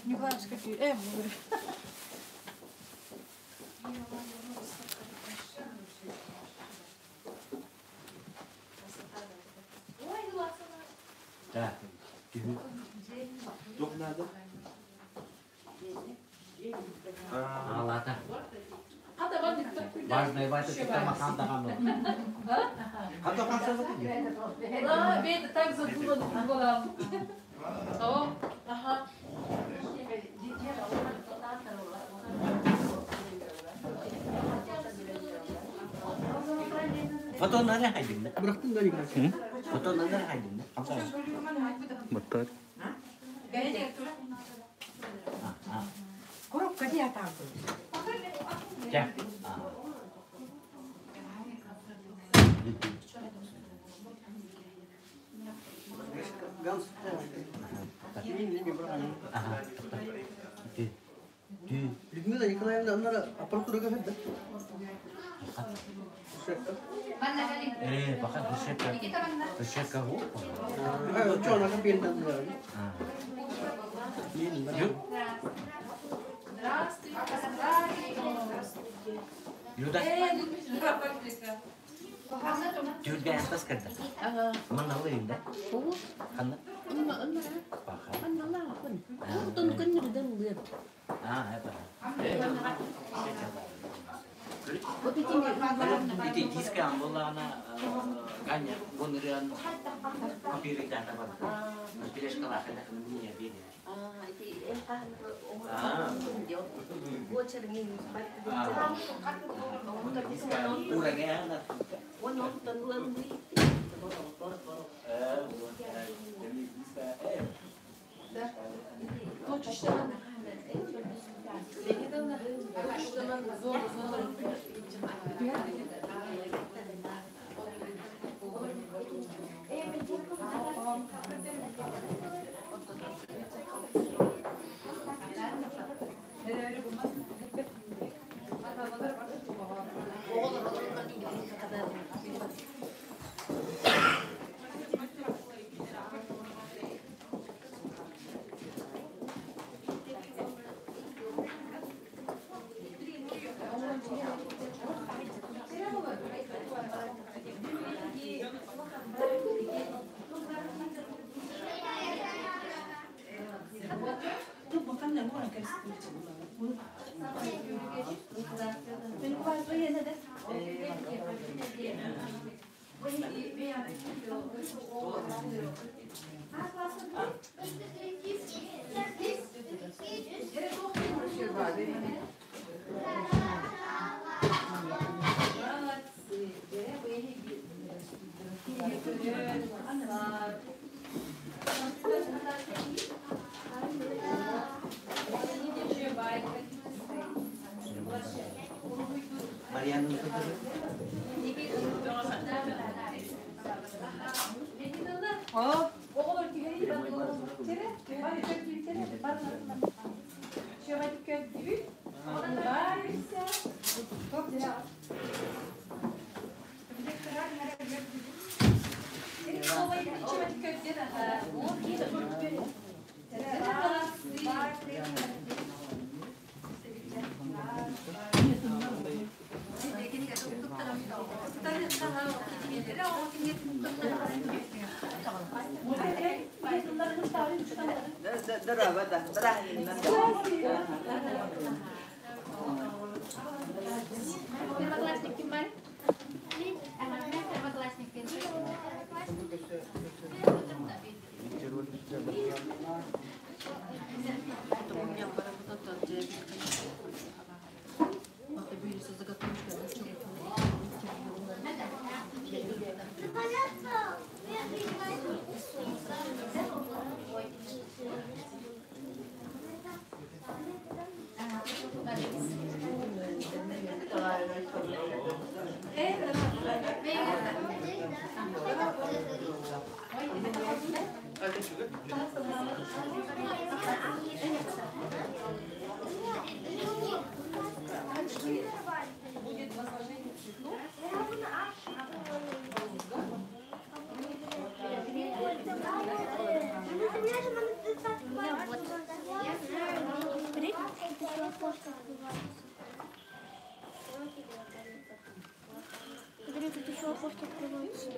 Николаевская говорю. Да. Туох наада? Аалата. Важная вата махан даҕаны. Хата А, это так забыла буолан. О, ага. Фотонары хайдыңда. Bıraktın da Nikolay. Фотонары хайдыңда. Баттар. Коробка дии атаабын. Жа. Ганс. Ага. Ди. Людмила Николаевна аннара аппаратура көһөрдө. Э, пока душека. Душека го. Чона капелдан. Здравствуйте, здравствуйте. Люда. Здравствуйте. Жүлге антас кырда. Манналыйын да. Ханна? Баха. А, это. Ити диска амболана ганя бонырыан копиритата бар. Пелешкалахана мне били. Урагана. Марьяна О, оҕолор түһэрии Тере, бары көтүлтере, бары Шөбәтик көтүбүт. Барыса. Топ дела. Первоклассник ким бар? Первоклассник Будет возложение цветов. Окошко открывается. Смотри, тут еще окошко открывается.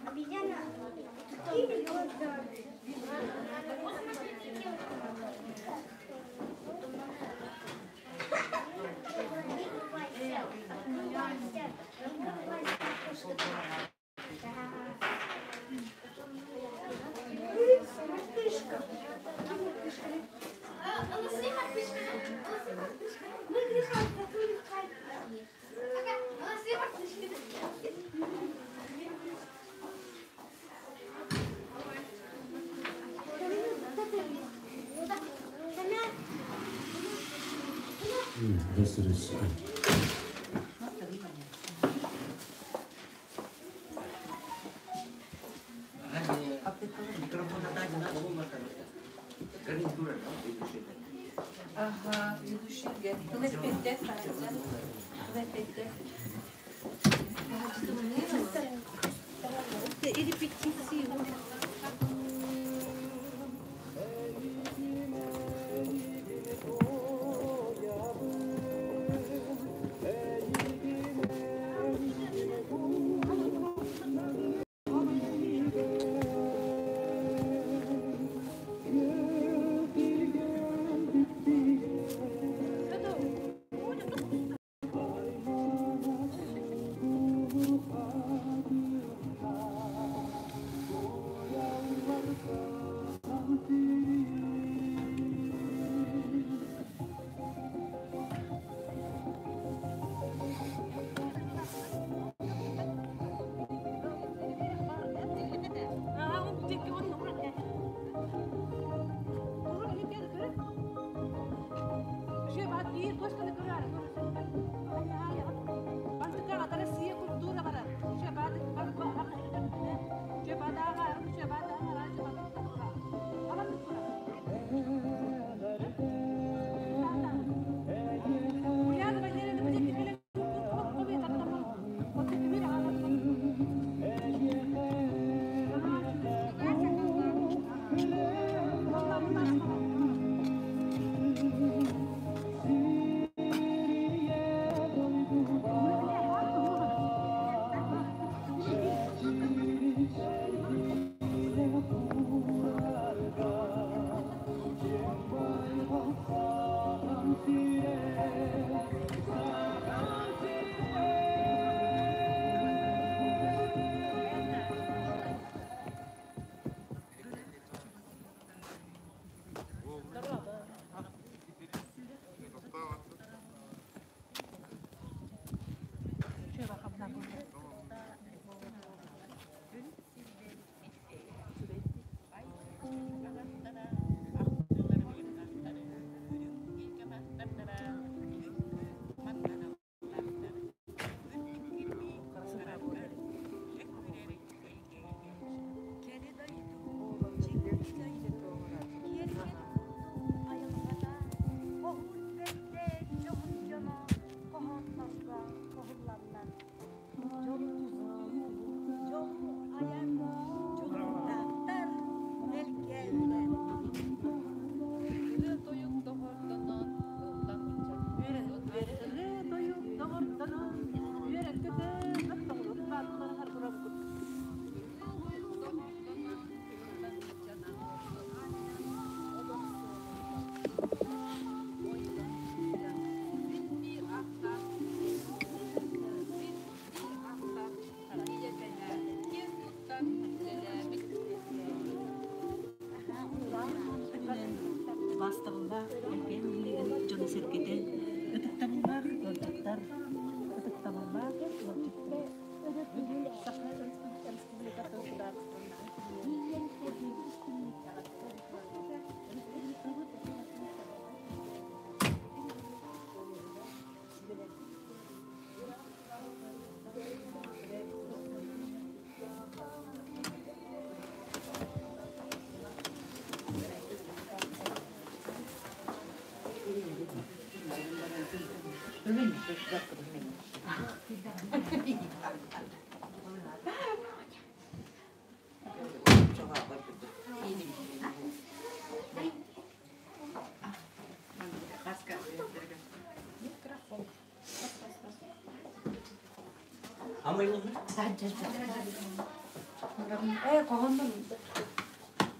Обезьяна. Мартышка. Ага, ведущий. Репетиции.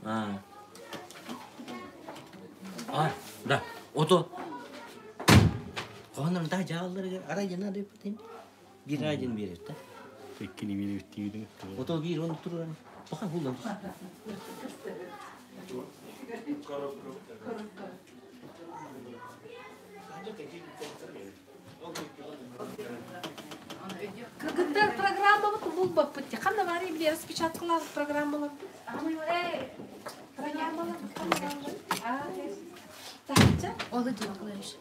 А. А, да. Ото. Хоһоннорун таһа дьаалларыгар арай дьана дөппүтин. Биир айдын биэрэр да. Иккини биир үттүүдүн. Ото биир оны турар. Тоха хуллан. Кыргыттар программабыт булбаппыт. Ханна бары били распечаткалар программалар. Программалар Тахча. Олы делаешь.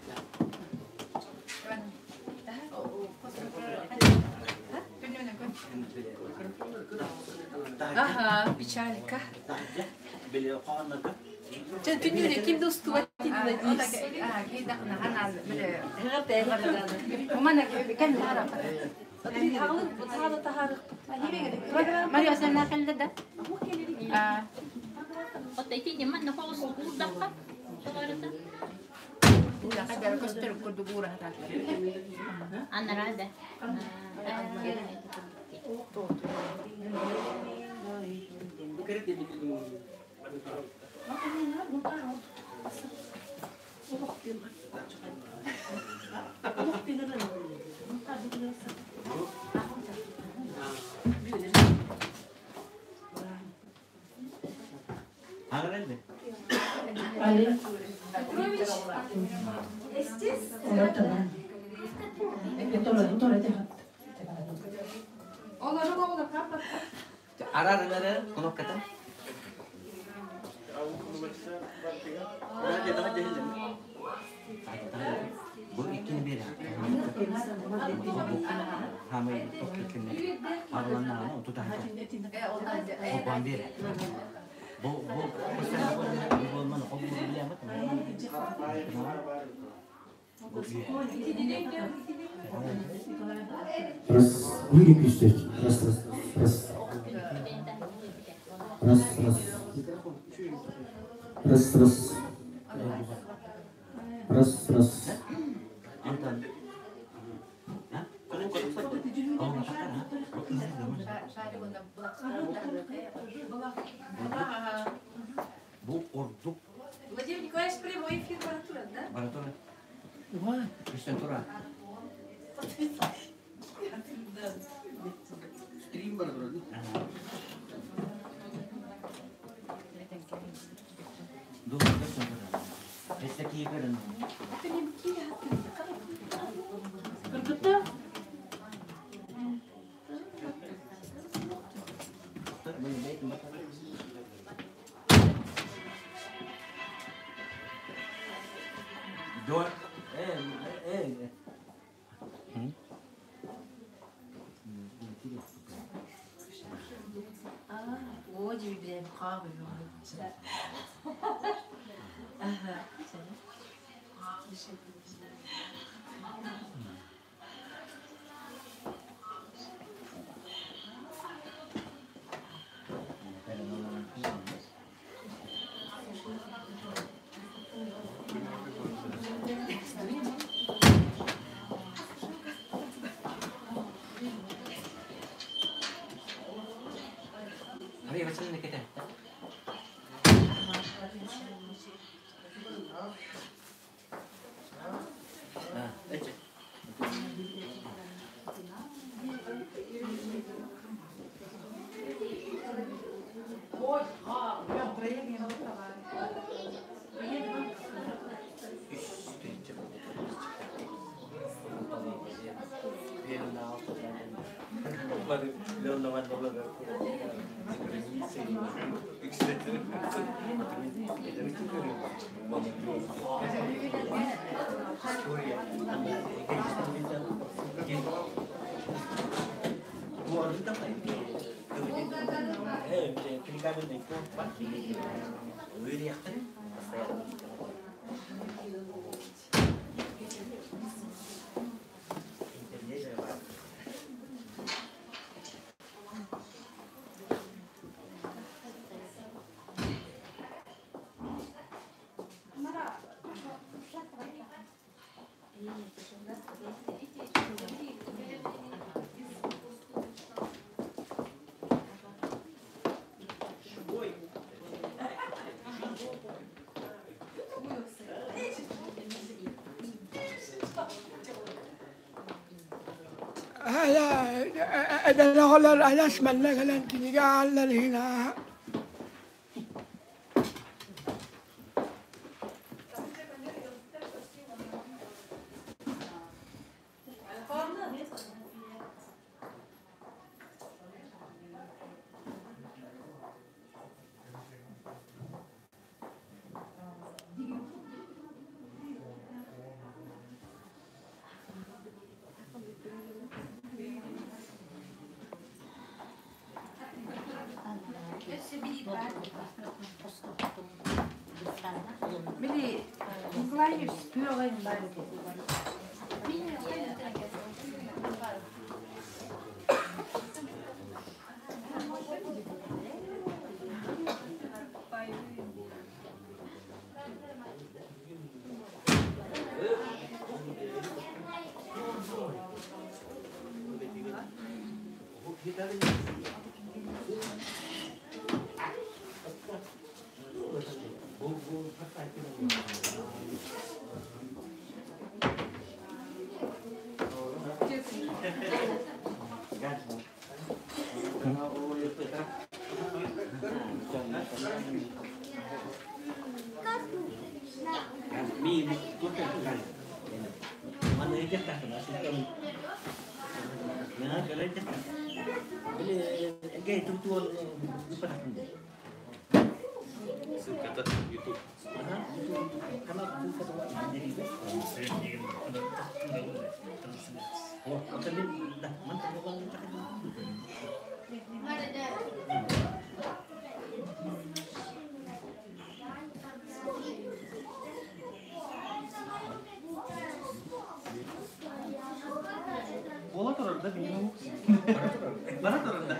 Ага, печалька. Били хоһоннорга. Чэ, түннүнэ ким да устубат дии надеюсь. Аңыралды. Петрович, Арарылары кнопката. Бу иккини бир. Хамай токкетинне. Арланна оту та. Хобан бир. Бу бу бу бу мана хобу билемет. Раз, bir, iki, üç, dört. Раз, раз, раз. Раз, раз. Раз, раз. Раз, раз. Антон. Ha? Бу ордук Владимир Николаевич, прямой эфир баратура, да? баратура. Үстен тура. Стрим бар турар. Ду үстен тура. Эсте кийгерин. Кыргытта. Dor. Э, э. Арай бачын кете. А, эче. Эдэр оҕолор адьас манна кэлэн кинигэ ааҕаллар иһин ааһа. Били Николаевич күөҕүн Ссылката YouTube. Бола турар да билим. Бара турар да.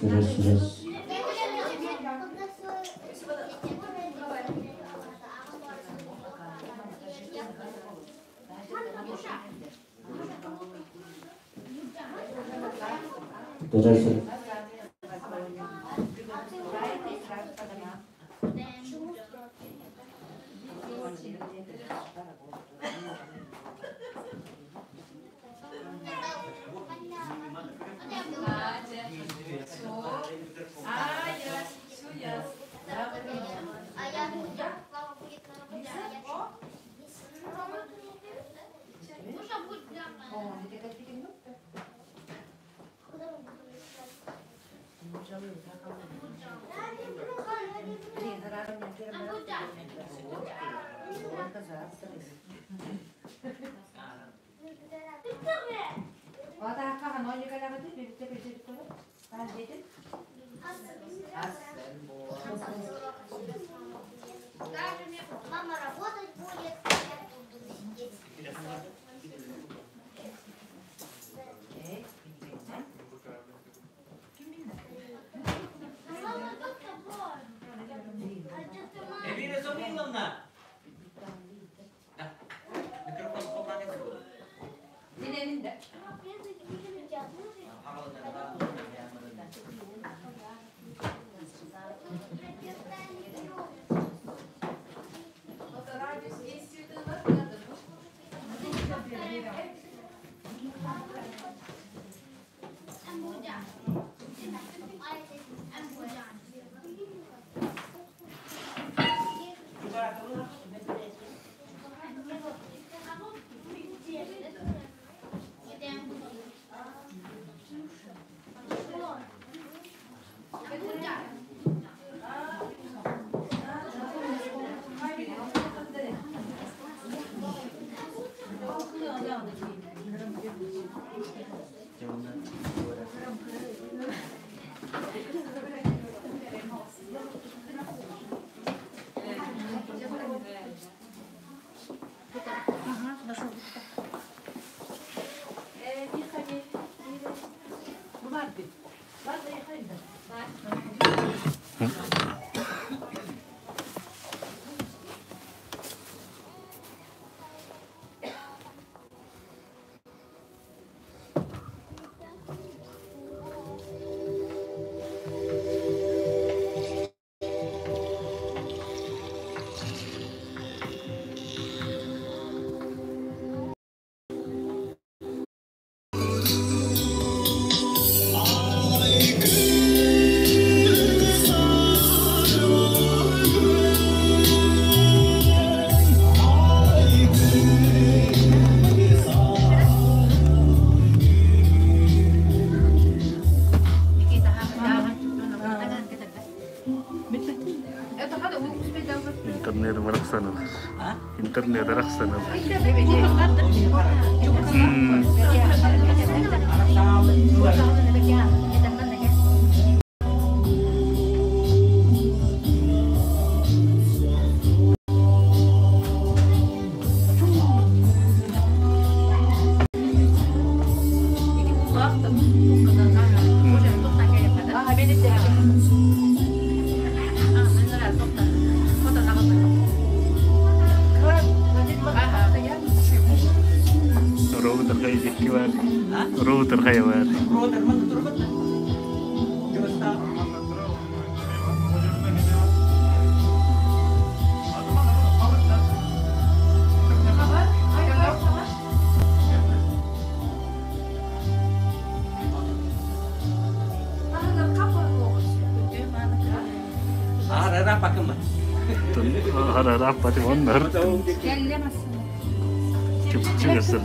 Раз, раз. Раз, раз. Мама работать будет, а я буду сидеть. Мама, как тобой? Эльвира Зумиловна! Да. Микрофон холбанец. Интернет барахсанов. Интернет барахсанов. Роутер хайдикки бар. Роутер хайа бар. Роутер ман турбат. Harara pati onlar. Çıkırsın.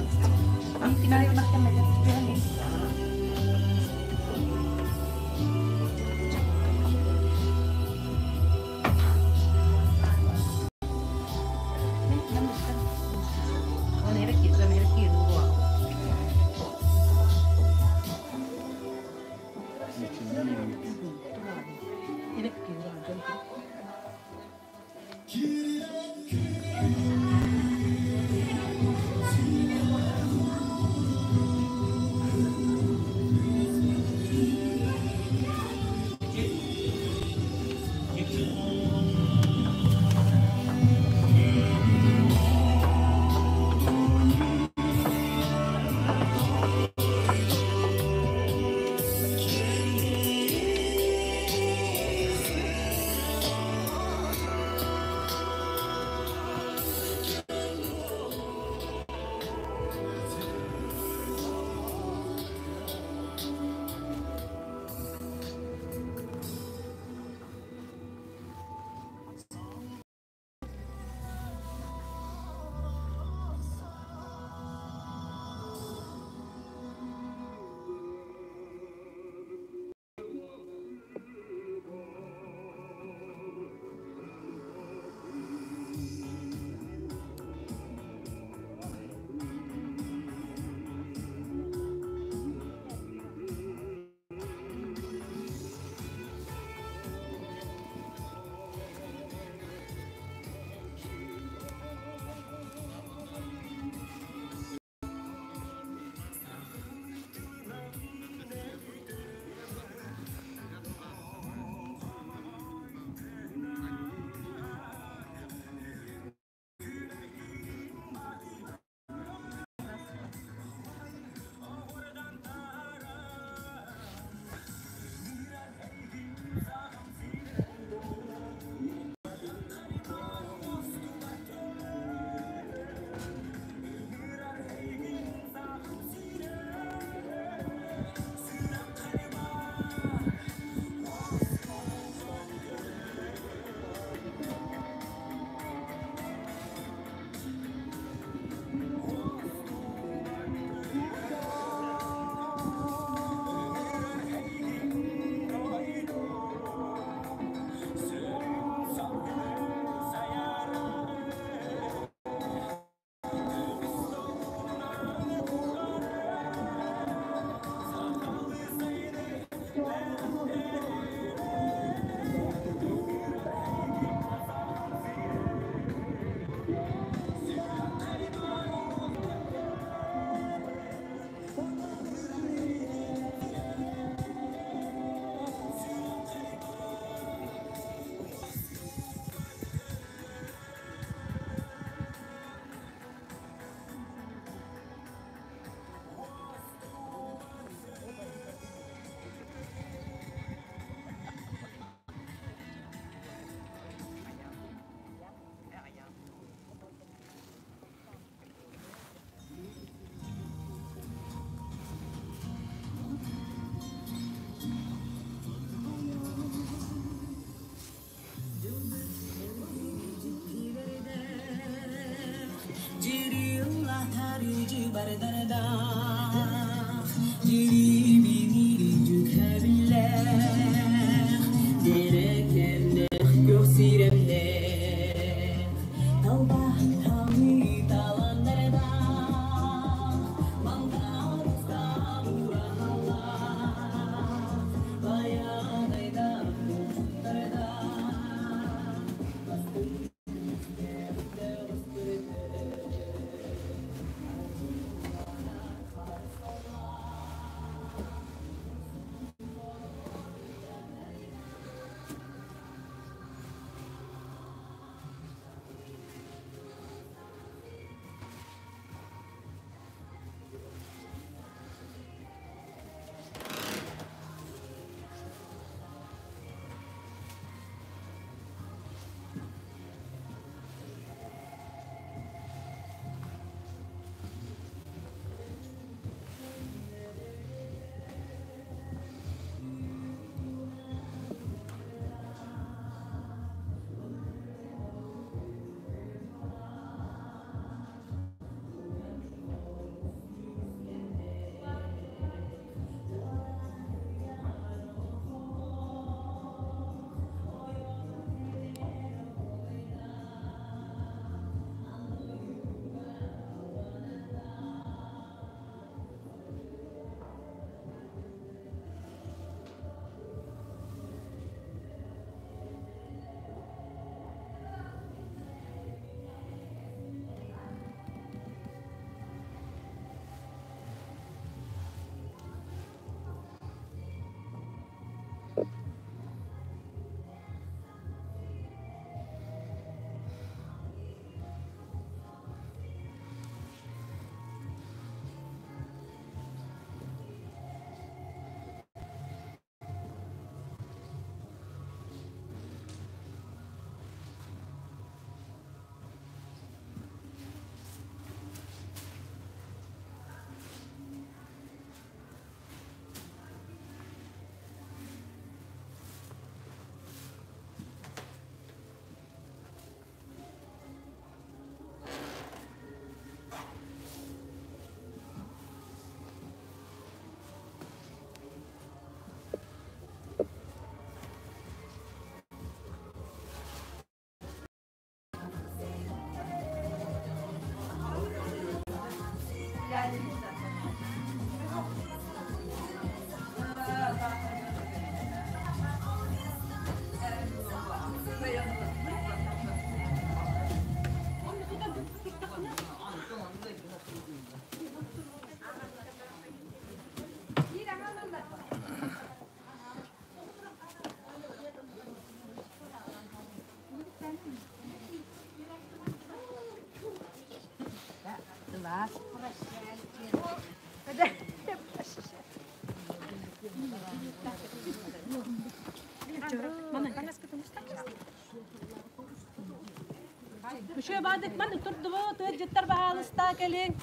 Үшө баадык ман турдубу тыаджыттар баһаалыста кэлин.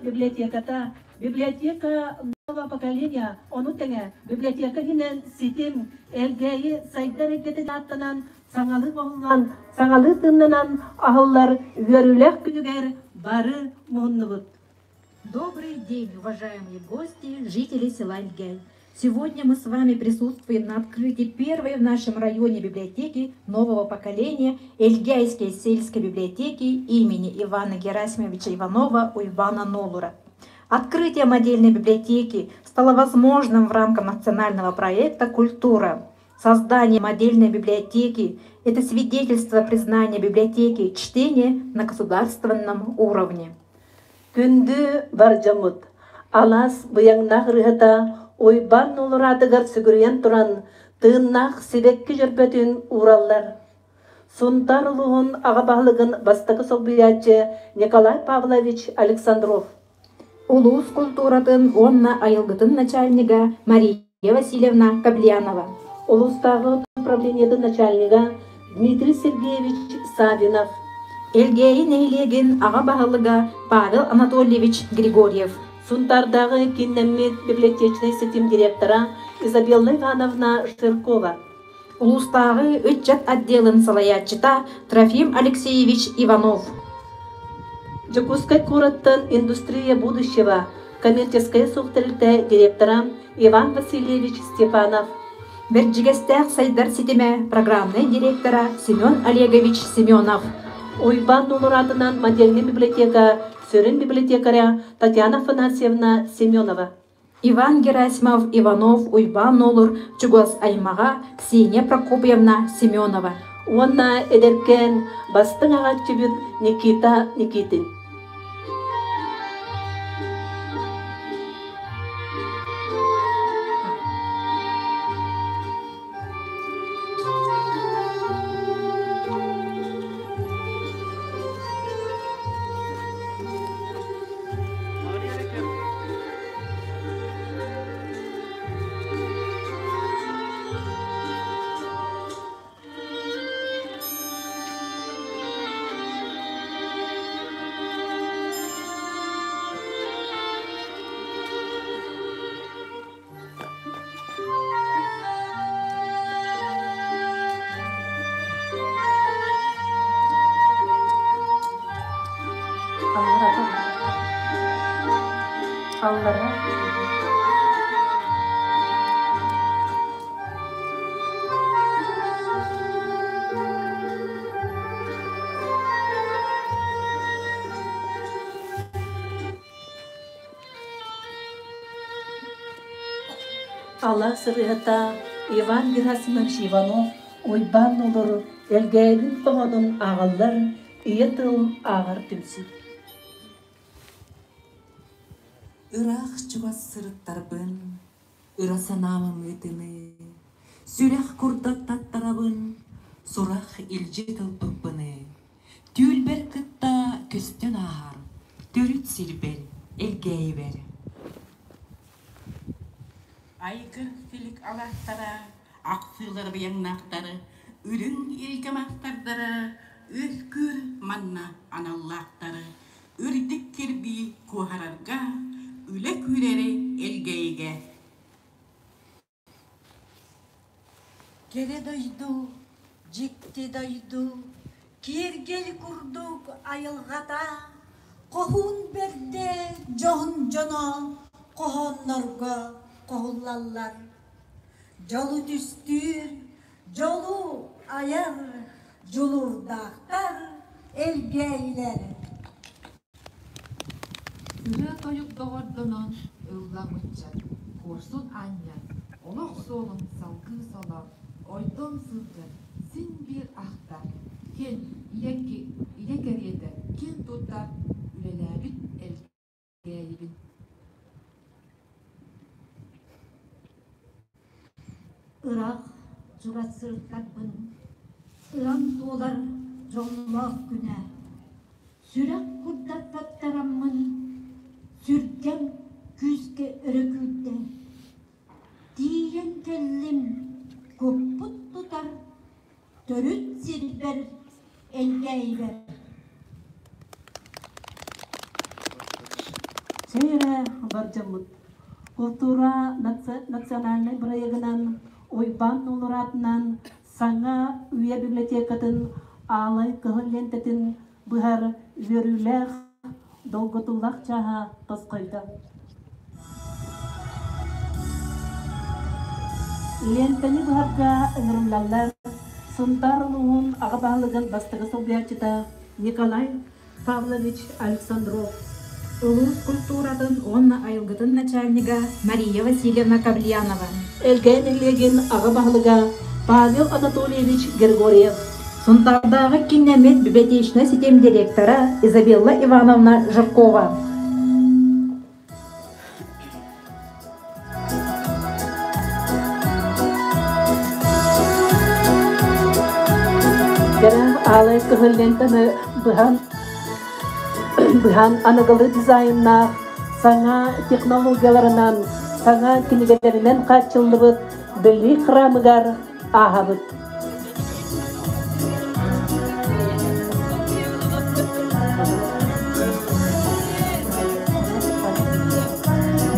Библиотеката, библиотека нового поколения, ону тэҥэ библиотека иһинэн ситим, Элгээйи сайдар эйгэтин ааттанан, саҥалыы оһоллон, саҥалыы тыыннанан аһыллар үөрүүлээх күнүгэр бары муһуннубут. Добрый день, уважаемые гости, жители села Эльгяй. Сегодня мы с вами присутствуем на открытии первой в нашем районе библиотеки нового поколения Эльгяйской сельской библиотеки имени Ивана Герасимовича Иванова Уйбана Нолура. Открытие модельной библиотеки стало возможным в рамках национального проекта «Культура». Создание модельной библиотеки – это свидетельство признания библиотеки чтения на государственном уровне. Күндү бар дьоммут, алаас быйаҥнаах ырыата Уйбаан Нуолураатыгар сүгүрүйэн туран, тыыннаах сибэкки дьөрбөтүн уураллар. Сунтаар улууһун аҕа баһылыгын бастакы солбуйааччы Николай Павлович Александров. Улуус култууратын уонна айылгытын начальнига Мария Васильевна Каблянова. Улуустааҕы управлениетын начальнига Дмитрий Сергеевич Савинов. Элгээйи нэһилиэгин аҕа баһылыга Павел Анатольевич Григорьев. Сунтаардааҕы кииннэммит библиотечнай ситим директора Изабелла Ивановна Штыркова. Улуустааҕы ыччат отделын салайааччыта Трофим Алексеевич Иванов. Дьокуускай куораттан «Индустрия будущего» коммерческая суох тэрилтэ директора Иван Васильевич Степанов. Бэрдьигэстээх сайдар ситимэ программнай директора Семен Олегович Семенов. Уйбаан Нуолураатынан модельнай библиотека сүрүн библиотекаря Татьяна Афанасьевна Семенова. Иван Герасимов Иванов Уйбаан Нуолур чугас аймаҕа Ксения Прокопьевна Семенова. Уонна эдэркээн бастыҥ аҕааччыбыт Никита Никитин. Аллара Алла сырыһыта Иван Герасимович Иванов Уйбаан Нуолур Элгээйибин хоһоонун ааҕаллар Ийэ тыл ааҕар түмсүү. Ыраах чугас сырыттарбын, ыра санаам ымыытыныы, сүрэх курдат таттарабын, сурах илдьит ылбыппыныы, түүлбэр кытта көстөн ааһар, төрүт сирбэр, Элгээйибэр. Айгыр силик алаастара, ахсыылар быйаҥнаахтары, үрүҥ илгэ маастардара, үөскүүр манна аналлаахтары, үрдүк кирбии куоһарарга, үлэ күүрэри Элгээйигэ. Кэрэ дойду, дьикти дойду, киэргэл курдук айылҕата, хоһуун бэрдэ дьоһун дьоно хоһооннорго хоһуллаллар. Дьолу түстүүр, дьолу айар дьулуурдаахтар элгээйилэр. Ырыа-тойук доҕордонон ыллам ыччат, куорсун анньан, олох суолун салгыы солоон, ойдом сылдьан син биир ахтар, киэн ийэ, ийэ кэриэтэ киэн туттар үлэлээбит Элгээйибин. Ыраах чугас сырыттарбын, ырам туолар дьоллоох күнэ. Сүрэх курдаттаттараммын, сүргэм күүскэ өрө күүрдэ. Тиийэн кэллим, куппут тутар төрүт сирбэр Элгээйибэр. Чэй эрэ бар дьоммут. Култуура национальнай бырайыагынан Уйбаан Нуолураатынан саҥа үйэ библиотекатын аалай кыһыл лиэнтэтин быһар үөрүүлээх долгутуулаах чааһа тосхойдо. Лиэнтэни быһарга ыҥырыллаллар Сунтаар улууһун аҕа баһылыгын бастакы солбуйааччыта Николай Павлович Александров. Улуус культуратын уонна айылгытын начальнига Мария Васильевна Кавльянова. Элгээн нэһилиэгин аҕа баһылыга Павел Анатольевич Григорьев. Сунтаардааҕы кииннэммит библиотечнай ситим директора Изабелла Ивановна Жиркова. Кэрэ аалай кыһыл лентаны быһан быһан аныгылыы дизайннаах саҥа технологияларынан, саҥа кинигэлэринэн хааччыллыбыт Билии храмыгар ааһабыт.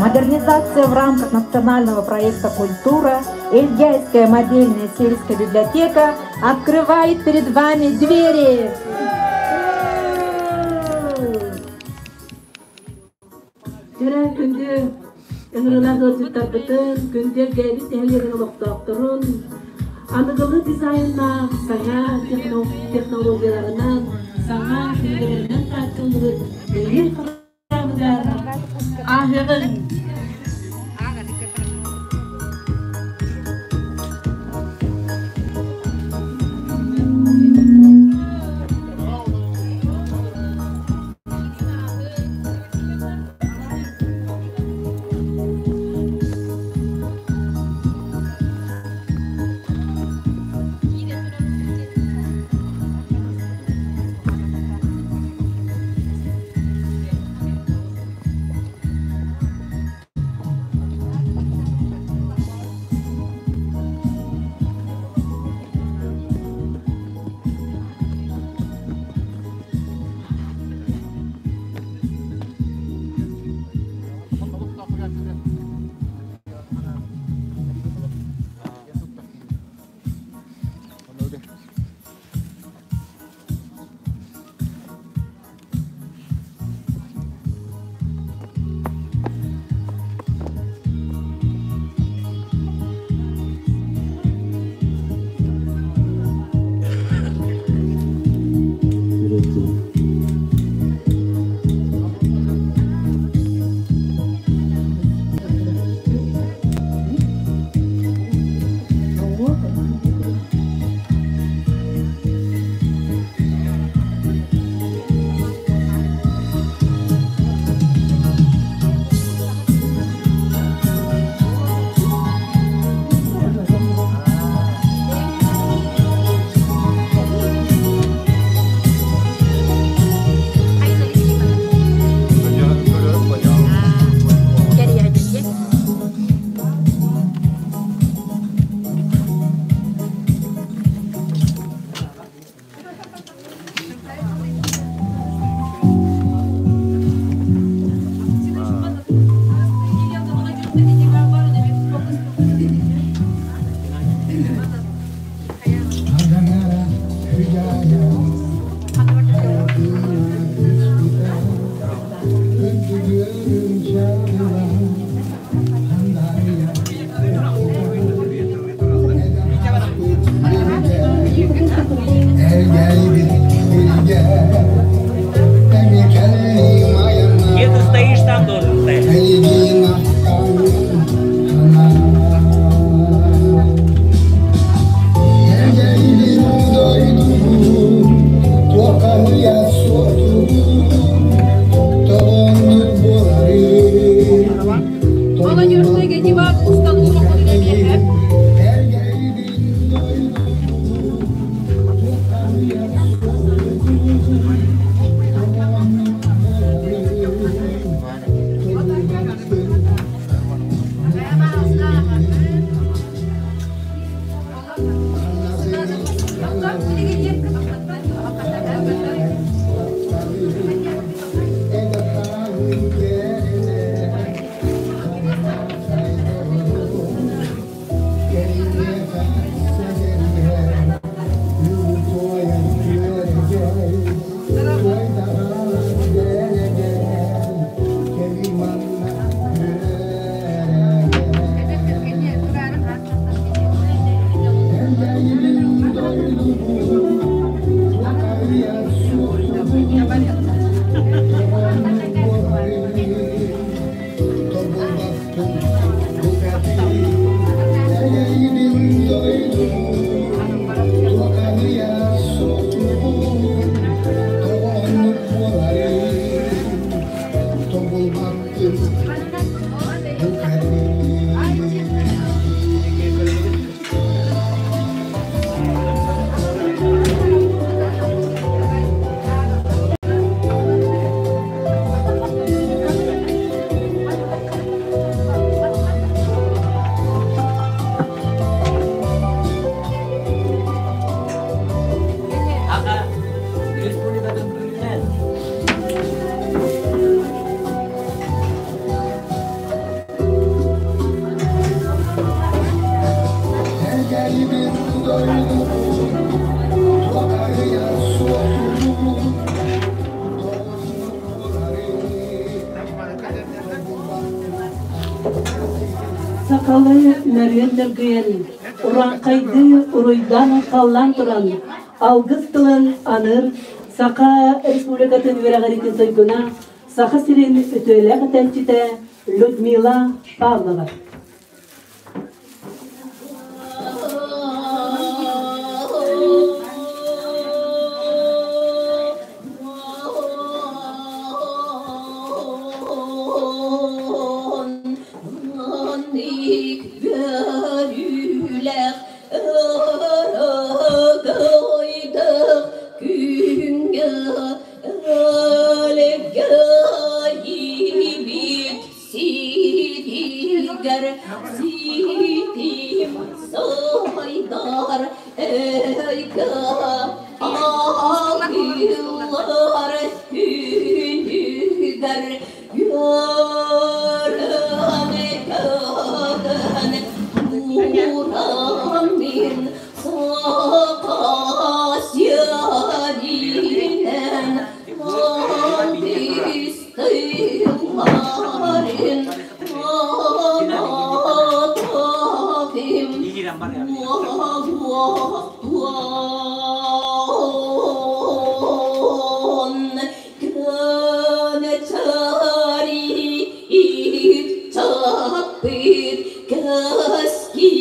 Модернизация в рамках национального проекта «Культура» Эльгяйская модельная сельская библиотека открывает перед вами двери. Кэрэ күндү ыҥырыылаах ыалдьыттарбытын, күндү Элгээбит нэһилиэгин олохтоохторун, аныгылыы дизайннаах саҥа технологияларынан, саҥа кинигэлэринэн хааччыллыбыт билии храмыгар ааһыаҕыҥ! Где ты стоишь, там должен стоять. Сахалыы нөрүөн нөргүйэн, урааҥхайдыы уруйдаан-айхаллаан туран, алгыс тылын аныыр Саха Республикатын үөрэҕириитин туйгуна, Саха сирин үтүөлээх этээччитэ Людмила Павлова. Сиригэр ситим сайдар эйгэ Ағылар күнүгэр Үөрэн-көтөн туран мин Саха сиринэн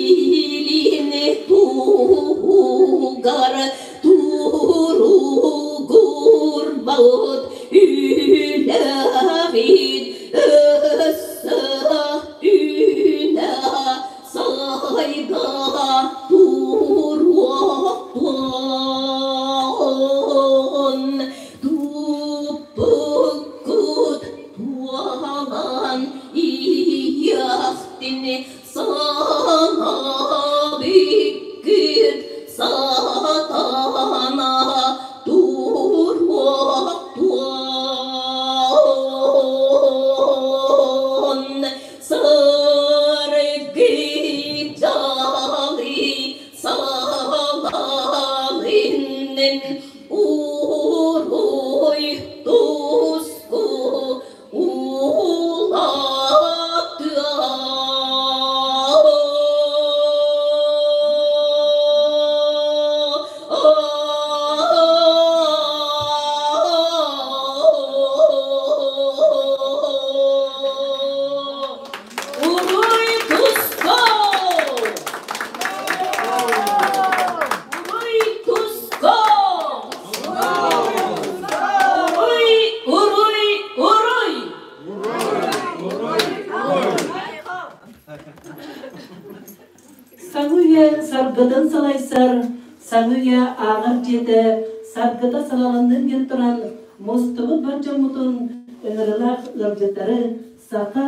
Кэскилин туһугар туругурбут үлэбит өссө үүнэ сайда туруохтун туппуккут туолан иэхтин Санабыккыт сатана туруохтун саргы дьалы салалыннын уруй туску Уруй туску! Уруй туску! Уруй, уруй, уруй! Саҥа үйэ саргытын салайсар, саҥа үйэ ааҕар дьиэтэ саргыта салаланныын диэн туран, мустубут бар дьоммутун ыҥырыылаах ыалдьыттары саха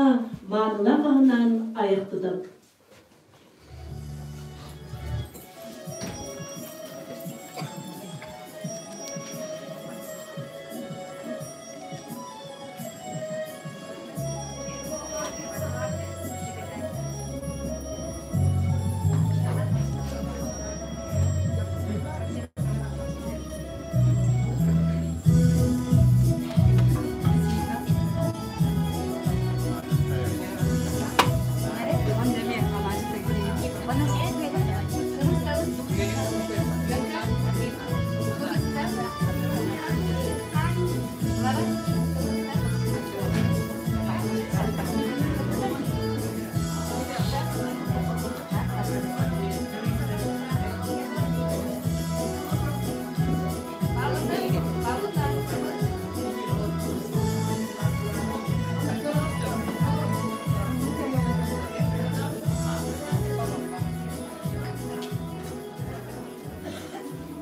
маанылаах аһынан айахтытар.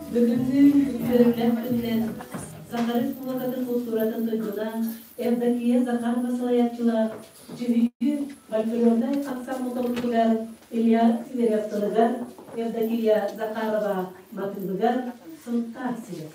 Бүгүҥҥү үөрүүлээх күнүнэн Саха Республикатын култууратын туйгуна Евдокия Захарова салайааччылаах Дьүһүйүү фольклорнай ансамблытыгар Илья Зверевтылыгар Евдокия Захарова матыыбыгар Сунтаар сирэ.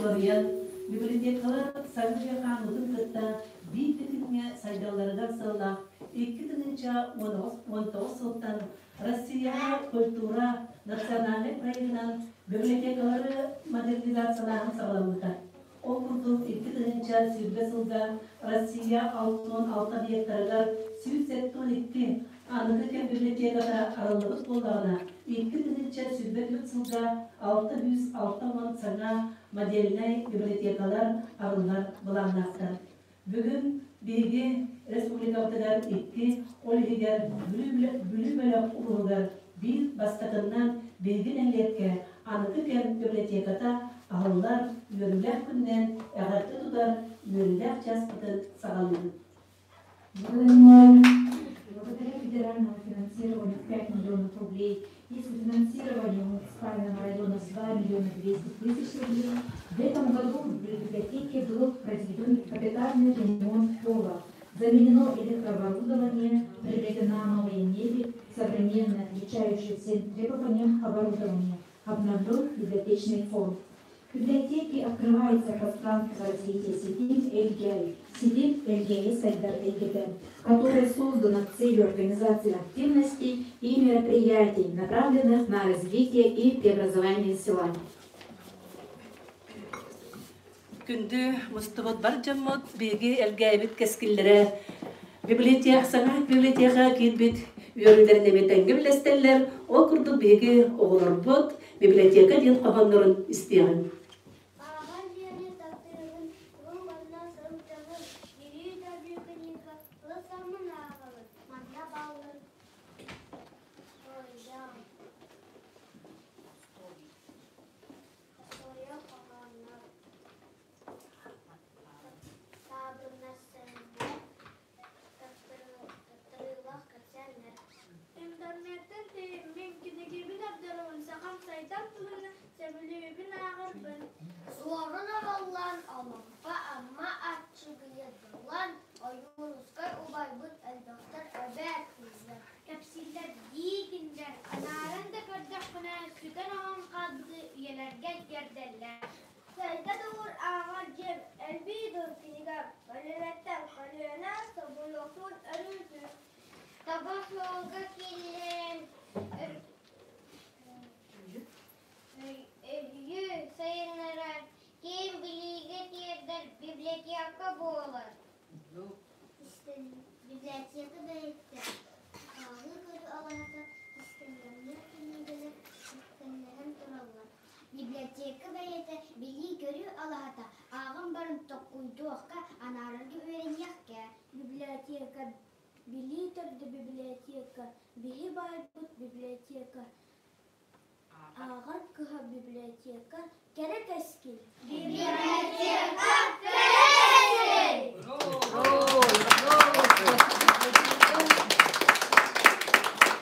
уларыйан, библиотекалар саҥа үйэ хаамыытын кытта биир тэтимҥэ сайдалларыгар сыаллаах 2019 сылтан Россияҕа культура национальнай проегынан библиотекалары модернизациялааһын саҕаламмыта. Ол курдук 2020 сылга Россия 66 объектарыгар 172 аныгы кэм библиотеката арыллыбыт буоллаҕына, 2024 сылга 660 саҥа модельнай библиотекалар арыллар былааннаахтар. Бүгүн биһиги республикабытыгар икки, ол иһигэр Бүлүү бөлөх улууһугар биир бастакыннан биһиги нэһилиэккэ аныгы кэм библиотеката аһыллар үөрүүлээх күнүнэн эҕэрдэ тутар үөрүүлээх чааспытын саҕалыыбыт. Благодаря федеральному финансированию в 5 миллионов рублей и софинансированию муниципального района 2 миллиона 200 тысяч рублей, в этом году в библиотеке был произведен капитальный ремонт пола, заменено электрооборудование, приобретена новая мебель, современное, отвечающее всем требованиям оборудование, обновлен библиотечный фонд. В библиотеке открывается пространство развития сети Эльгяй, сети Эльгяй Сайдар Эльгеден, которое создано с целью организации активностей и мероприятий, направленных на развитие и преобразование села. Күндү мустубут бар дьоммут биһиги Элгээйибит кэскиллэрэ библиотека саҥа библиотека киирбит үөрүүлэрин эмиэ тэҥҥэ үллэстэллэр. Ол курдук биһиги оҕолорбут библиотека диэн хоһооннорун истиэҕиҥ. Ааҕар диэни таптыыбын, тугун манна сылдьабын, Илии да ылсаммын ааҕабын, манна бааллар Остуоруйа хоһооннор таабырыннар таттарыылаах кэпсээннэр Интернеттэн тэйиммин, кинигэбин ордоробун, сахам сайдан туһунан сөбүлүүбүн ааҕарбын. Суорун Омоллоон Олоҥхо Амма Аччыгыйа Дылан Ойуунускай убайбыт элбэхтэр эбээт дииллэр. Кэпсииллэр дии кинилэр, анааран да көрдөххүнэ, сүтэн-оһон хаалбыты үйэлэргэ тиэрдэллэр. Сайда тугур ааҕар дьиэм, элбии дур кинигэ, көлүөнэттэн көлүөнэ собулуохтуун өрүүтүн. Таба суолга киллэрэн өйү сайыннарар, киэҥ билиигэ тиэрдэр библиотека буолар. Библиотека бэйэтэ ааҕыы көрүү алаһата истэнньэҥнэр кинигэлэр тэҥнэһэн тураллар. Библиотека бэйэтэ билии-көрүү алаһата ааҕан баран толкуйдуохха, анаарарга үөрэниэххэ. Библиотека билии төрдө библиотека, биһи баайбыт библиотека, ааҕар кыһа библиотека, кэрэ кэскил. Библиотека кэрэ кэскил!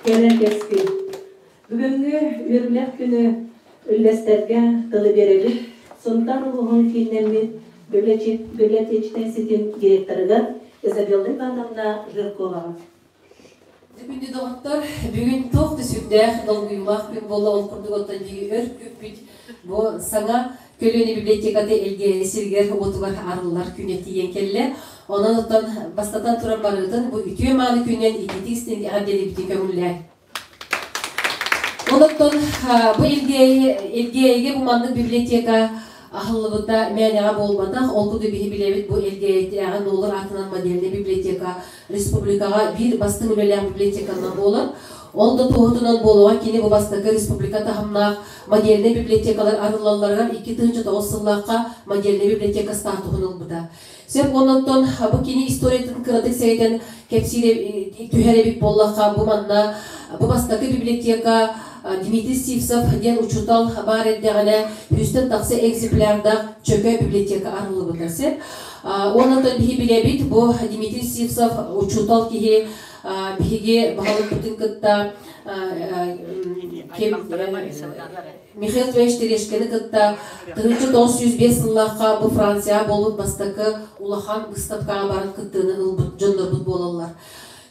Кэрэ кэскил. Бүгүҥҥү үөрүүлээх күнү үллэстэргэ тылы биэрэбит Сунтаар улууһун кииннэммит библиотечнай ситим директорыгар Изабелла Ивановна Жирковаҕа. Күндү доҕоттор, бүгүн туох да сүрдээх долгуйуулаах күн буолла. Ол курдук оттон биһиги өр күүппүт бу саҥа көлүөнэ библиотеката Элгээйи сиригэр уотугар арыллар күнэ тиийэн кэллэ. Онон оттон бастатан туран барыытын бу үтүө мааны күнүнэн итиитик истиҥ эҕэрдэлиибитин көҥүллээн. Онон бу Элгээйигэ бу маннык библиотека аһыллыбыта мээнэҕэ буолбатах. Ол курдук биһи билэбит бу Элгээйитээҕи Нуолур аатынан модельнай библиотека республикаҕа биир бастыҥ үлэлээх библиотеканан буолар. Ол да туоһутунан буолуоҕа кини бу бастакы республика таһымнаах модельнай библиотекалар арыллалларыгар 2009 сыллаахха модельнай библиотека статуһун ылбыта. Сөп оннуттан бу кини историятын кыратык сэгэтэн кэпсиир түһэр эбит буоллахха, бу манна бу бастакы библиотека Дмитрий Сивцев диэн учуутал баар эрдэҕинэ сүүстэн тахса экземплярдаах чөкө библиотека арыллыбыта. Сөп. Оннуттан биһи билэбит, бу Дмитрий Сивцев учуутал киһи биһиги баһылыкпытын кытта Михаил Ильич Терешкины кытта 1905 сыллаахха бу Францияҕа буолбут бастакы улахан быыстапкаҕа баран кыттыыны ылбыт дьоннорбут буолаллар.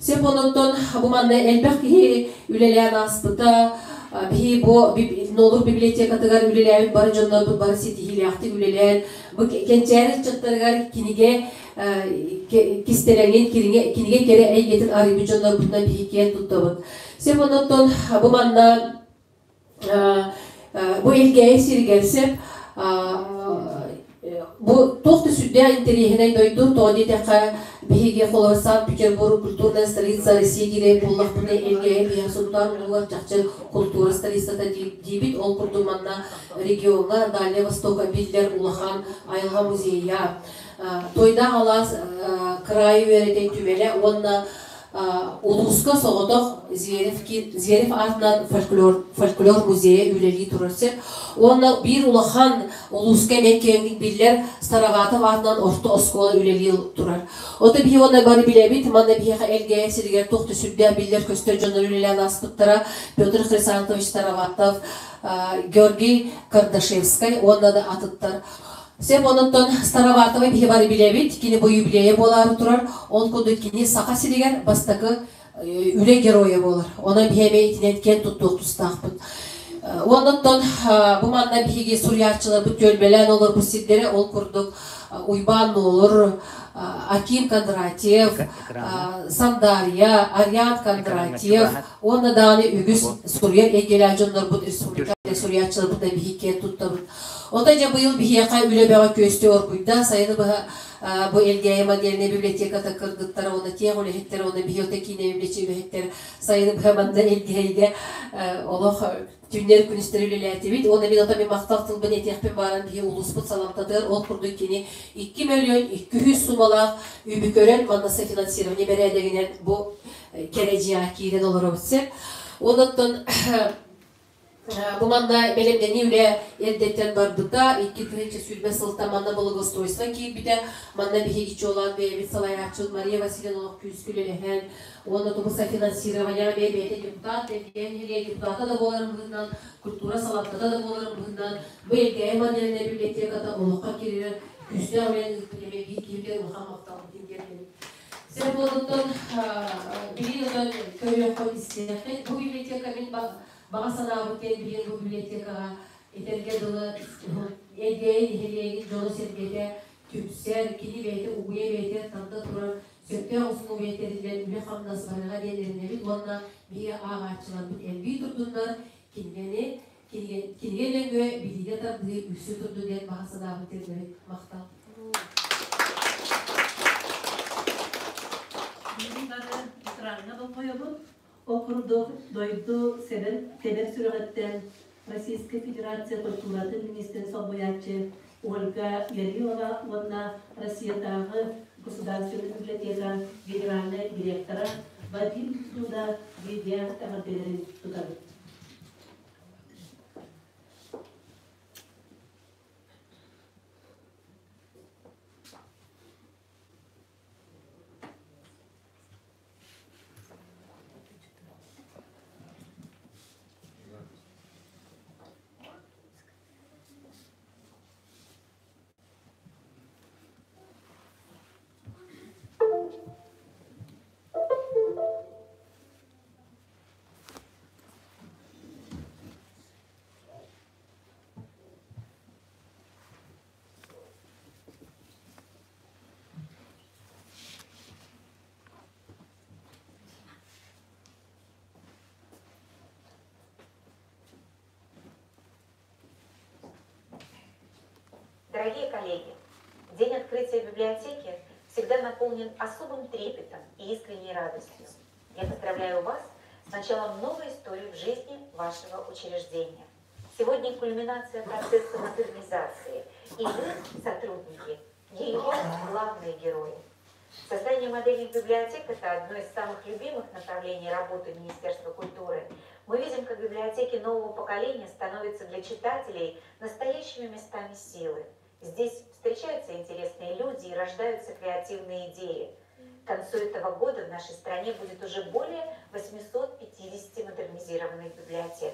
Сөп ононтон бу манна элбэх киһи үлэлээн ааспыта. Биһи бу Нолур библиотекатыгар үлэлээбит бары дьоннорбут бары ситиһиилээхтик үлэлээн, бу кэнчээри ыччаттарыгар кинигэ кистэлэҥин, кинигэ кэрэ эйгэтин арыйбыт дьоннорбутунан биһи киэн туттабыт. Сөп оннуттан бу манна бу Элгээйи сиригэр сөп бу туох да сүрдээх интэриэһинэй дойду, тоҕо диэтэххэ биһиги холобур Санкт-Петербург культурная столица России диирэ буоллахпына Элгээйи биһиэхэ Сунтаар улууһугар чахчы культура столицата диибит. Ол курдук манна региоҥҥа Дальнего Востока биллэр улахан айылҕа музейа, Туойдаах алаас кыраайы үөрэтэн түмэлэ уонна улууска соҕотох Зверев, Зверев аатынан фольклор, фольклор музейа үлэлии турар сир. Уонна биир улахан улууска эмиэ киэҥник биллэр Староватов аатынан орто оскуола үлэлии турар. Ото биһи уонна бары билэбит, манна биһиэхэ Элгээйи сиригэр туох да сүрдээх биллэр-көстөр дьоннор үлэлээн ааспыттара Петр Хрисантович Староватов, Георгий Кардашевскай уонна да атыттар. Сөп онуттан Староватовы биһи бары билэбит, кини бу юбилейа буолаары турар, ол курдук кини Саха сиригэр бастакы үлэ геройа буолар. Онон биһи эмиэ итинэн киэн туттуох тустаахпыт. Оннуттан бу манна биһиги суруйааччыларбыт түөлбэлээн олорбут сирдэрэ ол курдук Уйбаан Нуолур, Аким Кондратьев, Сандария, Ариан Кондратьев уонна даҕаны үгүс суруйар эйгэлээх дьоннорбут республика суруйааччыларбыт да биһиги киэн туттабыт. Отой дьэ быйыл биһиэхэ үлэ бөҕө күөстүү оргуйда, сайыны быһа бу Элгээйи модельнай библиотеката кыргыттара уонна тех үлэһиттэрэ уонна биһиота киинэ библиотека үлэһиттэр сайыны быһа манна Элгээйигэ олох түннэр күнүстэри үлэлээтибит. Уонна мин ото мин махтал тылбын этиэхпин бааран биһи улууспут саламтатыгар ол курдук кини 2 миллион 200 сумалаах үбү көрөн манна софинансирование бэрээдэгинэн бу кэрэ дьиэҕэ киирэн олоробут сеп. Онон Бу манна бэлэмнэнии үлэ эрдэттэн барбыта, 2020 сылтан манна благоустройство киирбитэ. Манна биһиги чуолаан бэйэбит салайааччыбыт Мария Васильевна олох күүскэ үлэлэһэн, уонна тубу софинансирование бэйэ-бэйэтэ депутат, Элгээйи нэһилиэгэ депутата да буоларын быһыытынан, культура салалтата да буоларын быһыытынан, бу Элгээйи модельнай библиотеката олоххо киирэр күүстээх үлэни ыыппыт эмиэ биир киһитигэр улахан махталбытын тиэрдэбит. Сир буолуттан билии отон көрүөххүт истиэххит. Бу библиотека мин баҕа санаабыт диэн билигин бу библиотекаҕа этэргэ дылы Элгээйи нэһилиэгин дьоно-сэргэтэ түмсэр, кини бэйэтэ угуйа бэйэтэ тарда турар сөптөөх усулуобуйа тэриллэн үлэ-хамнас барыаҕа диэн эрэнэбит уонна биһиги ааҕааччыларбыт элбии турдуннар, кинигэни кинигэ нөҥүө билиигэ тардыһыы үксүү турду диэн баҕа санаабыт тиэрдэбит. Махтал. Билигин бары экраҥҥа болҕойобут. Ол курдук дойду тэбэр сүрэҕиттэн Российскай Федерация культуратын министрин солбуйааччы Ольга Ярилова уонна Россиятааҕы государственнай библиотека генеральнай директора Вадим Суда видео эҕэрдэлэрин тутабыт. Дорогие коллеги, день открытия библиотеки всегда наполнен особым трепетом и искренней радостью. Я поздравляю вас с началом новой истории в жизни вашего учреждения. Сегодня кульминация процесса модернизации, и вы, сотрудники, ее главные герои. Создание модельных библиотек – это одно из самых любимых направлений работы Министерства культуры. Мы видим, как библиотеки нового поколения становятся для читателей настоящими местами силы. Здесь встречаются интересные люди и рождаются креативные идеи. К концу этого года в нашей стране будет уже более 850 модернизированных библиотек.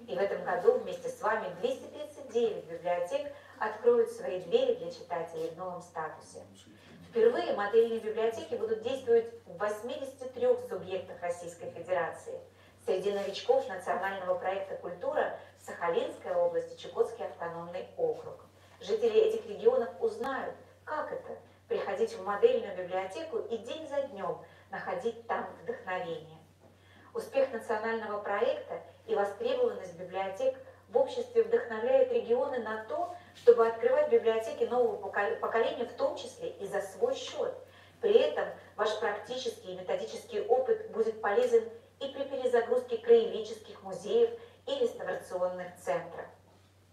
И в этом году вместе с вами 239 библиотек откроют свои двери для читателей в новом статусе. Впервые модельные библиотеки будут действовать в 83 субъектах Российской Федерации. Среди новичков национального проекта «Культура» Сахалинская область и Чукотский автономный округ. Жители этих регионов узнают, как это – приходить в модельную библиотеку и день за днем находить там вдохновение. Успех национального проекта и востребованность библиотек в обществе вдохновляет регионы на то, чтобы открывать библиотеки нового поколения, в том числе и за свой счет. При этом ваш практический и методический опыт будет полезен и при перезагрузке краеведческих музеев и реставрационных центров.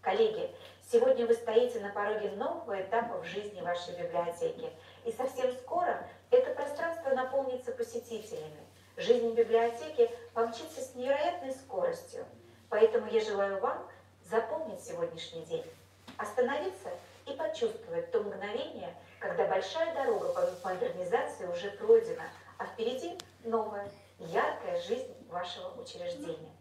Коллеги, сегодня вы стоите на пороге нового этапа в жизни вашей библиотеки. И совсем скоро это пространство наполнится посетителями. Жизнь библиотеки помчится с невероятной скоростью. Поэтому я желаю вам запомнить сегодняшний день, остановиться и почувствовать то мгновение, когда большая дорога по модернизации уже пройдена, а впереди новая, яркая жизнь вашего учреждения.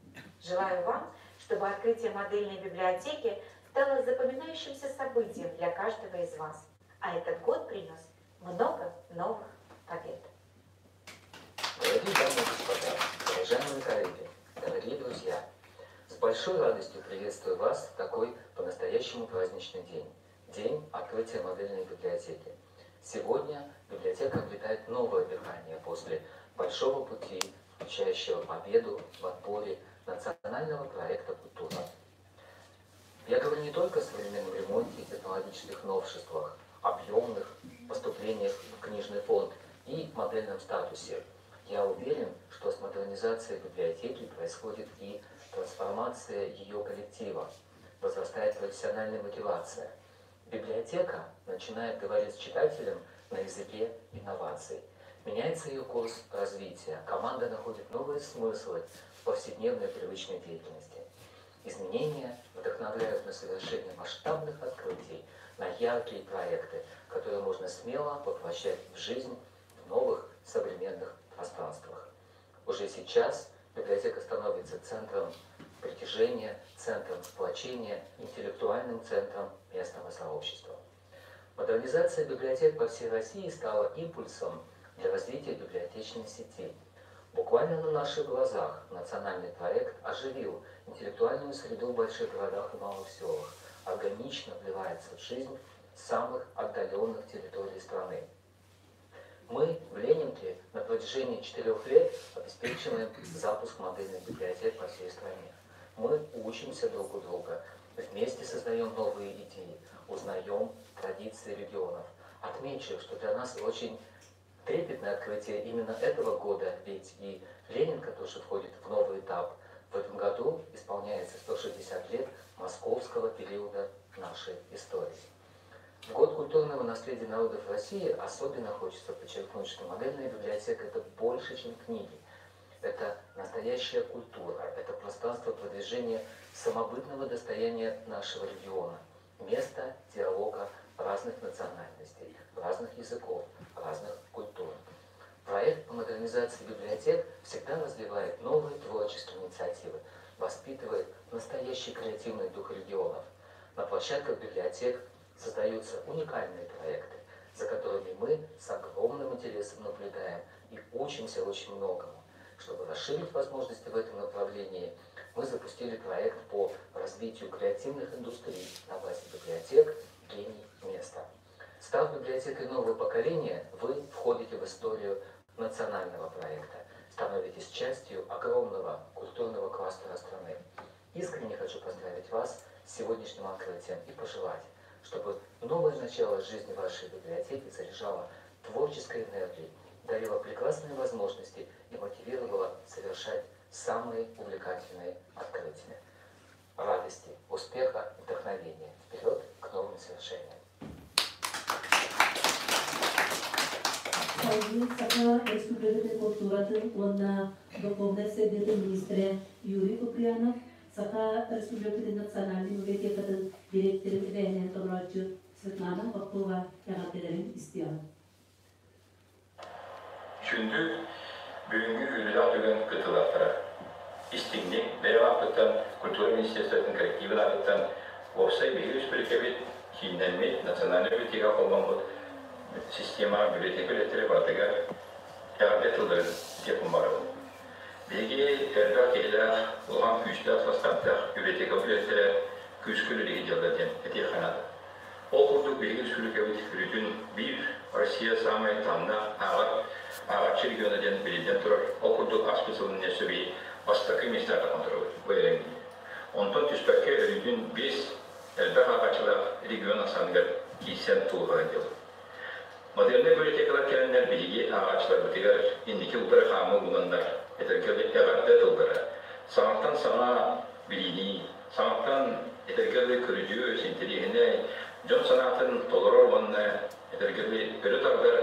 Желаю вам, чтобы открытие модельной библиотеки стало запоминающимся событием для каждого из вас. А этот год принес много новых побед. Дорогие дамы и господа, уважаемые коллеги, дорогие друзья, с большой радостью приветствую вас в такой по-настоящему праздничный день. День открытия модельной библиотеки. Сегодня библиотека обретает новое дыхание после большого пути, включающего победу в отборе национального проекта «Культура». Я говорю не только о современном ремонте и технологических новшествах, объемных поступлениях в книжный фонд и модельном статусе. Я уверен, что с модернизацией библиотеки происходит и трансформация ее коллектива, возрастает профессиональная мотивация. Библиотека начинает говорить с читателем на языке инноваций. Меняется ее курс развития, команда находит новые смыслы в повседневной привычной деятельности. Изменения вдохновляют на совершение масштабных открытий, на яркие проекты, которые можно смело воплощать в жизнь в новых современных пространствах. Уже сейчас библиотека становится центром притяжения, центром сплочения, интеллектуальным центром местного сообщества. Модернизация библиотек по всей России стала импульсом для развития библиотечной сети. Буквально на наших глазах национальный проект оживил интеллектуальную среду в больших городах и малых селах, органично вливается в жизнь самых отдаленных территорий страны. Мы в Ленинке на протяжении 4 лет обеспечиваем запуск модельных библиотек по всей стране. Мы учимся друг у друга, вместе создаем новые идеи, узнаем традиции регионов. Отмечу, что для нас очень трепетное открытие именно этого года, ведь и Ленинка тоже входит в новый этап. В этом году исполняется 160 лет московского периода нашей истории. В год культурного наследия народов России особенно хочется подчеркнуть, что модельная библиотека – это больше, чем книги. Это настоящая культура, это пространство продвижения самобытного достояния нашего региона, место диалога разных национальностей, разных языков, разных культур. Проект по модернизации библиотек всегда развивает новые творческие инициативы, воспитывает настоящий креативный дух регионов. На площадках библиотек создаются уникальные проекты, за которыми мы с огромным интересом наблюдаем и учимся очень многому. Чтобы расширить возможности в этом направлении, мы запустили проект по развитию креативных индустрий на базе библиотек «Гений места». Став библиотекой нового поколения, вы входите в историю национального проекта, становитесь частью огромного культурного кластера страны. Искренне хочу поздравить вас с сегодняшним открытием и пожелать, чтобы новое начало жизни вашей библиотеки заряжало творческой энергией, дарило прекрасные возможности и мотивировало совершать самые увлекательные открытия. Радости, успеха, вдохновения. Вперед к новым свершениям! Салгыы Саха Республикатын култууратын уонна духовнай сайдыытын миниистирэ Юрий Куприянов, Саха Республикатын национальнай библиотекатын дириэктэрин эбээһинэһин толорооччу Светлана Попова эҕэрдэлэрин истиэҕиҥ. Күндү бүгүҥҥү үөрүүлээх түгэн кыттыылаахтара. Истиҥник бэйэм ааппыттан, культура министерствотын коллективын аатыттан уопсай биһиги республикабыт кииннэммит национальнай библиотека холбоммут система библиотека үлэһиттэрэ барытыгар эҕэрдэ тылларын диэкин барабын. Биһиги элбэх киһилээх, улахан күүстээх састааптаах библиотека үлэһиттэрэ күүскэ үлэлиир дьалла диэн этиэххэ наада. Ол курдук биһиги республикабыт үрүтүн биир Россия саамай таһымнаах ааҕар ааҕаччы региона диэн билиннэн турар. Ол курдук ааспыт сылын өссө биһи бастакы миэстэҕэ тахсан бу эрэҥнии. Онтон түспэккэ өрүүтүн биэс элбэх ааҕааччылаах регион ахсааныгар киирсэн тулуһан дьыл. Модельнай библиотекалар кэлэннэр биһиги ааҕааччыларбытыгар инники утары хаамыы уунаннар, этэргэ эҕэрдэ тыллара, саҥаттан саҥа билиини, саҥаттан этэргэ дылы көрүдьүөс, интэриэһинэй, дьон санаатын толорор уонна этэргэ дылы өрө тардар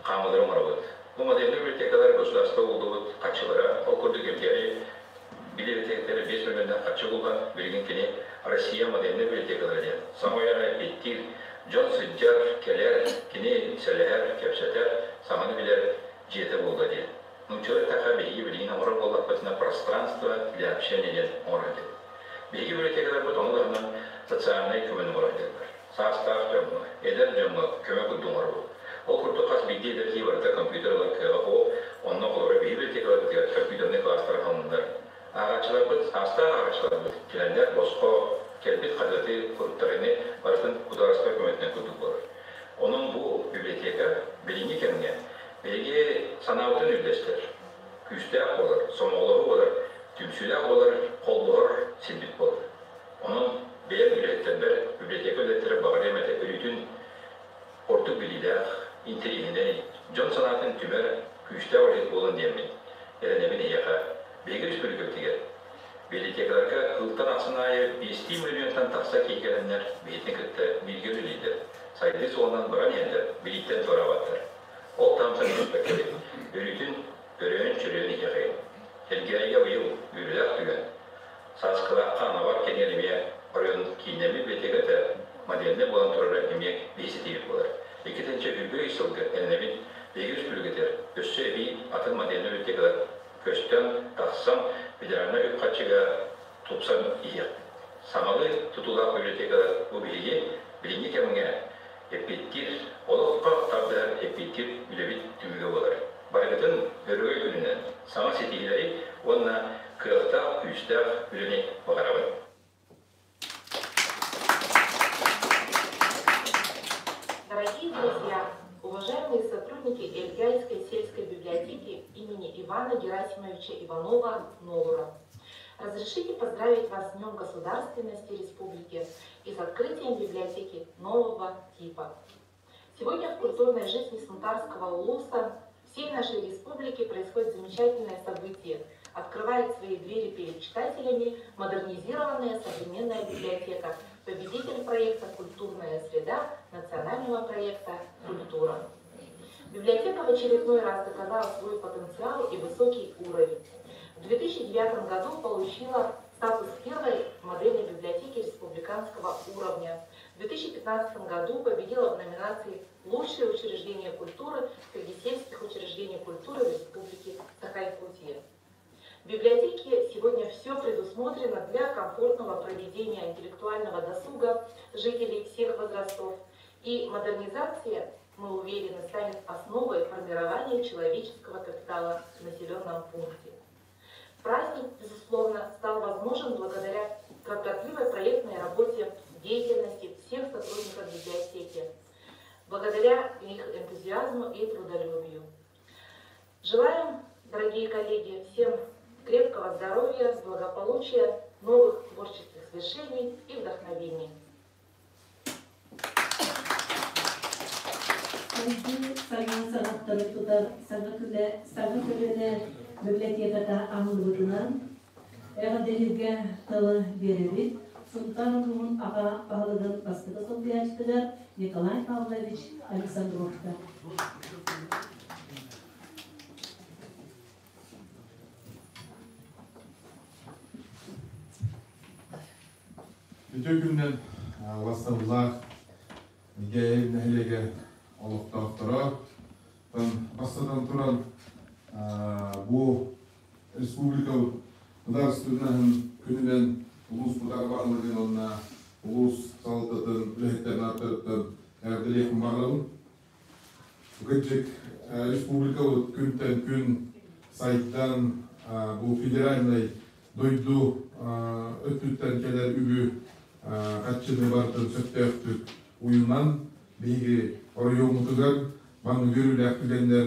хаамыылары оҥоробут. Бу модельнай библиотекалар государство угуллубут харчылара, ол курдук Евгений библиотекалара 5 миллионнаах харчы булла, билигин кини Россия модельнай библиотекалара диэн саҥа үйэҕэ эппиэттиир, дьон сылдьар, кэлэр, кини сэлэһэр, кэпсэтэр, саҥаны билэр дьиэтэ буолла диэн. Нууччалыы эттэххэ, биһиги билигин оҥорор буоллахпытына пространство для общения диэн оҥорор этибит. Биһиги библиотекаларбыт ону таһынан социальнай көмөнү оҥорор этилэр. Саастаах дьоҥҥо, эдэр дьоҥҥо көмө курдук оҥоробут. Ол курдук хас биирдии эдэр киһи барыта компьютер ылар кыаҕа суох, онно холобура биһиги библиотекаларбытыгар компьютернай класстар аһылыннар. Ааҕааччыларбыт, саастаах ааҕааччыларбыт кэлэннэр босхо кэлбит хаһыаты, суруктарыны барытын судаарыстыба көмөтүнэн курдук буолар. Онон бу библиотека билиҥҥи кэмҥэ биһиги санаабытын үллэстэр, күүстээх буолар, сомоҕолоһуу буолар, түмсүүлээх буолар, холбоһор сирбит буолар. Онон бэйэм үлэһиттэрбэр, библиотека үлэһиттэрэ баҕарыам этэ өрүүтүн ордук билиилээх, интэриэһинэй, дьон санаатын түмэр күүстээх үлэһит буолун диэммин эрэнэбин эһиэхэ. Биһиги республикабытыгар библиотекаларга ылтан ахсын аайы биэстии миллионтан тахса киһи кэлэннэр биһитини кытта бииргэ үлэлииллэр, сайдыы суолунан баран иһэллэр, билииттэн туораабаттар. Ол таамсан түспэккэбит, өрүүтүн өрөөн-чөрөөн иһиэхэйин. Элгээйигэ быйыл үөрүүлээх түгэн. Сааскылаахха Анабар кэҥэр эмиэ оройуон кииннэммит библиотеката модельнай буолан турара эмиэ биһи ситиһиибит буолар. Икки тыһыынча сылга эрэнэбит биһиги республикатыгар өссө эбии атын модельнай библиотекалар көстөн тахсан федеральнай үп-харчыга тупсан иһиэхпит. Саҥалыы тутуулаах библиотекалар бу биһиги билиҥҥи кэмҥэ эппиэттиир, олоххо тардыһар эппиэттиир үлэбит түмүгэ буолар. Барыгытын Өрөгөй күнүнэн саҥа ситиһиилэри уонна кыахтаах, күүстээх үлэни баҕарабын. Дорогие друзья, уважаемые сотрудники Эльгайской сельской библиотеки имени Ивана Герасимовича Иванова Нолура. Разрешите поздравить вас с Днем Государственности Республики и с открытием библиотеки нового типа. Сегодня в культурной жизни Сунтарского улуса всей нашей республики происходит замечательное событие. Открывает свои двери перед читателями модернизированная современная библиотека, победитель проекта «Культурная среда» национального проекта «Культура». Библиотека в очередной раз доказала свой потенциал и высокий уровень. В 2009 году получила статус первой модельной библиотеки республиканского уровня. В 2015 году победила в номинации «Лучшее учреждение культуры» среди сельских учреждений культуры в Республике Саха-Якутия. В библиотеке сегодня все предусмотрено для комфортного проведения интеллектуального досуга жителей всех возрастов. И модернизация, мы уверены, станет основой формирования человеческого капитала в населенном пункте. Праздник, безусловно, стал возможен благодаря кропотливой проектной работе деятельности всех сотрудников библиотеки, благодаря их энтузиазму и трудолюбию. Желаем, дорогие коллеги, всем крепкого здоровья, благополучия, новых творческих свершений и вдохновений. Сайдыы саҥа саҕаттары тутар саҥа күлэ саҥа көлүөнэ библиотеката аһыллыбытынан эҕэрдэлииргэ тылы биэрэбит Сунтаар улууһун аҕа баһылыгын бастакы солбуйааччытыгар Николай Павлович Александровка. Үтүө күнүнэн Ластабыллаах Мигэйи нэһилиэгэ олохтоохторо бастатан туран бу республика государственноһын күнүнэн улуус баһылыгын уонна улуус салалтатын үлэһиттэрин ааттарыттан эҕэрдэлиэхпин баҕарабын. Кырдьык, республикабыт күнтэн күн сайдан, бу федеральнай дойду өттүттэн кэлэр үбү хаччыны барытын сөптөөхтүк уйунан биһиги оройуоммутугар маннык үөрүүлээх түгэннэр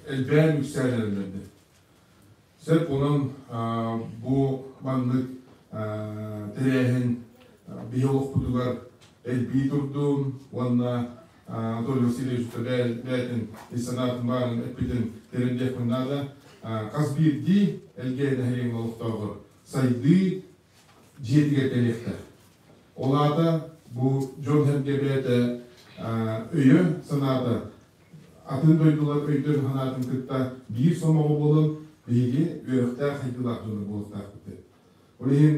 элбээн үксээн эрэллэр. Сөп онон бу маннык тэрээһин биһи олохпутугар элбии турдун уонна Анатолий Васильевич бэйэтин ис санаатын баарын эппитин тириэрдиэхпин наада. Хас биирдии Элгээйи нэһилиэгин олохтооҕор сайдыы дьиэтигэр кэлиэхтээх. Ол аата бу дьон-сэргэ бэйэтэ өйө-санаата атын дойдулар өйдөрүн-санаатын кытта биир сомоҕо буолан биһиги үөрэхтээх сайдыылаах дьоннор буолуохтаахпыт. Ол иһин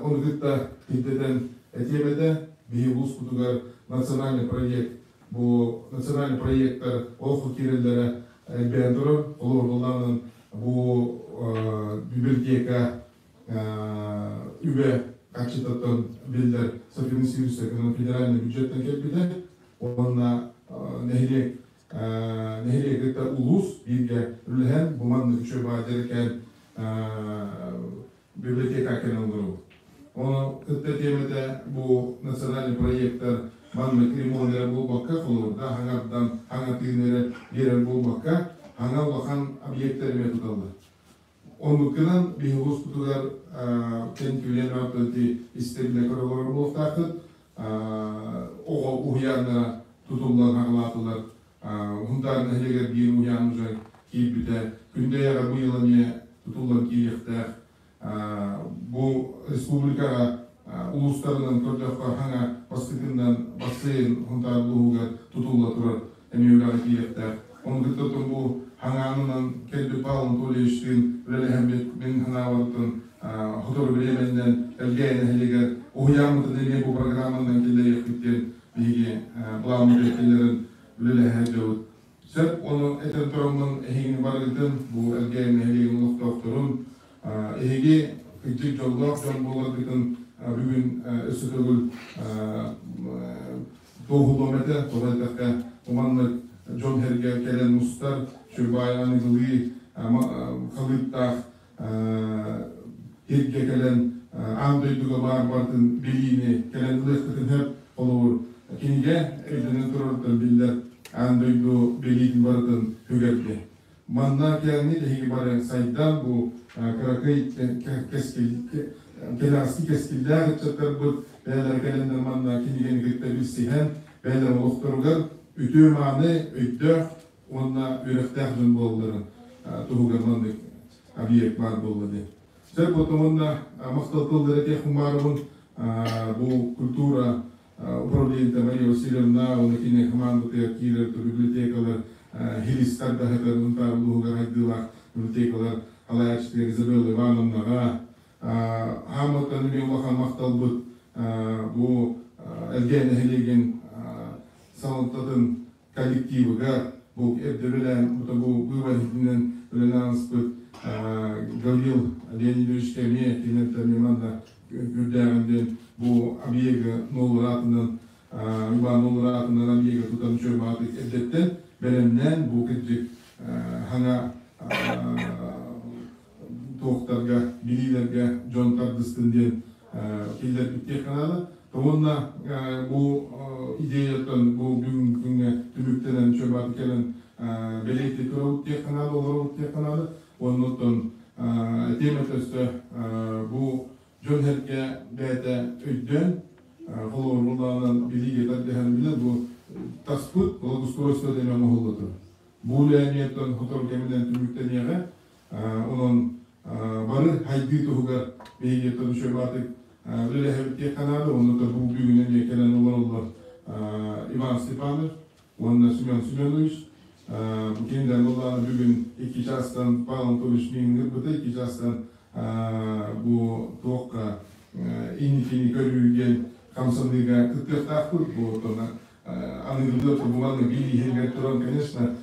ону кытта кирдэтэн этиэм этэ, биһиги улууспутугар национальный проект бу национальный проектар олоххо киирэллэрэ элбээн турар. Холобур, бу библиотека үбэ харчытыттан биллэр софинансируется федеральный бюджеттан кэлбитэ уонна нэһилиэк нэһилиэк кытта улуус бииргэ үлэлэһэн бу маннык үчүгэй баар дьэрэкээн библиотека кэлэн олоруу. Ону кытта тиэмэтэ бу национальный проектар маннык ремонт эрэ буолбакка, холобурда хаҥардан хаҥатыыны эрэ биэрэр буолбакка, хаҥа улахан объектар эмиэ туталлар. Оннуккунан биһиги улууспутугар кэнтүүлэн ити истэбилэ көрө олорор буолуохтааххыт. Оҕо уһуйааннара тутуллан хаҕылаатылар. Хунтаар нэһилиэгэр биир уһуйаан уже киирбитэ. Күндэйэҕэ быйыл эмиэ тутуллан киириэхтээх. Бу республикаҕа улуустарынан көрдөххө хаҥа бастакыннан бассейн Хунтаар улууһугар тутулла турар эмиэ үлэҕэ киириэхтээх. Ону кытта бу хаҥаанынан кэлбит Павел Анатольевичтыын үлэлэһэммит мин санаабарыттан сотору бириэмэннэн Элгээйи нэһилиэгэр уһуйааммытын эмиэ бу программанан киллэриэхпит диэн биһиги былааммытын киллэрэн үлэлэһэ сылдьабыт. Сөп, ону этэн тураммын эһигини барыгытын бу Элгээйи нэһилиэгин олохтоохторун эһиги кырдьык дьоллоох дьон буоларгытын бүгүн өссө төгүл туоһулуом этэ, тоҕо диэтэххэ, бу маннык дьон-сэргэ кэлэн мустар, сүрбаай аныгылыы халыыптаах сиргэ кэлэн аан дойдуга баар барытын билиини кэлэн ылыаххытын сөп. Холобур, кинигэ өйдөнөн турарыттан биллэр аан дойду билиитин барытын үгэргэ. Манна кэлэҥҥит эһиги бары сайдан бу кыракый кэскил кэнэҕэски кэскиллээх ыччаттарбыт бэйэлэрэ кэлэннэр манна кинигэни кытта билсиһэн бэйэлэрин олохторугар үтүө-мааны өйдөөх уонна үөрэхтээх дьон буолалларын туһугар маннык объект баар буолла диэн. Сөп потом уонна махтал тыллары этиэх баарыбын бу культура управлениета Мария Васильевна уонна кини командатыгар киирэр библиотекалар хилистар даһытар Унтаар улууһугар хайдыылаах библиотекалар салайааччытыгар Изабелла Ивановнаҕа хаамыттан эмиэ улахан махталбыт бу Элгээн нэһилиэгин салалтатын коллективыгар бу эрдэ үлэлээн бу быыбар иһитинэн үлэлээн ааспыт Гаврил Леонидовичка эмиэ кинилэртэн эмиэ манна үрдээҕин диэн бу объегы нолларатынан Иван нолларатынан объегы тутан үчүгэй баҕатык эрдэттэн бэлэмнээн бу кырдьык хаҥа туохтарга билиилэргэ дьон тардыстын диэн киллэрбит наада. Уонна бу идеяттан бу бүгүҥҥү күҥҥэ түмүктэнэн чөбаты кэлэн бэлиэтии турабыт диэххэ наада, олоробут диэххэ наада. Уонна оттон тиэмэ өстө бу дьон-сэргэ бэйэтэ өйдөөн, холобур билиигэ тардыһан билэн бу таспыт благоустройство диэн оҥоһулла турар. Бу үлэниэттэн сотору кэминэн түмүктэниэҕэ. Онон бары хайдыы туһугар биһиги үчүгэй үлэлэһэбит диэххэ наада. Онно бу бүгүн эмиэ кэлэн олороллор Иван Степанов уонна Семен Семенович. Бу кинилэр буоллаҕына бүгүн икки чаастан Павел Анатольевич миигин ыҥырбыта, икки чаастан бу туохха инникини көрүү диэн хамсаныыга кыттыахтаахпыт. Бу аныгылыы турбуланы билииһигэр туран, конечно,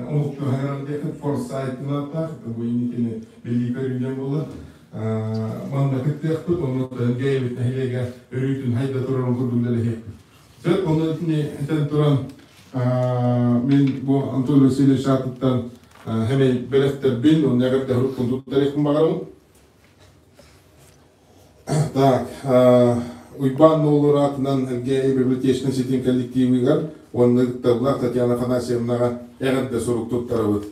омуктуу хаҥаран диэххит форсайтынаттаах, бу инникини билии көрүү буолар. Манна кыттыахпыт, онно Гээбит нэһилиэгэ өрүүтүн хайда турарын курдук үлэлэһиэхпит. Сөп, онно итини этэн туран, мин бу Анатолий Васильевич аатыттан Хэмэй бэлэхтэрбин, онно эҕэрдэ һуруккун туттарыахпын баҕарабын. Так, Уйбаан Нуолур аатынан Элгээйи библиотечнай ситим коллективыгар уонна ытталлаах Татьяна Афанасьевнаҕа эҕэрдэ сурук туттарабыт.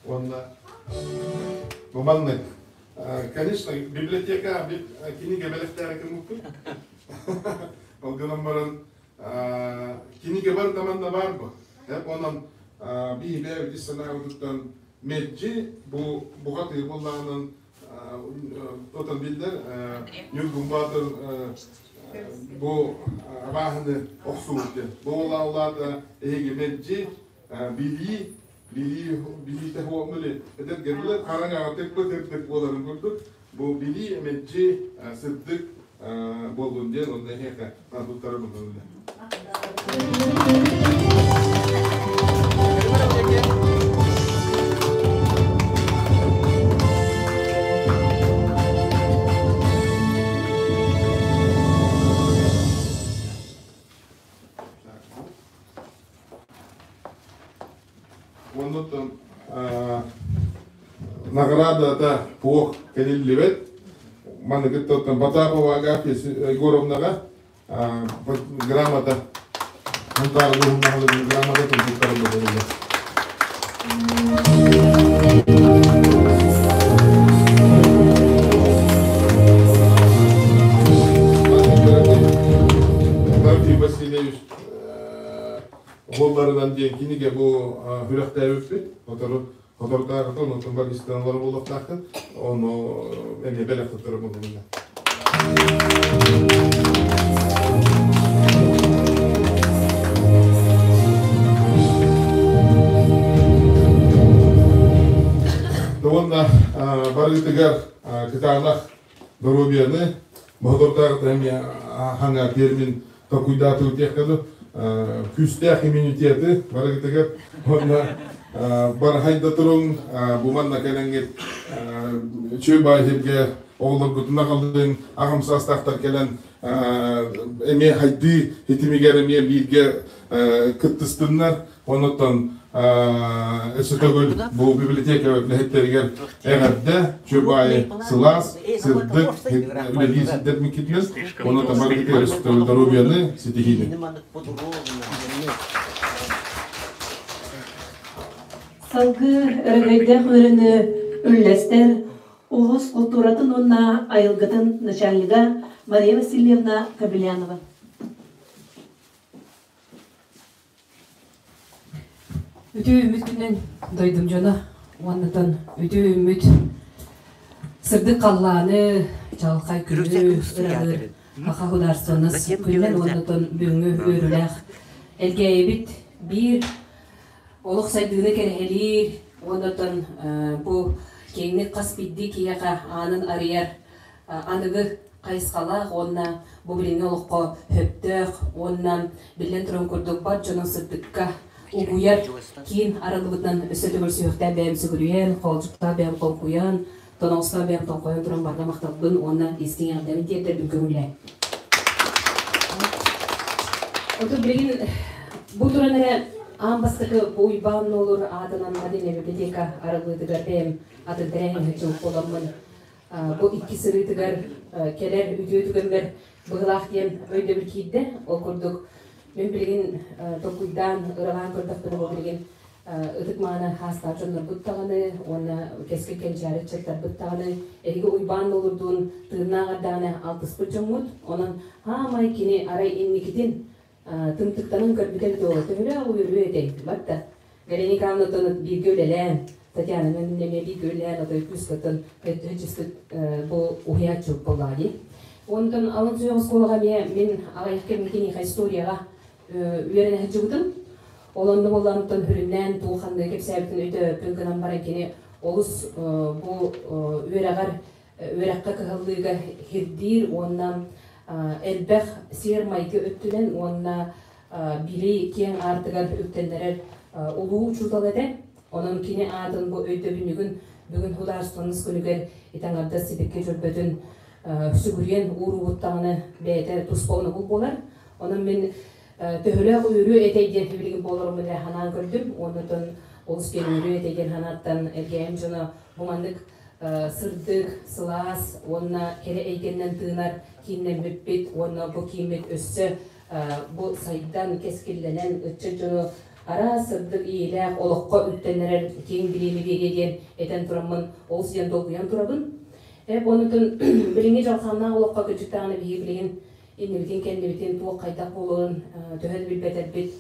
Уонна бу маннык Конечно, библиотека кинигэ бэлэхтээри кыммыппыт. Ол гынан баран кинигэ бар да манна баар бу. Онон биһиги ис санаабытыттан мэлдьи бу буҕатыы буоллаҕынан отон биллэр Ньургун Баатыр бу абааһыны охсубут диэн. Бу улаата эһиги мэлдьи билии билии билиитэ хуомнули эдэр герлер хараҥаҕа тыкпыт сырдык буоларын курдук бу билии мэлдьи сырдык буоллун диэн онно эһиэхэ туттара буллун. Оннуттан наградата туох кэлиллибэт. Маны кытта Батапова Агафья Егоровнаҕа грамота Мунтаар улууһун грамота туттарыллар буолла. Васильевич Уолларынан диэн кинигэ бу күрэхтээбиппит. Сотору соторутааҕыта онтон баргыстан олорор буолуохтааххын. Ону эмиэ бэлэх туттарар буоллум. Уонна барыытыгар кытаанах доруобуйаны, моһолордоох эмиэ хаҥа термин толкуйдаатыбыт диэххэ күүстээх иммунитеты барыгытыгар уонна барахайда туруҥ бу манна кэлэҥҥит үчүгэй баай сиргэ оҕолоргутун аҕалыҥ аҕам саастаахтар кэлэн эмиэ хайдыы ситимигэр эмиэ бииргэ кыттыстыннар Онуттан өссө төгүл бу библиотека үлэһиттэригэр эҕэрдэ, чөбайы сылаас, сырдык үлэлии сирдэр миккитигэр, онуттан барытыгар өссө төгүл доруобуйаны ситиһиини. Салгыы өрөгөйдөөх үөрүүнү үллэстэр улуус култууратын уонна айылгытын начальнига Мария Васильевна Кобельянова. Үтүө үмүт күнүн дойдум дьоно уоннатан үтүө үмүт сырдык халлааны, чаҕылхай күнү ыралыыр Саха художественнас күнүнэн уоннатан бүгүҥҥү үөрүүлээх Элгээйибит биир олох сайдыыны кэрэһэлиир уоннатан бу киэҥник хас биирдии киһиэхэ аанын арыйар аныгы хайысхалаах уонна бу билиҥҥи олоххо сөптөөх уонна биллэн туран курдук бар дьону сырдыкка угуйар киин арыллыбытынан өссө төгүл сүһүөхтээх бэйэм сүгүрүйэн, хоолдьуктаах бэйэм холкуйан, тоноҕостоох бэйэм тоҥхойон туран барҕа махталбын уонна истиҥ эҕэрдэбин тиэрдэрбин көҥүллээн. Оту билигин бу туран эрэ аан бастакы бу Уйбаан Нуолур аатынан модельнай библиотека арыллыытыгар бэйэм атын тэрээһиҥҥэ чуҥкуламмын Бу икки сырыытыгар кэлэр үтүө түгэммэр быһылаах диэн өйдөбүл киирдэ. Ол курдук мин билигин толкуйдаан, ыралаан көрдөхпүнэ бу билигин ытык мааны хаастаах дьоннорбут даҕаны уонна кэскил кэнчээри ыччаттарбыт даҕаны эһиги Уйбаан Нуолурдуун тыыннаах эрдэҕинэ алтыспыт дьоммут. Онон хаамай кини арай инникитин тымтыктанан көрбүтэ эбитэ буолуо. Төһөлөөх үөрүө этэй? Батта. Галина Николаевна бииргэ үлэлээн, Татьяна эмиэ бииргэ үлэлээн, отой күүскэ өттүһүчүспүт бу уһуйааччы буоллаҕа дии. Онтон алын сүһүөх оскуолаҕа эмиэ мин аҕыйах кэмҥэ киниэхэ историяҕа үөрэнэ сылдьыбытым. Ол онно буоллаҕыттан сүрүннээн туох ханныгы кэпсээбитин өйдөөбөппүн гынан баран кини олус бу үөрэҕэр үөрэххэ кыһаллыыга ирдиир уонна элбэх сиэр-майгы өттүнэн уонна били киэҥ аартыгар үктэннэрэр улуу учуутал этэ. Онон кини аатын бу өйдөбүнньүгүн Бүгүн художественность күнүгэр итаҥардас сибикки дьөрбөтүн сүгүрүйэн уурубут даҕаны бэйэтэ туспа онобул буолар. Онон мин төһөлөөх үөрүү этэй диэн билигин буоларым эрэ ханаан көрдүм. Оннотон олус диэн үөрүү этэй диэн ханааттан элгээйим дьоно бу маннык сырдык, сылаас уонна кэрэ эйгэннэн тыынар кииннэммиппит уонна бу кииммит өссө бу сайдан, кэскиллэнэн ыччат дьону араас сырдык иилээх олоххо үктэннэрэр киэҥ билиини биэриэ диэн этэн тураммын олус диэн долгуйан турабын. Онутун билиҥҥи дьалхааннаах олоххо кырдьык даҕаны биһиги билигин иннибитин-кэннибитин туох хайдах буолуон төһө да билбэтэрбит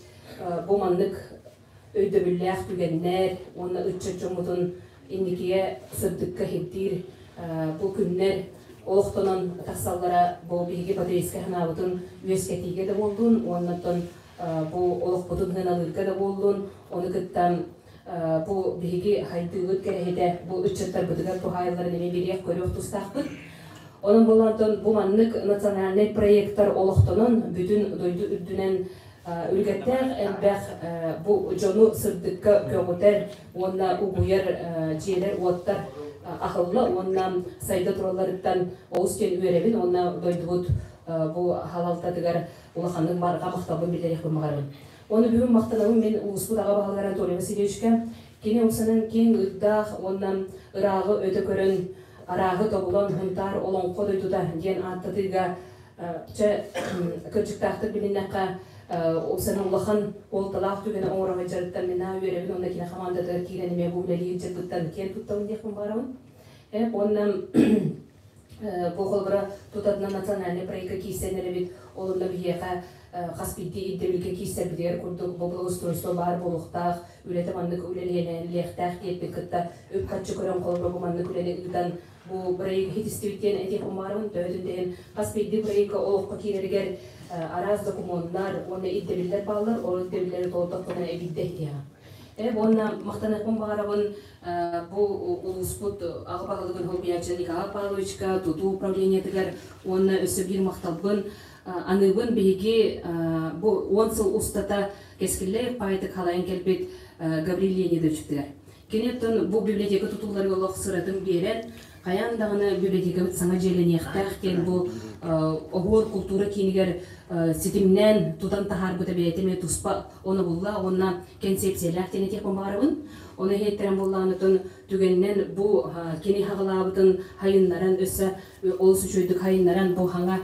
бу маннык өйдөбүллээх түгэннэр уонна ыччат дьоммутун инникигэ сырдыкка иһирдиир бу күннэр олохтонон тахсаллара бу биһиги патриотическай санаабытын үөскэтиигэ да буоллун уонна оттон бу олохпутун сыаналыырга да буоллун ону кытта бу биһиги хайдыыбыт кэрэһитэ бу ыччаттарбытыгар туһаайылларын эмиэ билиэх-көрүөх тустаахпыт. Онон буоллаантан бу маннык национальнай проектар олохтонон бүтүн дойду үрдүнэн үлүгэрдээх элбэх бу дьону сырдыкка көҕүтэр уонна угуйар дьиэлэр-уоттар аһылла уонна сайда туралларыттан олус диэн үөрэбин уонна дойдубут бу халалтатыгар улаханнык барҕа махталбын биллэриэхпин баҕарабын. Оны бүгүн махтанабын мин улууспут аҕа баһылыгар Анатолий Васильевичка. Кини умсанан киэҥ ыырдаах уонна ырааҕы өтө көрөн, арааһы тобулан Һунтаар олоҥхо дойдута диэн ааттатыыга чэ кырдьыктаахтык билиннэххэ умсанан улахан уолталаах түгэни оҥоро сылдьарыттан мин наһаа үөрэбин уонна кини хамаандатыгар киирэн эмиэ бу үлэлии сылдьарбыттан киэн туттабын диэхпин баҕарабын. Уонна Бу холобура тутатына национальнай проекка киирсэн эрэбит. Ол онно биһиэхэ хас биирдии ирдэбилгэ киирсэрбитигэр курдук бу благоустройство баар буолуохтаах, үлэтэ маннык үлэлиэхтээх диэппит кытта үп-харчы көрөн холобура бу маннык үлэни ыытан бу проект иһитистибит диэн этиэх умаарабын. Төһөтүн да иһин хас биирдии проекка олоххо киирэригэр араас докумуоннар уонна ирдэбиллэр бааллар. Ол ирдэбиллэри толордохпуна эбиитэ иһиэҕэ. Уонна махтаныахпын баҕарабын Бу улууспут аҕа баһылыгын солбуйааччы Николай Павловичка, тутуу управлениетыгар уонна өссө биир махталбын аныыбын биһиги бу 10 сыл устата кэскиллээх паайтык халайан кэлбит Гаврил Леонидовичтыгар. Кини оттон бу библиотека тутулларыгар олох сыратын биэрэн, хайаан даҕаны библиотекабыт саҥа дьиэлэниэхтээх диэн бу оһуор култуура киинигэр ситимнээн тутан таһаарбыта бэйэтэ эмиэ туспа онобулла уонна кэнсиэпсийэлээх диэн этиэхпин баҕарабын. Ону иһиттэрэн буоллаҕына түгэнинэн бу кини хаҕылаабытын хайыннаран өссө олус үчүгэйдик хайыннаран бу хаҥа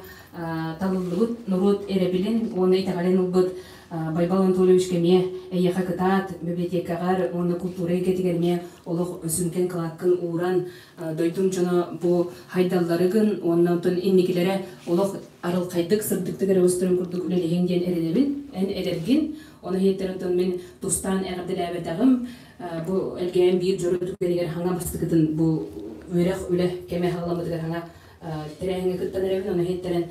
талыллыбыт норуот эрэбилин уонна итэҕэлин ылбыт Байбал Анатольевичка эмиэ эйиэхэ кытаат библиотекаҕар уонна култуура эйгэтигэр эмиэ олох сүҥкэн кылааккын ууран дойдум дьоно бу хайдалларыгын уонна онтон инникилэрэ олох арылхайдык сырдыктык эрэ устарын курдук үлэлэһиҥ диэн эрэнэбин эн эдэргин Ону иһиттэн оттон мин тустаан эҕэрдэлээбэтэҕим. Бу Элгээйим биир дьоро түгэнигэр хаҥа бастакытын бу үөрэх үлэ кэмэ халаммытыгар хаҥа тэрээһиҥҥэ кыттан эрэбин. Ону иһиттэрэн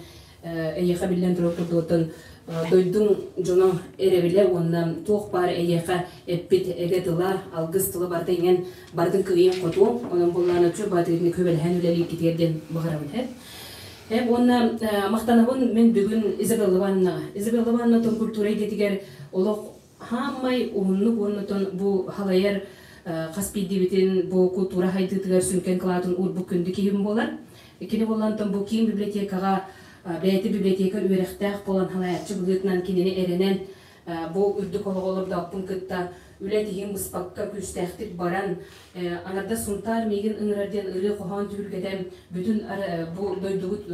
эйиэхэ биллэн турар курдук дойдуҥ дьоно эрэбилэ уонна туох баар эйиэхэ эппит эгэ тыла, алгыс тыла барыта иҥэн барытын кыайан хотуоҥ. Онон буллаан баатыгытын көбөлөһөн үлэлииргитигэр диэн баҕарабын. Уонна махтанабын мин бүгүн Изабелла Ивановнаҕа. Изабелла Ивановна тон культура эйгэтигэр олох хааммай уһуннук уонна тон бу халайар хас биирдиибитин бу культура хайдыытыгар сүҥкэн кылаатын уурбут күндү киһим буолар. Кини буолан тон бу киин библиотекаҕа бэйэтэ библиотека үөрэхтээх буолан халайааччы быһыытынан кинини эрэнэн бу үрдүк олоҕу олордооппун кытта үлэ тиһин быспакка күүстээхтик баран аҥардас Сунтаар миигин ыҥырар диэн ырыа-хоһоон түһүлгэтэ бүтүн бу дойдубут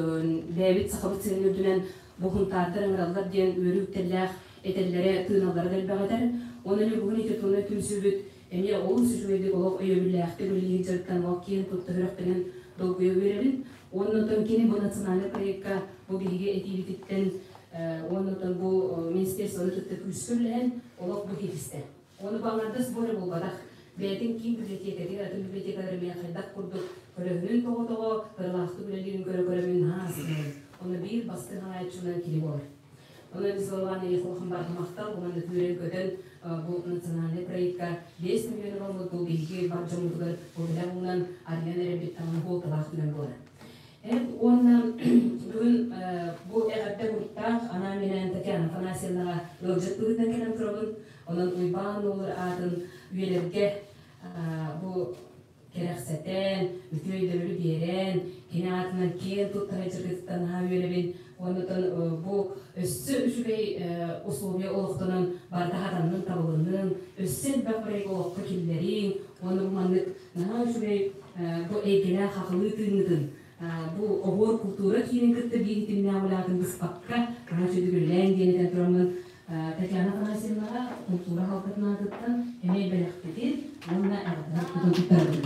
бэйэбит Сахабыт сирин үрдүнэн бу Һунтаардар ыҥыраллар диэн үөрүү үктэллээх этэллэрэ, тыыналлара да элбэх этэр. Онон Ньургуһун литературнай түмсүүбүт эмиэ олус үчүгэйдик олох өйөбүллээхтик үлэлиир дьарыктан ол киэн тутта сүрэхтэнэн долгуйа үөрэбин. Уонна оттон кини бу национальнай проекка бу биһиги этиибититтэн уонна оттон бу министерствоны кытта күүскэ үлэлэһэн олох бу кииристэ. Ону баҥардас бу эрэ буолбатах. Бэйэтин киин библиотекатыгар атын библиотекалар эмиэ хайдах курдук көлөһүнүн тоҕо-тоҕо ырылаахтык үлэлиирин көрө-көрөбүн наһаа астынабын. Онно биир бастыҥ хаһаайччынан кини буолар. Онон Иславан Ехолхан барҕа махтал уонна күүрэн-көтөн бу национальнай проекка 5 миллион ылыммыт бу биһиги бар дьоммутугар бу уунан арыйан эрэрбит таҥна суолталаах түгэн буолар. Уонна бүгүн бу эҕэрдэ куртаах анаан-минээн Татьяна Афанасьевнаҕа ыалдьыт быһыытынан кэлэн турабын. Онон Уйбаан Нуолур аатын үйэлэргэ бу кэрэхсэтэн, үтүө өйдөбүлү биэрэн, кини аатынан киэн тутта сылдьаргытыттан наһаа үөрэбин. Оннутан бу өссө үчүгэй условия олохтонон барыта хатаннын, табылыннын, өссө элбэх проект олоххо киллэриҥ, уонна бу маннык наһаа үчүгэй бу эйгэлээх хахылыы тыыҥҥытын бу оһуор култуура киинин кытта биир ситимнээх үлэҕитин быспакка наһаа үчүгэйдик үлэлээҥ диэн этэн тураммын Татьяна Афанасьевнаҕа култуура халтатын аатыттан эмиэ бэлэхпитин уонна эҕэрдэ тутан туттарабын.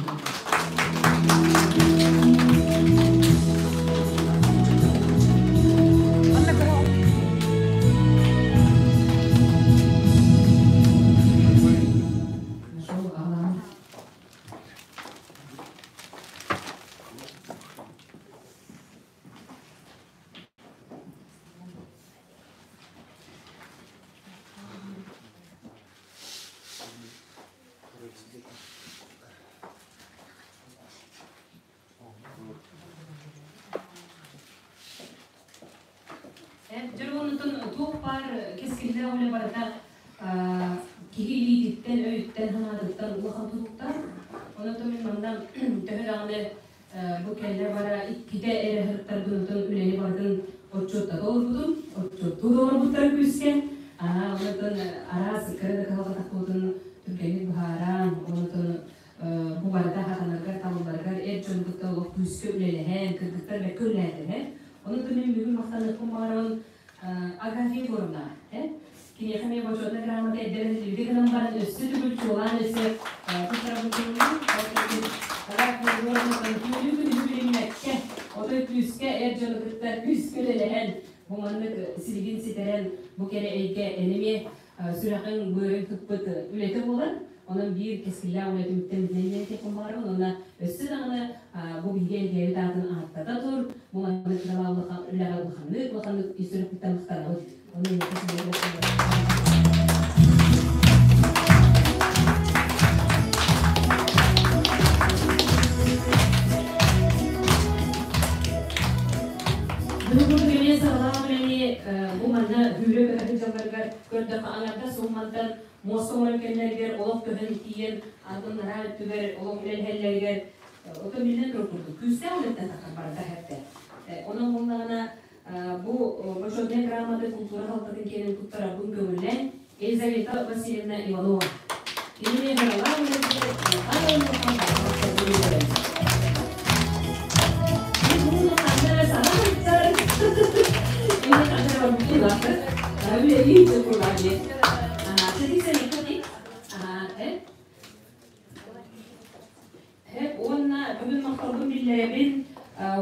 Дьоруонутун туох баар кэскиллээх үлэ барыта киһи илиититтэн, өйүттэн, санаатыттан улахан тутулуктаах. Онон мин манна төһө даҕаны бу кэллэ бара иккитэ эрэ сырыттарбын үлэни барытын отчуоттата олорбутум, отчуоттуу да олорбуттара күүскэ. Онтон араас кыра да кыһалҕа түргэнник быһааран, онтон бу барыта хатанаргар, талылларыгар эр дьон кытта олох күүскэ үлэлэһэн, кыргыттар бэркэ үлэлээтилэр. Онон мин бүгүн махтаныахпын баҕарабын Агафья Егоровна. Киниэхэ эмиэ бочуотунай грамота эрдэ гынан баран өссө төгүл чуолаан өссө туттарабын көҥүлүн. Агафья Егоровна түүнү-күнүһү билиммэккэ, отой күүскэ эр дьону кытта күүскэ үлэлэһэн, бу маннык силигин ситэрэн бу кэрэ эйгэ эн эмиэ сүрэҕиҥ, быарыҥ туппут үлэтэ буолар. Онон биир кэскиллээх үлэ түмүктэн билэн диэн этиэхпин баҕарабын. Уонна өссө даҕаны бу биһиги элгээбит аатын ааттата тур, бу маннык үлэҕэ улаханнык, улаханнык ис сүрэхпиттэн махтанабыт. Ону эйиэхэ Бүгүн эмиэ саҕалаах үлэни бу манна бүүрэ көтөр дьалларыгар көрдөххө аҥардас сууммантан муоста оҥорон кэллэригэр олох көһөн тиийэн атын наһаа өттүгэр олох үлэлэһэллэригэр ото биллэн турар курдук күүстээх үлэттэн тахсар барыта хэттэ. Онон буоллаҕына бу бочуотунай грамота култуура халтатын киэнин туттарарбын көҥүллээн Елизавета Васильевна Иванова. Кинини ыҥыралаах үлэтигэр Уонна бүгүн махталбын биллэрэбин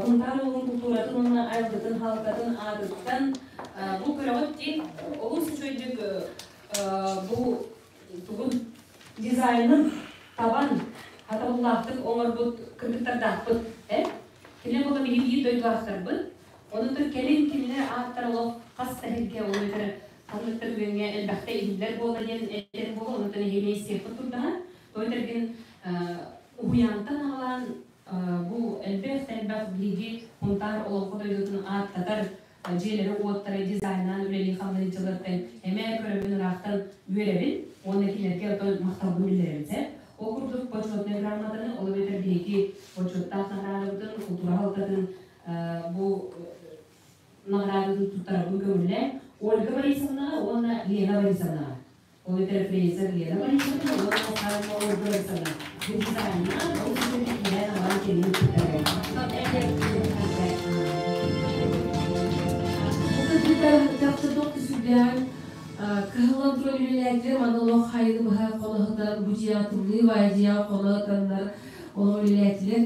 Хунтаар улууһун култууратын уонна айылгытын хаалтатын аатыттан бу көрөҕүт дии олус үчүгэйдик бу тугун дизайнын табан хатабыллаахтык оҥорбут кыргыттардаахпыт э кинилэр буолла биһиги биир дойдулаахтарбыт онон кэлин кинилэр ааттара олох хас да сиргэ ол эбэтэр ханнык да түгэҥҥэ элбэхтэ иһиллэр буолла диэн этэр буолуо онтон эһиги истиэххит турдаҕа той тэргин уһуйаантан аҕалаан бу элбэх элбэх биһиги Хунтаар олоҥхо дойдутун ааттатар дьиэлэри-уоттары дизайнаан үлэлии хамныы дьыллартан эмээ көрөбүн ыраахтан үөрэбин уонна кинилэргэ оттон махталбын биллэрэбин сэ. Ол курдук почетнай грамотаны, ол эбэтэр биһиги почеттаах наҕараадабытын, култуура халтатын бу наҕараадатын туттарабын көҥүллээн Ольга Борисовнаҕа уонна Лена Борисовнаҕа. Ол эбэтэр Фрейзер Лена Борисовна уонна Михайлова Ольга Борисовна бу дизайннаан ол ситимин киирэн аҕалан кэлин туттарар. Чахчы туох түсүрдээн кыһыллан туран үлэлээтилэр манна олох хайыны быһа хоноһутан бу дьиэҕэ тымныы баайы дьиэҕэ хоноһутаннар олох үлэлээтилэр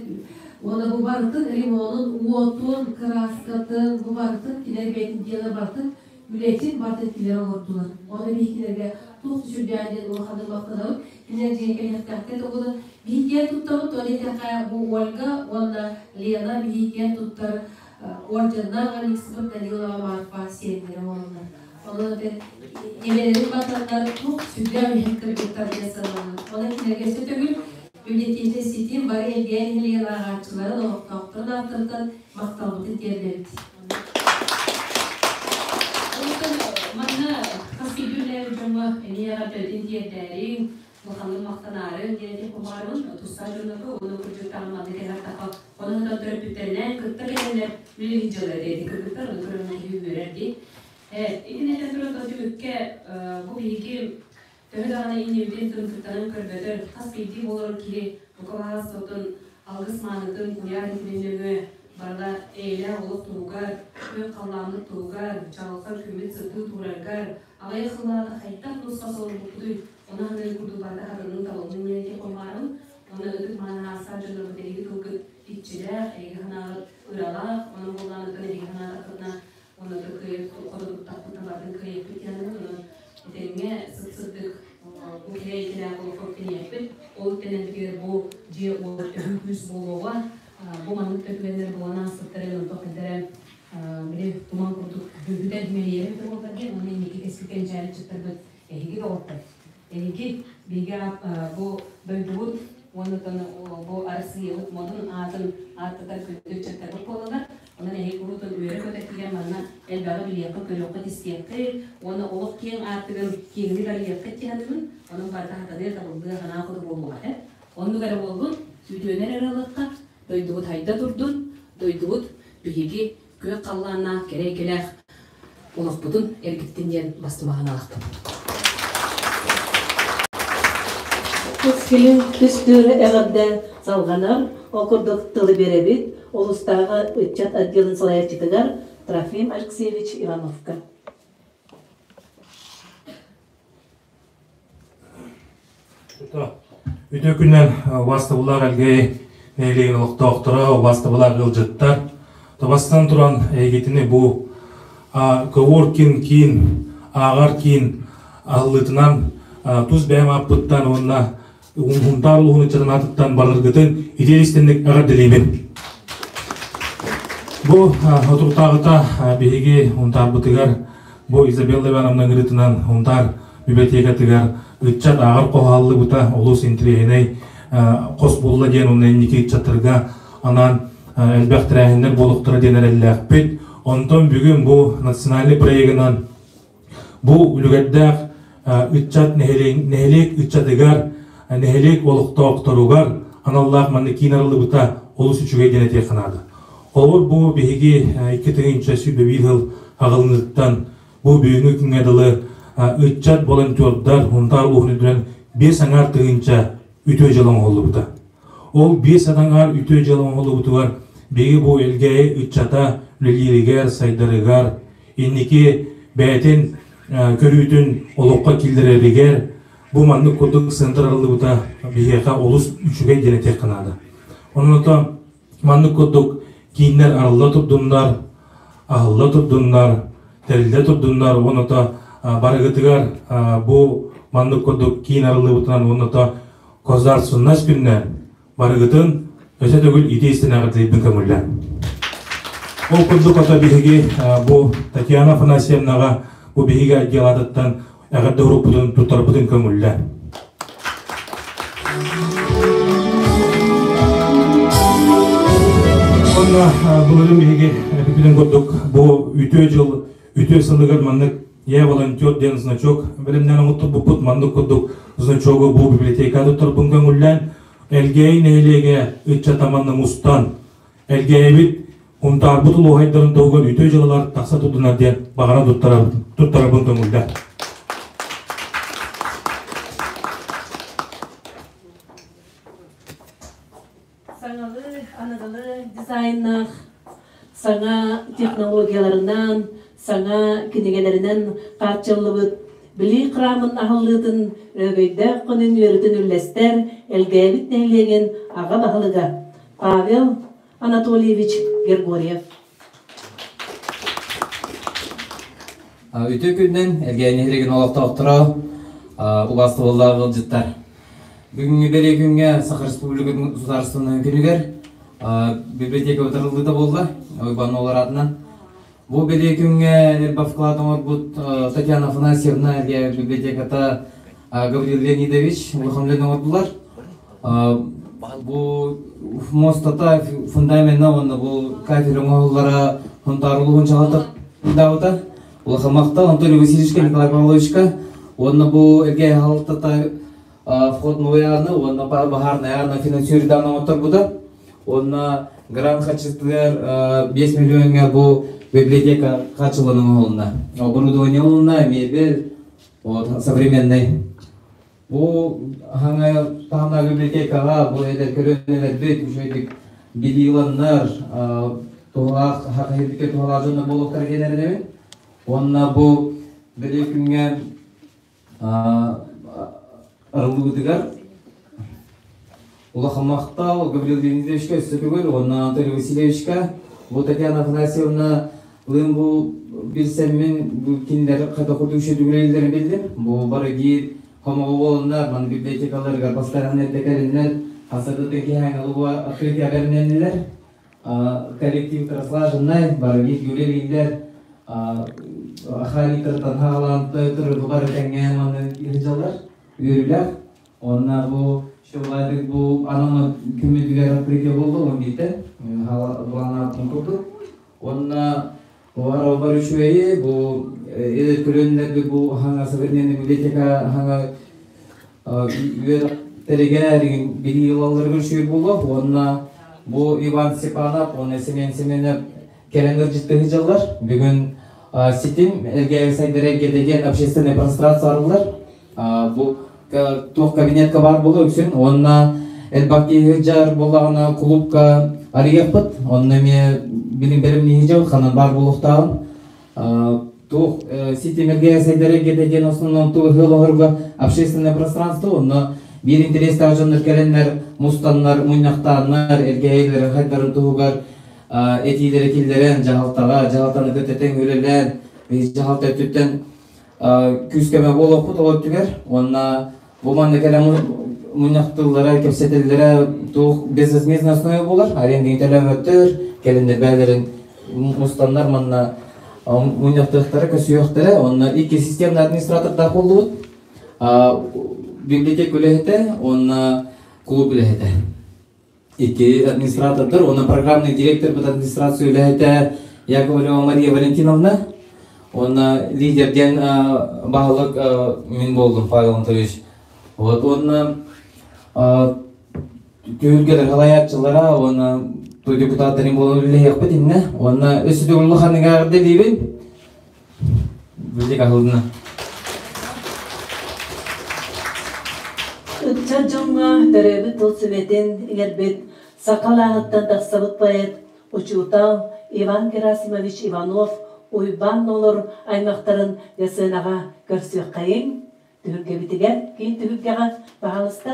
уонна бу барытын ремонун уотун кырааскатын бу барытын кинилэр бэйэтин дьиэлэр барытын үлэтин барытын кинилэр оҥордулар. Ону биһи кинилэргэ туох сүрдээх диэн улаханнык махтанабыт. Кинилэр дьиэ кэлиэхтээхтэр тугунан биһи киэн туттабыт, тоҕо диэтэххэ бу Ольга уонна Лена биһи киэн туттар орденнаах Александр Данилова Марфа сиэннэрэ буолаллар. Онон эбэлэрин батаннар туох сүрдээх үлэһит кыргыттар диэн санаалар. Онон кинилэргэ өссө төгүл библиотека ситим бары элгээн иһилиэн ааҕааччыларын олохтоохторун ааттарыттан махталбытын тиэрдэбит. Онтон манна хас биирдии үлэлээбит дьоҥҥо эмиэ эҕэрдэлэрин тиэрдээриҥ. Улаханнык махтанаары диэн этих баҕарабын. Тустаах дьоннорго уонна кырдьыктаах манна кэлэр таха онон да төрөппүттэринээн кытта кэлэннэр үлэлии дьыллар диэти кыргыттар ону көрөн киһи үөрэр дии. Итини этэн туран түмүккэ бу биһиги төһө даҕаны иннибитин тымтыктанан көрбөтөр хас биирдии буолар киһи бука баһаас сотун алгыс маанытын куйаар итинин нөҥүө барыла эйэлээх олох туһугар, күөх халлааммыт туһугар, чаҕылхай күммүт сырдыы турарыгар аҕыйах сыллааҕыта хайдах нусха солорбуппутуй Ону аһыныы курдук барыта хатанын табыллын диэн этиэх баҕарабын. Уонна ытык мааны аастаах дьоннорбут эһиги тылгыт иччилээх, эһиги санааҕыт ыралаах, онон буоллаҕына эһиги санаатаххытына уонна да кыайа хоту туттахпытына барытын кыайыахпыт диэн онон этэҥҥэ сып-сырдык бу кэрэ эйгэлээх олоххо үктэниэхпит. Ол үктэнэрбитигэр бу дьиэ уот төһүү күүс буолуоҕа. Бу маннык да түгэннэр буолан ааспыттарын онтон хайдара били туман курдук бүтэн мэлийэрэ эбитэ буоллар диэн уонна инники кэскил кэнчээри ыччаттарбыт Эһиги доҕоттор, эһиги биһиги бу дойдубут уонна бу Арассыыйабыт модун аатын ааттатар күндү ыччаттарбыт буолаллар. Онон эһиги куруутун үөрэ-көтө киирэн манна элбэҕи билиэххит, көрүөххүт, истиэххит уонна олох киэҥ аартыгын киэҥник арыйыаххыт дии саныыбын. Онон барыта хатаныа, табыллыа, санаа хоту буолуоҕа этэ. Оннук эрэ буоллун, үтүөнэр эрэ ылыахха, дойдубут хайда турдун, дойдубут биһиги күөх халлааннаах кэрэ эйгэлээх олохпутун эргиттин диэн бастымаһын аахтым. Тускүлүн түстүүр эҕэрдэ салҕанар, ол курдук тылы биэрэбит улуустааҕы ыччат отделын салайааччытыгар Трофим Алексеевич Ивановка. Үтүө күнүнэн убаастабыллаах Элгээйи нэһилиэгин олохтоохторо, убаастабыллаах ыалдьыттар. Табастан туран эһигитини бу Коворкин киин, ааҕар киин аһыллыытынан тус бэйэм ааппыттан уонна Хунтаар улууһун ыччатын аатыттан барыларгытын итиэр истинник эҕэрдэлиибин. Бу отуртааҕыта биһиги Хунтаарбытыгар бу Изабелла Ивановна ыҥырыытынан Хунтаар библиотекатыгар ыччат ааҕар хоһоаллыбыта олус интириэһинэй хос буолла диэн уонна инники ыччаттарга анаан элбэх тэрээһиннэр буолуохтара диэн эрэллээхпит. Онтон бүгүн бу национальный проегынан бу үлүгэрдээх ыччат нэһилиэк ыччатыгар, нэһилиэк олохтоохторугар аналлаах манна киин арыллыбыта олус үчүгэй диэн этиэххэ наада. Холобур, бу биһиги 2021 сыл аҕылыныттан бу бүгүҥҥү күҥҥэ дылы ыччат волонтердар Хунтаар улууһун үрдүнэн 5,5 тыһыынча үтүө дьыала оҥоһуллубута. Ол 5,5 үтүө дьыала оҥоһуллубутугар биһиги бу Элгээйи ыччата үлэлииригэр, сайдарыгар, инники бэйэтин көрүүтүн олоххо киллэрэригэр бу маннык курдук центр арыллыбыта биһиэхэ олус үчүгэй диэн этиэххэ наада. Онон маннык курдук кииннэр арылла турдуннар, аһылла турдуннар, тэриллэ турдуннар уонна барыгытыгар бу маннык курдук киин арыллыбытынан уонна государственность күннэр барыгытын өсө төгүл ити истинэҕитийбин көҥүллэн. Ол курдук ото биһиги бу Татьяна Афанасьевнаҕа бу биһиги отделатыттан эҕэрдэ урукпутун туттарбытын көҥүллэн. Онно былырыын биһиги эпипитин курдук бу үтүө дьыл үтүө сылыгар маннык Я волонтер диэн значок бэлэмнээн оҥотторбуппут маннык курдук значогу бу библиотека туттарбын көҥүллээн Элгээйи нэһилиэгэ ыччата манна мустан Элгээйибит Хунтаарбыт улууһайдарын туһугар үтүө дьыалалар тахса турдунар диэн баҕара туттарабын көҥүллээн. Саҥалыы, аныгылыы дизайннаах, саҥа технологияларынан, саҥа кинигэлэринэн хааччыллыбыт Билии храмын аһыллыытын өрөгөйдөөх күнүн үөрүүтүн үллэстэр Элгээбит нэһилиэгин аҕа баһылыга Павел Анатольевич Григорьев. Үтүө күнүнэн Элгээйи нэһилиэгин олохтоохторо, убаастабыллаах ыалдьыттар. Бүгүҥҥү бэлиэ күҥҥэ Саха Республикатын Государственнай күнүгэр библиотека утарыллыыта буолла, Уйбан Уолар аатынан. Бу бэлиэ күҥҥэ элбэх вклад оҥорбут Татьяна Афанасьевна Элгээйи библиотеката Гаврил Леонидович улахан үлэни оҥордулар. Бу муостата фундамена уонна бу кафель оҥоһуллара Хонтаар улууһун дьаһалтата улахан махтал Анатолий Васильевичка, Николай Павловичка уонна бу Элгээйи хаһалтата. входной ааны уонна баһаарнай ааны финансируйдаан оҥотторбута. Уонна грант хаччытыгар 5 миллиоҥҥа бу библиотека хаччыланан оҥоһулунна. Оборудование ылынна, мебель, вот, современный. Бу хаҥа таһымнаах библиотекаҕа бу эдэр көлүөнэлэрбит үчүгэйдик билии ыланнар, туһалаах хахыйбыкка туһалаах дьоннор буолуохтара диэн эрэнэбин. Уонна бу бэлиэ күҥҥэ арыллыбытыгар улахан махтал Гаврил Леонидовичка өссө төгүл уонна Анатолий Васильевичка бу Татьяна Афанасьевна лыын бу билсэммин бу кинилэр хата курдук үчүгэй биллим. Бу бары биир хомоҕо буоланнар маны библиотекаларыгар бастаран эрдэ кэлиннэр хасырдытын киһээҥ ылуа открытие бэринэннилэр. Коллектив слаженный, бары биир үлэлииллэр охранниктартан хаалаан тойоттору бары тэҥҥэ манна илдьаллар үөрүүлээх. Онна бу шыллайдык бу анаммыт күммүтүгэр открытие буолла он бииртэн былааннаабытын курдук. Онна бар үчүгэйи бу көлөннөрбүт бу хаҥа современный библиотека хаҥа үөрэхтэригэр билии ылалларыгар үчүгэй буолуо. Уонна бу Иван Степанов уонна Семен Семенов кэлэн ыалдьыттыы сылдьаллар. Бүгүн ситим Элгээйи сайдар эйгэтэ диэн общественный пространство арыллар. Бу туох кабинетка баар буолуо үксүн. Уонна элбэх киһи сылдьар буоллаҕына клубка арыйыахпыт. Онно эмиэ билим бэлэмниһи дьыл ханан баар буолуохтааҕын. Туох ситимэргэ сайдар эйгэтэ диэн основном тугу ыһыал общественное пространство онно биир интэриэстээх дьоннор кэлэннэр мустаннар мунньахтааннар эргээйилэрин хайдарын туһугар этиилэри киллэрэн дьаһалтаҕа дьаһалтаны кытта тэҥ үлэлээн дьаһалта өттүттэн күүс-көмө буолуохпут ол өттүгэр уонна бу манна кэлэн мунньахтыыллара кэпсэтэллэрэ туох безвозмездной основе буолар аренданы төлөөбөттөр кэлиннэр бээлэрин мустаннар манна мунньахтыахтара көсүөхтэрэ уонна икки системный администратордаах буоллубут библиотека үлэһитэ уонна клуб үлэһитэ икки администратордар уонна программный директорбыт администрация үлэһитэ Яковлева Мария Валентиновна уонна лидер диэн баһылык мин буоллум Павел Анатольевич. Вот уонна түһүлгэлэр халайааччылара уонна депутаттарын буолан үлэлэһиэхпит иннэ уонна өссө төгүл улаханныгар диибин Билик аһылына. Ыччат дьоҥҥо төрөөбүт тыл сүмэтин иҥэрбит саха алааһыттан тахсыбыт поэт, учуутал Иван Герасимович Иванов Уйбаан Нолор аймахтарын сценаҕа көрсүөххэйиҥ. Түһүлгэбитигэр, киин түһүлгэҕэ, пожалуйста.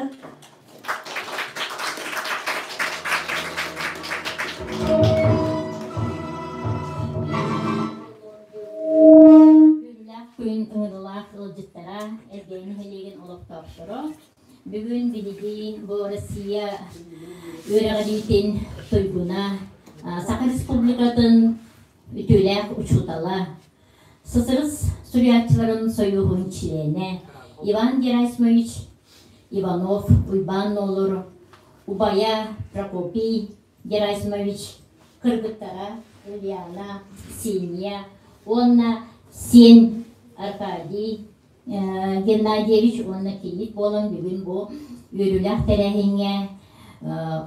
Күнлээх күн ыҥырылаах ыалдьыттара, Эргээн нэһилиэгин олохтоохторо. Бүгүн биһиги бу Россия үөрэҕириитин туйгуна, Саха Республикатын үтүөлээх учуутала, СССР суруйааччыларын сойууһун чилиэнэ Иван Герасимович Иванов, Уйбаан Нолур, убайа Прокопий Герасимович кыргыттара Ульяна, Ксения уонна сиэн Аркадий Геннадьевич уонна кийиит буолан бүгүн бу үөрүүлээх тэрээһиҥҥэ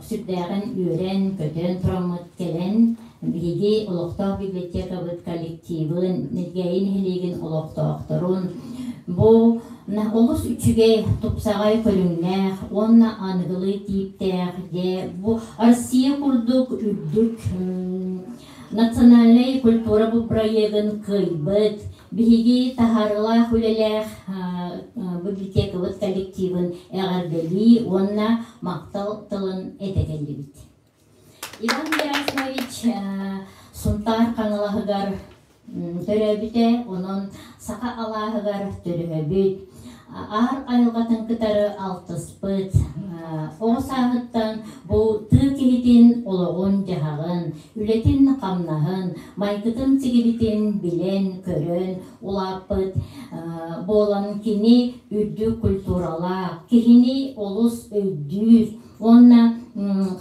сүрдээҕин үөрэн-көтөн тураммыт кэлэн биһиги олохтоох библиотекабыт коллективын, Нэлгээйи нэһилиэгин олохтоохторун бу олус үчүгэй, тупсаҕай көрүҥнээх уонна аныгылыы тииптээх дьэ бу Россия курдук үрдүк национальнай культура бу проегын кыайбыт Биһиги таһаарыылаах үлэлээх библиотекабыт коллективын эҕэрдэлии уонна махтал тылын этэ кэллибит. Иван Герасимович Сунтаар Хаҥалаһыгар төрөөбүтэ, онон саха алааһыгар төрөөбүт, аар айылҕатын кытары алтыспыт, оҕо сааһыттан бу тыа киһитин олоҕун-дьаһаҕын, үлэтин-хамнаһын, майгытын-сигилитин билэн-көрөн улааппыт буолан кини үрдүк культуралаах, киһини олус өйдүүр уонна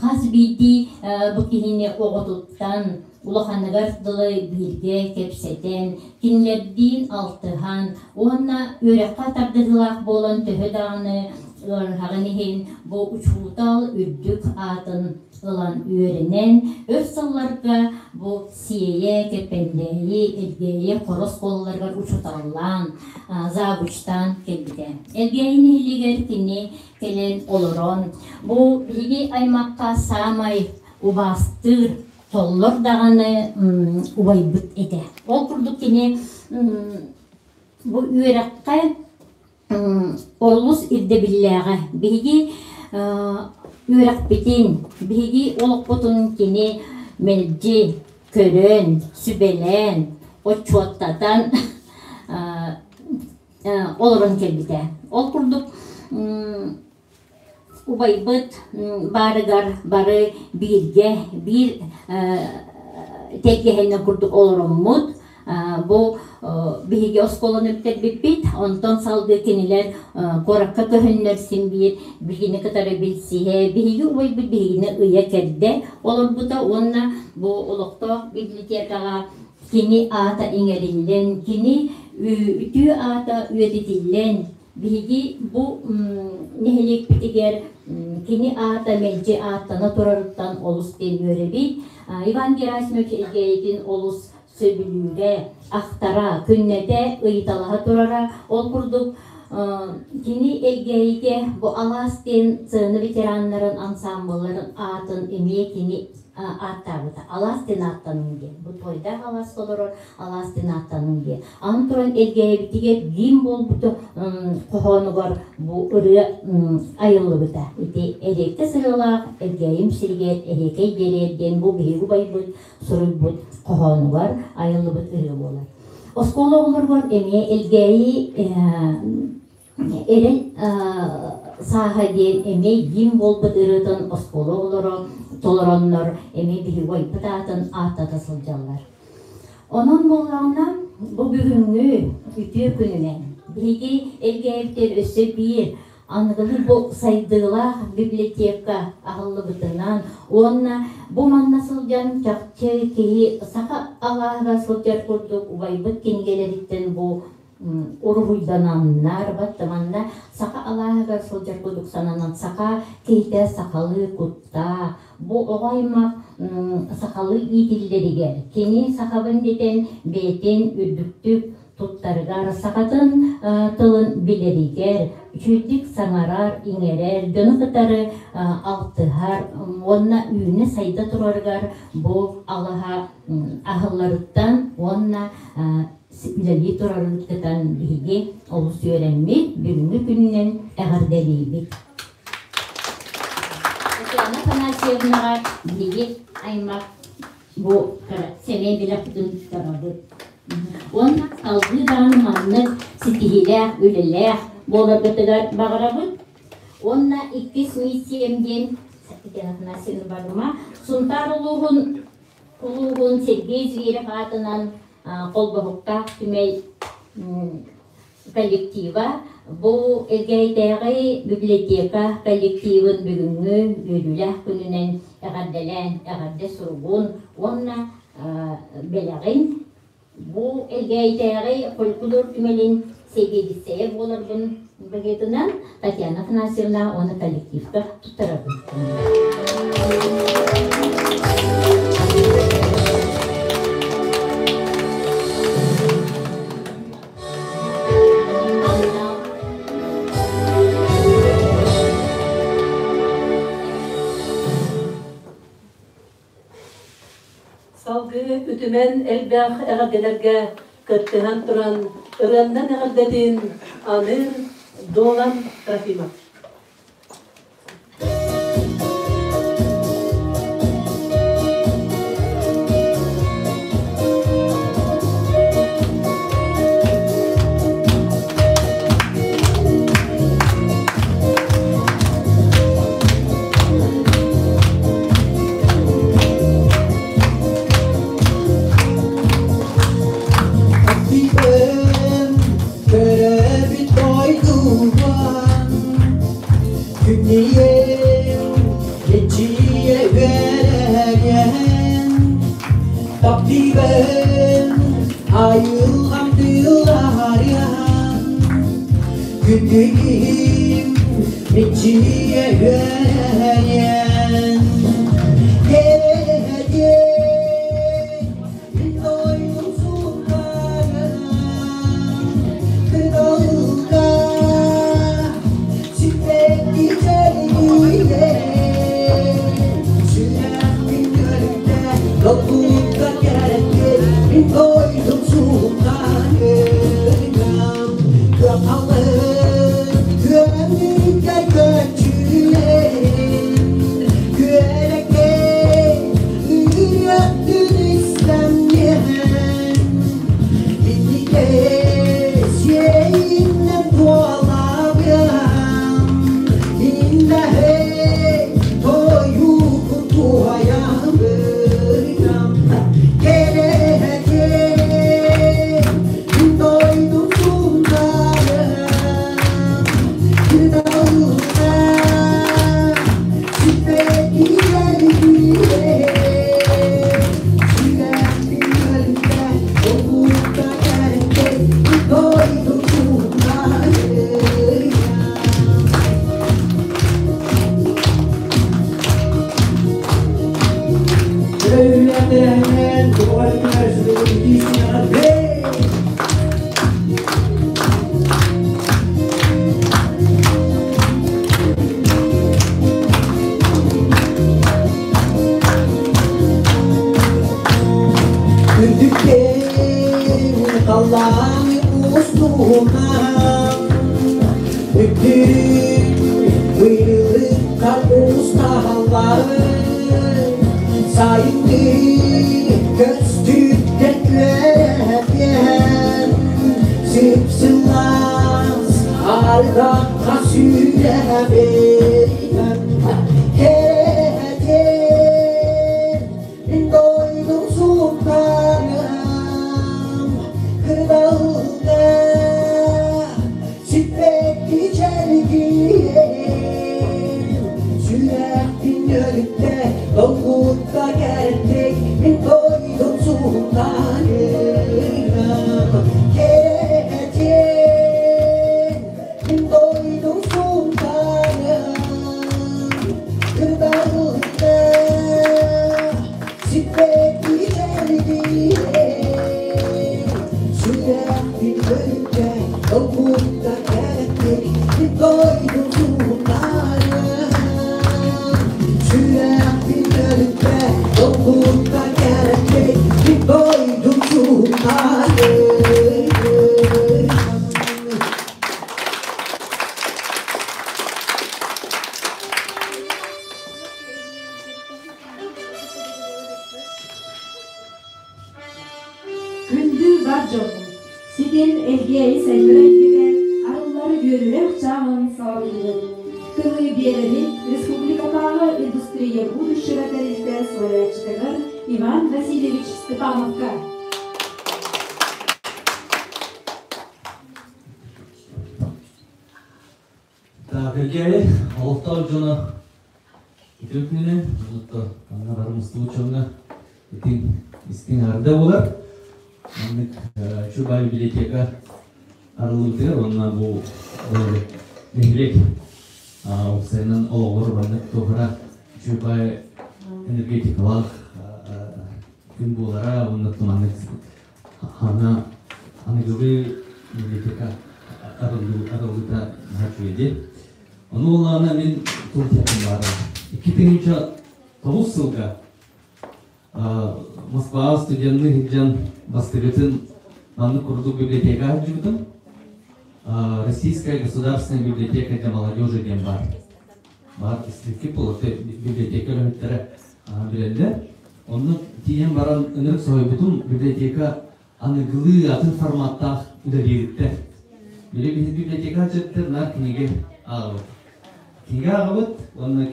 хас биирдии бу киһини оҕотуттан улаханыгар дылы бииргэ кэпсэтэн, кинилэрдиин алтыһан уонна үөрэххэ тардыһыылаах буолан төһө даҕаны ыарыһаҕын иһин бу учуутал үрдүк аатын ылан үөрэнэн, өр сылларга бу Сиэйэ, Кэппэндээйи, Элгээйи Хоро оскуолаларыгар учууталлаан, завучтаан кэлбитэ. Элгээйи нэһилиэгэр кини кэлэн олорон, бу биһиги аймахха саамай убаастыыр, толлор даҕаны убайбыт этэ. Ол курдук кини бу үөрэххэ олус ирдэбиллээҕэ. Биһиги үөрэхпитин, биһиги олохпутун кини мэлдьи көрөн, сүбэлээн, отчуоттатан олорон кэлбитэ. Ол курдук убайбыт баарыгар бары бииргэ биир тэлгэһэннэн курдук олороммут бу биһиги оскуоланы бүтэрбиппит онтон салгыы кинилэр куоракка көһөннөр син биир биһигини кытары билсиһэ биһиги убайбыт биһигини ыйа кэрдэ олорбута уонна бу олохтоох библиотекаҕа кини аата иҥэриллэн кини үтүө аата үйэтитиллэн Биһиги бу нэһилиэкпитигэр кини аата мэлдьи ааттана турарыттан олус диэн үөрэбит. Иван Герасимович Элгээйитин олус сөбүлүүрэ, ахтара, күннэтэ ыйыталаһа турара. Ол курдук кини Элгээйигэ бу Алаас диэн сцена ветераннарын ансаамбылларын аатын эмиэ кини ааттаабыта. Алаас диэн ааттаныҥ диэн. Бу Туойдаах алааска олорор алаас диэн ааттаныҥ диэн. Аны туран Элгээйибитигэр гимн буолбута хоһоонугар бу ырыа айыллыбыта. Ити эриэккэ сырыылаах Элгээйим сиригэр эһиэкэй биэриэр диэн бу биһиги убайбыт суруйбут хоһоонугар айыллыбыт ырыа буолар. Оскуола оҕолоругар эмиэ Элгээйи Эрэл сааһа диэн эмиэ гимн буолбут ырыатын оскуола оҕолоро толороннор эмиэ биһиги убайбыт аатын ааттата сылдьаллар. Онон буоллаҕына бу бүгүҥҥү үтүө күнүнэн биһиги Элгээйиттэр өссө биир аныгылыы бу сайдыылаах библиотека аһыллыбытынан уонна бу манна сылдьан чахчы киһи саха алааһыгар сылдьар курдук убайбыт кинигэлэриттэн бу уруһуйдананнар, баттаманна саха алааһыгар сылдьар курдук сананан саха киһитэ сахалыы куттаах, бу оҕо аймах сахалыы иитиллэригэр, кини сахабын дэтэн бэйэтин үрдүктүк туттарыгар, сахатын тылын билэригэр, үчүгэйдик саҥарар, иҥэрэр, дьону кытары алтыһар уонна үүнэ-сайда турарыгар бу алаһа аһылларыттан уонна үлэлии турарын кытан биһиги олус үөрэммит, бүгүҥҥү күнүнэн эҕэрдэлиибит. Татьяна Афанасьевнаҕа биһиги аймах бу сэмэй билэхпитин туттарабыт. Уонна салгыы даҕаны маннык ситиһиилээх, үлэлээх буоларгытыгар баҕарабыт. Уонна иккис миссиям диэн Татьяна Афанасьевна барыма Сунтаар улууһун улууһун Сергей Зверев аатынан холбоһуктаах түмэл коллектива бу Элгээйдээҕи библиотека коллективын бүгүҥҥү үөрүүлээх күнүнэн эҕэрдэлээн эҕэрдэ суругун уонна бэлэҕин бу Элгээйдээҕи фольклор түмэлин сэбиэдиссэйэ буоларбын быһыытынан Татьяна Афанасьевна уонна коллективка туттарабын. Салгыы үтүмэн элбэх эҕэрдэлэргэ кыттыһан туран ырыаннан эҕэрдэтин аныыр Долан Трофимов. Төрөөбүт дойдубан Күннүйэм кичийэ үөрэрэн Таптыыбын айылҕам тыылларыан Күндү киһим Мичийэ үөрэн Кэрэтиэн Мин дойдум султаным Кырдалга Сиппэти чэлгийэн Сүрэхпин көрүтэ Долгуйда кэрэтиэн Мин дойдум султаным Кыахалын күөммүккэ көччүйэн Күөрэкэй үрэхтин истэммиэн Минньигэс сиэйинэн туолабыам Иннэһэй тойугун туойабыам Кэрэтиэн дойдум султаным Кыталыга сиппэтигэлиирэ Сүрэхпин өлүтэ долгутта кэрэтэ дойдум султаным Өлүтэнэн туойар сүрдү Үрдүктэн халлаан устуһунан Үктүрүн быйылыкка устаһалларын Сайынны көстүүттэн күөрэпиэн Сып-сылаас ардахха сүүрэбин Кэрэтиэн мин дойдум султаным Кырдалга сиппэкки чэлгиэн Сүрэхпин өлүттэ, долгутта кэртик Мин дойдум султаным Кэрэтиэн мин дойдум султаным Кырдалга сиппэкки чэлгиэн Сүрэхпин өлүттэ, долгутта кэртик Мин дойдум султаным Сүрэхпин өлүттэ, долгутта кэртик Мин дойдум султаным Күндү бар дьоммут, ситим Элгээйи сайдар эйгэтэ арыллар үөрүүлээх чааһын саҕалыыбыт. Тылы биэрэбит республикатааҕы индустрия будущего тэрилтэ салайааччытыгар Иван Васильевич Степановка. Так, Элгээйи олохтоох дьоно үтүө күнүнэн, онуттан манна бары мустубут дьоҥҥо итин истиҥ арда буолар. Маннык Чубай библиотека арыллыбытыгар уонна бу нэһилиэк уопсайынан олоҕор маннык туохара Чубай энергетикалаах күн буолара уонна маннык Аны аныгылыы библиотека арыллыыта наһаа үчүгэй дии. Ону буоллаҕына мин туох диэхпин баара. 2009 сылга Москваҕа студенныы сылдьан бастакытын маннык курдук библиотека сылдьыбытым. Российская государственная библиотека для молодежи диэн баар. Баар библиотека үлэһиттэрэ билэллэр. Онно тиийэн баран ынырык соһуйбутум библиотека аныгылыы атын форматтаах үлэлиириттэн. Били биһи библиотека дьэттэр наар кинигэ ааҕабыт. Кинигэ ааҕабыт уонна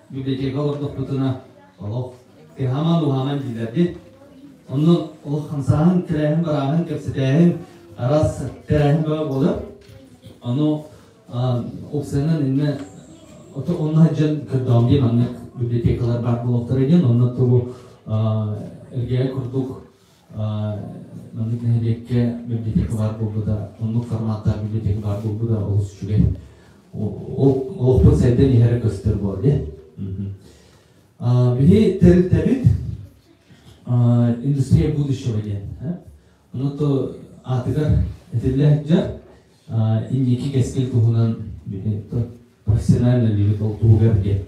библиотека олордохпутуна олох тыһаман уһаман дииллэрди. Онно олох хамсааһын, тэрээһин, барааһын, кэпсэтээһин, араас тэрээһин бөҕө буолар. Ону Уопсайынан иннэ онно сылдьан көрдөҕүм дии маннык библиотекалар баар буолуохтара диэн онно тугу Элгээйи курдук маннык нэһилиэккэ библиотека баар буолбута оннук форматтаах библиотека баар буолбута олус үчүгэй. Ол олохпут сайдан иһэрэ көстөр буолар дии. Биһи тэрилтэбит индустрия будущего диэн. Ону то аатыгар этиллэ сылдьар инники кэскил туһунан биһи профессионально либит ол туһугар диэн.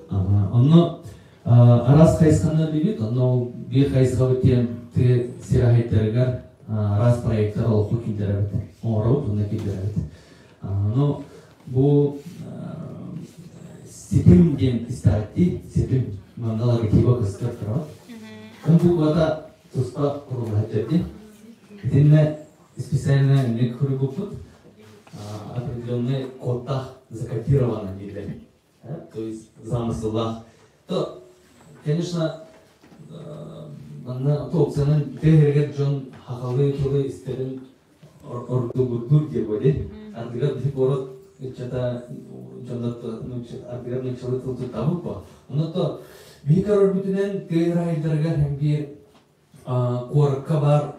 Онно араас хайысханы билбит, онно биир хайысхабыт диэн тыа сир аһайтарыгар араас проекттар олоххо киллэрэбит, оҥоробут уонна киллэрэбит. Ну, бу ситим диэн истээти, ситим манна логотипа көстөр турар. Эн буквата туспа курулаһа дьэрди. Итиннэ специально эмне курубуппут определенный кодтах закодировано дииллэр. То есть замыслах. То, конечно, манна опциянан тыа дьон хахалы тылы истэрин ордугурдуур диэ буоле. Ардыгар биһи куорат ыччата дьоннот ардыгар нуччалыы тыл туттабыт бо. Онно то биһи көрөрбүтүнэн тыа ырайдарыгар һэм биир куоракка бар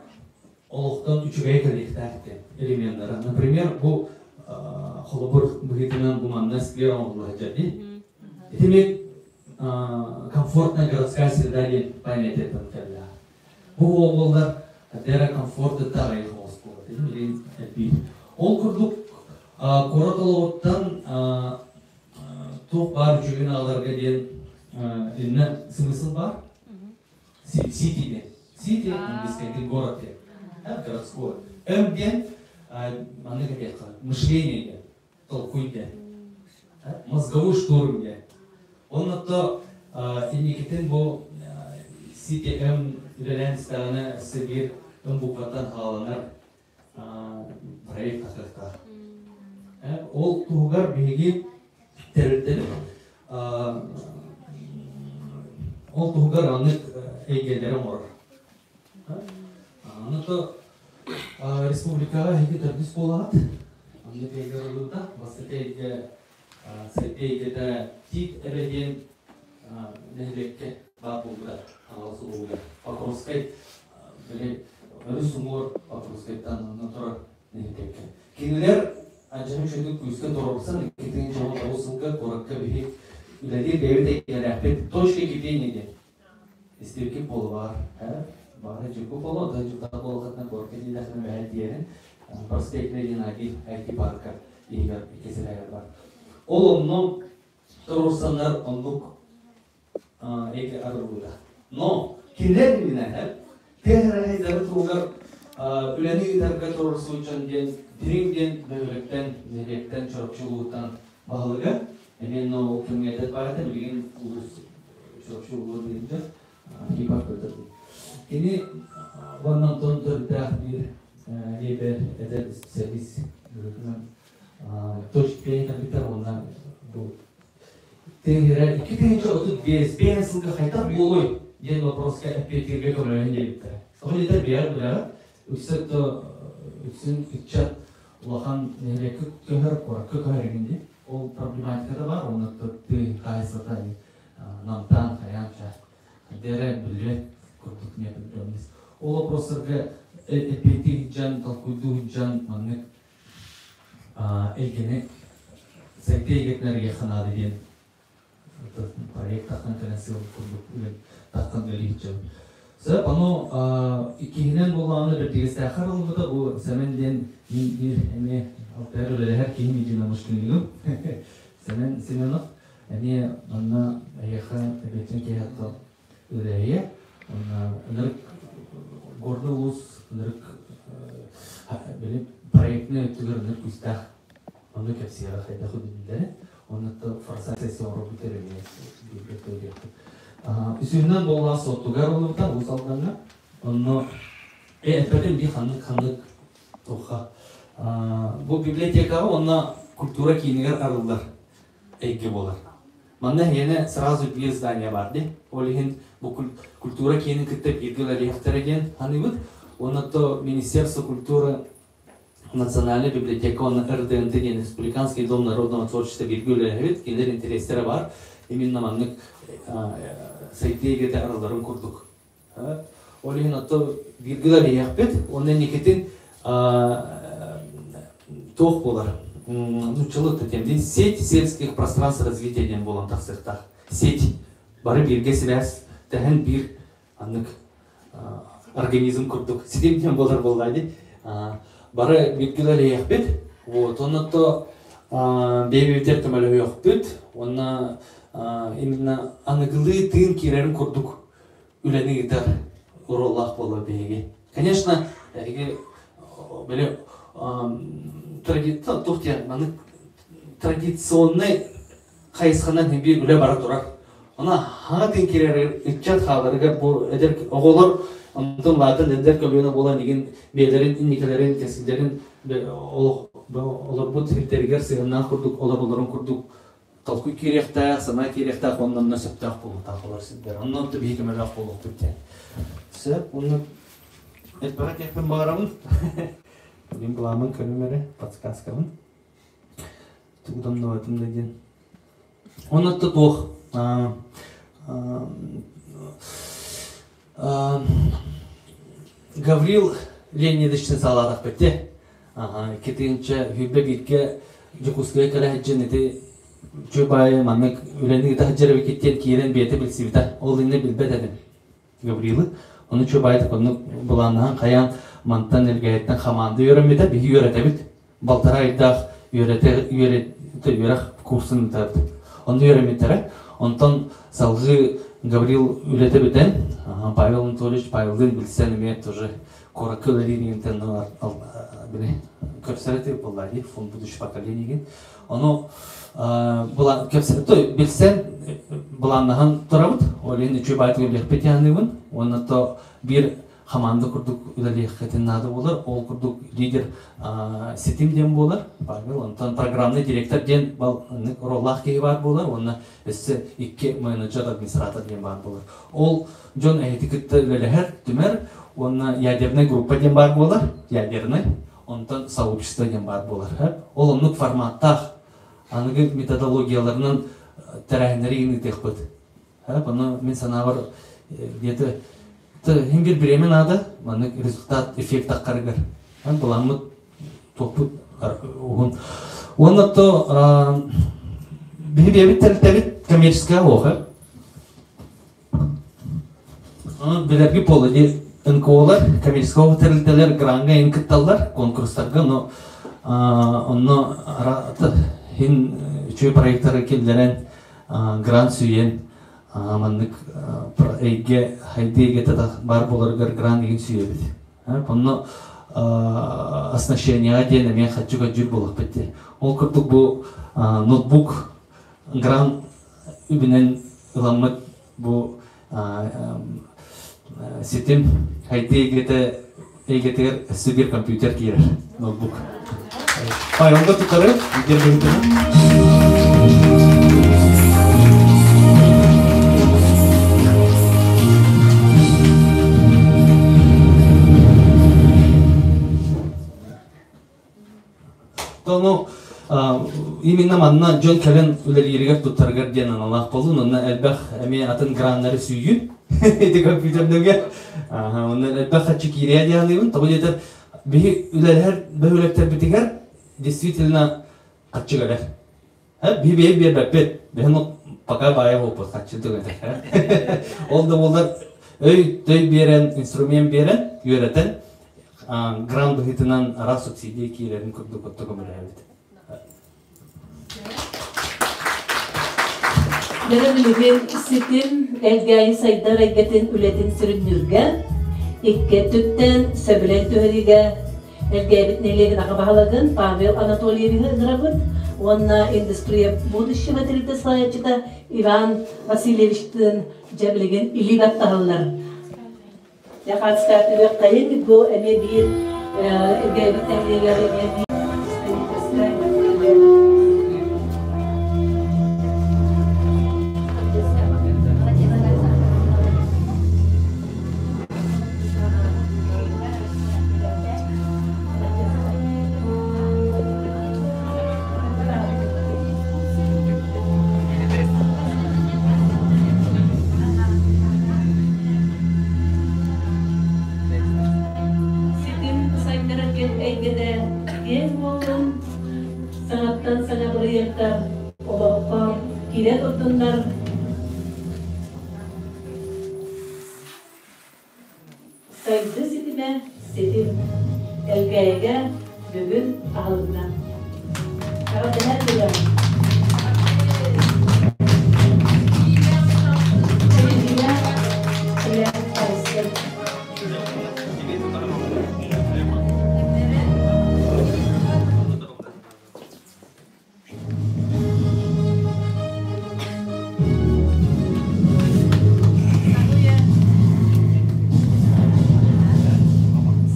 олохтон үчүгэй кэлиэхтээх элеменнара. Например, бу холобур быһыытынан бу манна сквер оҥоһулла сылдьар дии. Ити мен комфортная городская среда диэн понятиеттан кэллэ. Бу буоллар дера комфорт таҕайы оскуола билин элбиир. Ол курдук куорат олоҕуттан туох баар үчүгэйин аҕаларга диэн иннэ смысл бар. Сити диэн. Сити английский город диэн. Городской. М диэн маннык этиэххэ мышление диэн, толкуй диэн. Мозговой штурм диэн. Оннотто инникитин бу Сити М үлэлээн истэҕинэ өссө биир М букваттан хааланар проект тахсыахтаах. Ол туһугар биһиги тэрилтэбит ол туһугар аннык эйгэлэри оҥорор. Аны то республикаҕа эһиги төрдүс буолаҕыт. Аннык эйгэ ылыллыбыта. Бастакы эйгэ Сэргэ эйгэтэ Тиит Эбэ диэн нэһилиэккэ баар буолбута Хаҥалас улууһугар. Покровскай били өрүс уҥуор Покровскайтан онно турар нэһилиэккэ. Кинилэр Адьаһын үчүгэйдик күүскэ туруорсан 2009 сылга куоракка биһи үлэлиир бэйэбит эйгэлээхпит точка кипения диэн истибиккит буолуо баар баҕар дьукку буолуо да дьуктаах буолуоххатына куоракка дииллэххинэ бэһэл диэрин проспект Ленина IT парка иһигэр икки сирээгэ бар. Ол онно туруорсаннар оннук эки арыллыбыта. Но кинилэр иннинэ тыа туһугар үлэни ыытарга туруорсуу дьон диэн Дириҥ диэн бөһүөлэктэн, нэһилиэктэн, Чурапчы улууһуттан баһылыга, эмиэ но ол кэмҥэ эдэр баайта, билигин улуус Чурапчы улууһа диэн Архипов Петр. Кини уонна онтон төрүттээх биир эбэр эдэр специалист быһыытынан точка компьютер уонна бу тыһыра 2035 биэс сылга хайдах буолуой диэн вопроска эппиэттииргэ көмөлөһөн диэбиттэрэ. Ол иһин биэр билэҕит, үксэ үксүн ыччат улахан нэһилиэккэ көһөр, куоракка көһөр игин дии. Ол проблематиката бар, онно тыы хаһайсата намтаан хайаан ча дэрэ билбэт курдук неопределенность. Ол вопростарга эппиэттии сылдьан, толкуйдуу сылдьан маннык эйгэни сайдыы эйгэтин эрийиэххэ наада диэн проект таххан кэлэн сыл курдук таххан үлэлии сылдьабыт. Сөп, ону иккиһинэн буоллаҕына бэрдигэстээххэ арыллыбыта бу Сэмэн диэн мин биир эмиэ алтайар үлэлэһэр киһим единомышленнигым Сэмэн Семенов эмиэ манна эһиэхэ эбиэттэн киэһэ үлэһиэ. Онно ынырык горный улуус ынырык били проектный өттүгэр ынырык күүстээх онно кэпсиэҕэ хайдах үдүллэри онно форсайт сессия оҥорбут эмиэ бииргэ Үсүһүнэн буоллаҕа суоттугар олорбута Уус Алдаҥҥа. Онно эппэтим дии ханнык ханнык туохха бу библиотекаҕа уонна культура киинигэр арыллар эйгэ буолар. Манна эһиэнэ сразу биир здание баар дии. Ол иһин бу культура киинин кытта бииргэ үлэлиэхтэрэ диэн саныыбыт. Уонна то Министерство культуры Национальная библиотека уонна РДНТ диэн Республиканский дом народного творчества бииргэ үлэлэһэбит. Кинилэр интэриэстэрэ баар. Именно маннык сайдыы эйгэтэ арылларын курдук. Ол иһин ото бииргэ үлэлэһиэхпит. Уонна инникитин туох буолар? нууччалыы тем сеть сельских пространств развития диэн буолан тахсыахтаах. Сеть бары бииргэ сибээс тэһэн биир аннык организм курдук ситим диэн буолар буолла дии. Бары бииргэ үлэлэһиэхпит. Вот, онно бэйэбитигэр көмөлөһүөхпүт уонна именно аныгылыы тыын киирэрин курдук үлэни ыытар оруоллаах буолар биһиги. Конечно, эһиги били туох диэн маннык традиционный хайысханан биир үлэ бара турар. Она хаҥа тыын киирэр ыччат хааларыгар бу эдэр оҕолор онтон улаатан эдэр көлүөнэ буолан игин бэйэлэрин инникилэрин кэскиллэрин олорбут сирдэригэр сыһыаннаах курдук олоролорун курдук толкуй киириэхтээх, санаа киириэхтээх уонна онно сөптөөх буолуохтаах олор сирдэр. Онно онто биһи көмөлөөх буолуохпут диэн. Сөп, онно элбэҕи этиэхпин баҕарабын. Мин былааммын көрүм эрэ, подсказкабын. Тугу домнубатым да диэн. Онно туох Гаврил Леонидовичтын саалаатахпыт те. Иккитинчэ хүрбэ бииргэ Дьокуускайга кэлэ сылдьан ити үчүгэй маннык үлэни ыыта сылдьар эбиккит киирэн бэйэтэ билсибитэ. Ол иннэ билбэт этим Гаврилы. Ону үчүгэй оннук былааннаһан хайаан мантан Элгээйиттэн хамаанда үөрэммитэ, биһи үөрэтэбит. Балтараа ыйдаах үөрэтэ үөрэх курсун ыытабыт. Онно үөрэммиттэрэ. Онтон салгыы Гаврил үлэтэ бүтэн, Павел Анатольевич Павелдыын билсэн эмиэ тоже куоракка үлэлиир игинтэн били көрсөр этик буолла дии фонд будущего поколения игин. Ону билсэн былааннаһан турабыт. Ол иһин үчүгэй баайтыгы билиэхпит диэханныыбын. Уонна то биир хамаанда курдук үлэлиэххитин наада буолар. Ол курдук лидер ситим диэн буолар. Павел, онтон программный директор диэн роллаах киһи баар буолар. Уонна өссө икки менеджер, администратор диэн баар буолар. Ол дьон эһити кытта үлэлэһэр, түмэр. Уонна ядерная группа диэн баар буолар. Ядерный. Онтон сообщество диэн баар буолар. Ол оннук форматтаах аныгы методологияларынан тэрээһиннэри ыытыахпыт. Ону мин санаабар где-то хин бир бириэмэ наада, маннык результат эффект таххарыгар. Буламмыт туохпут уһун. Уонна то биһи бэйэбит тэрилтэбит коммерческая оха. Билэрги буолла ди НКОлар, коммерческай тэрилтэлэр гранга ин кытталлар конкурстарга, но онно хин үчүгэй проекттары киллэрэн грант сүүйэн маннык эйгэ хайдыы эйгэтэ баар буоларыгар грант игин сүүйэбит. Онно оснащениеҕа диэн эмиэ хаччы көдьүүр буолуохпут диэн. Ол курдук бу ноутбук грант үбүнэн ыламмыт бу ситим хайдыы эйгэтэ эйгэтигэр өссө биир компьютер киирэр ноутбук. Павелга тутары Тону именно манна дьон кэлэн үлэлииригэр туттарыгар диэн аналаах болун, онно элбэх эмиэ атын граннары сүүйүн ити компьютердэргэ онно элбэх хаччы киириэ диэн тоҕо диэтэр биһи үлэлэһэр бөһүөлэктэрбитигэр действительно хаччы кэлэр. Биһи бэйэ биэрбэппит. Биһи пока баайа буолбут хаччы түгэтэ. Ол да буоллар өй төй биэрэн, инструмент биэрэн, үөрэтэн грант быһыытынан араас субсидия киирэрин курдук отто көмөлөһөбүт. Дьэ билигин ситим Элгээйи сайдар эйгэтин үлэтин сүрүннүүргэ, икки өттүттэн сөбүлэҥ түһэриигэ Элгээбит нэһилиэгин аҕа баһылыгын Павел Анатольевиһы ыҥырабыт уонна Индустрия будущего тэрилтэ салайааччыта Иван Васильевичтыын дьэ билигин илии баттаһаллар. Яхатская үрэххэйин бу эмиэ биир Элгээбит нэһилиэгэр эмиэ биир Ситим сайдарар эйгэтэ киэҥ бырайыактар олоххо киирэ турдуннар. Сайдыы ситимэ ситим Элгээйигэ бүгүн аһылынна. Эҕэрдэлээн кэлэҕин.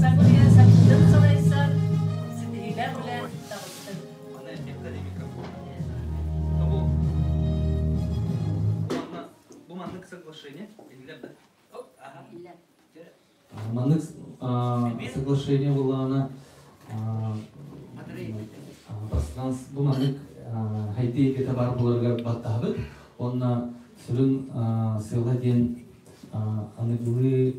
Саҥа сахатын салайсар, ситиһиилээх үлэ таҕыстын. Бу маннык соглашение биллэр да? Маннык соглашение буллаҕына бу маннык хайдыы эйгэтэ баар буоларыгар баттаһабыт. Уонна сүрүн сыала диэн аныгылыы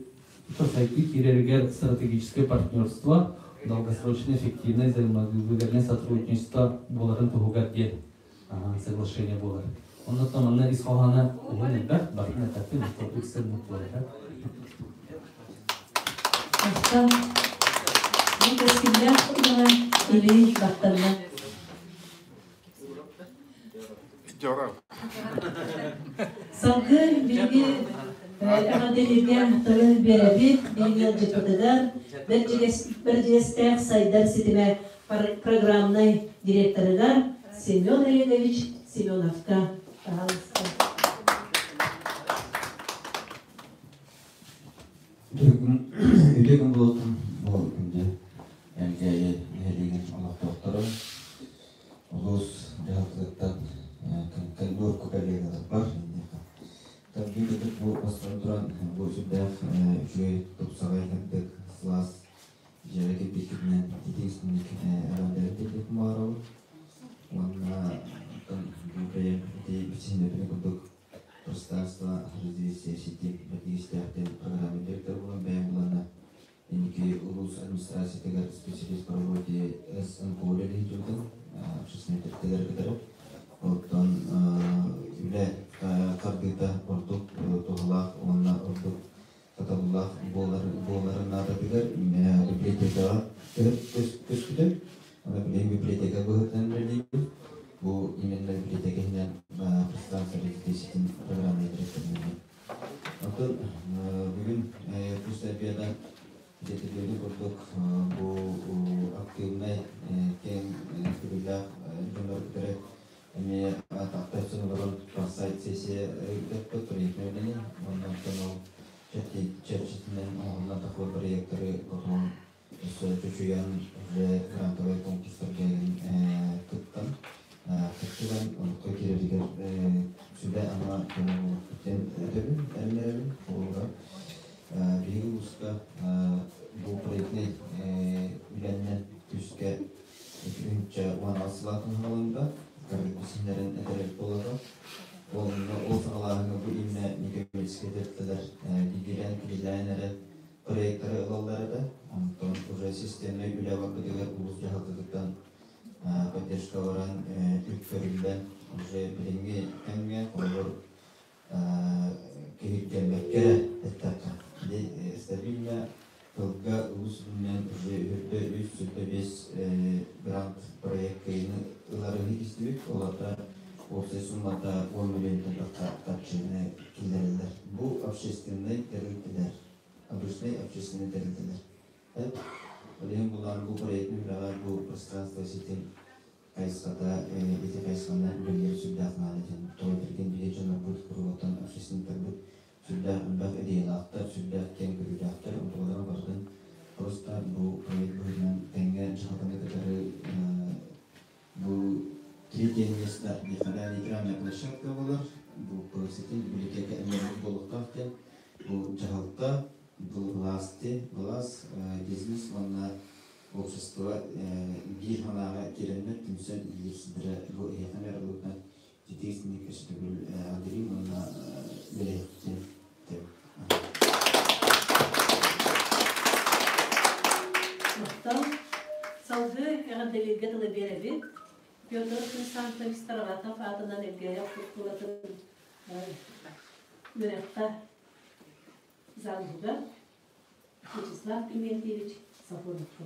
сайдыы киирэригэр стратегическое партнерство, долгосрочное эффективное взаимовыгодное сотрудничество буоларын туһугар диэн соглашение буолар. Оннуттан манна ис хоһооно уһун элбэх, барытын эппэппин, үксэ буолар. Махтал. Бу кэскиллээх үлэҕэ илии баттанна. Салгыы биһиги эҕэрдэлииргэ тылы биэрэбит, биһиги ыалдьыппытыгар Бэрдьигэстээх сайдар ситимэ программнай директорыгар Семен Олегович Семеновка. Пожалуйста. Үтүө күн буолтун ол күндү Элгээйи нэһилиэгин олохтоохторо, улуус дьаһалтатыттан кэлбит коллегаларбар Таргыытытык бу бастан туран бу сүрдээх үчүгэй тупсаҕай сырдык сылаас дьиэҕэ киирбиккитинэн итии-истиҥник эҕэрдэлэрбит баҕарабыт уонна оттон бу бэйэм ити билсиһиннэрбин курдук пространство развития сети бэрдигэстээхтэн программа директор буолан бэйэм буланна инники улуус администрациятыгар специалист по работе СНК үлэлиһи общественный тэрилтэлэри кытары оттон үлэ тардыыта ордук туһалаах уонна ордук сатабыллаах буоларын наадатыгар библиотекаҕа көспүтүм. Аны билигин библиотека быһыытынан үлэлиибин. Бу именно библиотека иһинэн пространство развития программной директорынан. Оттон бүгүн Пусть обеда Дьэтилиэри курдук бу активнай киэҥ көрүүлээх дьоннор кытары эмиэ атахтарсын олорон сайт сессия ыыппыт проектнай үлэни уонна оттон ол чэрчитинэн оҥоһуллан тахсыбыт проекттары потом өссө чочуйан уже грантовай конкурстарга кыттан кыттыган онукка киирэригэр сүбэ-ама көмө буолуохпут диэн этэбин эрэнэрэбин холобура Биһиги улууска бу проектнай үлэннэн күүскэ 2016 сылаатын хаалында көрбүт этэрэр буолара. Онно ол саҕалааһыҥҥа бу иннэ некоммерческай тэрилтэлэр биирдиилээн иккилээн эрэ проекттары ылаллар этэ. Онтон уже системнай үлэ барбытыгар улуус дьаһалтатыттан поддержка баран үп көрүллэн уже билиҥҥи кэмҥэ холобур киһиргэммэккэ эрэ эттэххэ стабильно тылга улус үрдүнэн уже үрдэ үс сүрдэ биэс грант проект кыайыыны ыларыһы истибит ол ата уопсай суммата 10 миллионтан тахса харчыны киллэрэллэр бу общественнай тэрилтэлэр обычный общественный тэрилтэлэр ол иһин булаан бу проектын үлэҕэ бу пространство ситим хайысхата ити хайысханан үлэлиир сүрдээх наада диэн тоҕо диэн биһиги дьоннорбут куруутун общественниктарбыт сүрдээх элбэх идеялаахтар, сүрдээх киэҥ көрүүлээхтэр, онтуларын барытын просто бу проект быһыытынан тэҥҥэ дьаһалтаны кытары бу третье место экранная площадка буолар, бу ситим библиотека эмиэ буолуохтаах диэн бу дьаһалта, власти, былаас, бизнес уонна общество биир санааҕа киирэннэр түмсэн үлэлиир сирдэрэ бу эһиэхэ эмиэ арыллыбытынан итии өстөбүл Андрей уонна үлэлэһиэхпитин Махтал. Салгыы эҕэрдэлииргэ тылы биэрэбит. Петр Хрисантович Староватов аатынан Элгээйи оскуолатын үөрэххэ залугар Вячеслав Климентьевич Сафоновка.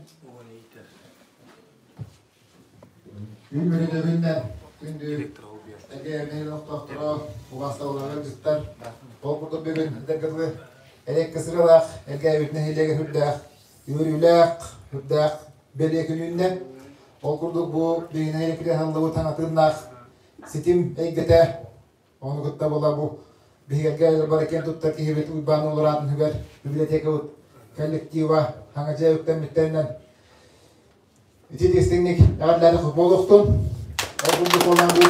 Күн күндү Элгээйи олохтоохторо, убаастабыллаах ыалдьыттар, ол курдук бүгүн эдэргэ элекке сыралаах Элгээйибит нэһилиэгэ сүрдээх үөрүүлээх, сүрдээх бэлиэ күнүннэ. Ол курдук бу биһиги нэһилиэкпитин аһыллыбыт саҥатыыннаах ситим эйгэтэ, ону кытта була бу биһиги бары киэн туттар киһибит Уйбаан Улураатын үгэр библиотекабыт коллектива хаҥа дьиэ үктэммиттэринэн ити истиҥник эҕэрдэлээх буолуохтун. Ол курдук буолан бу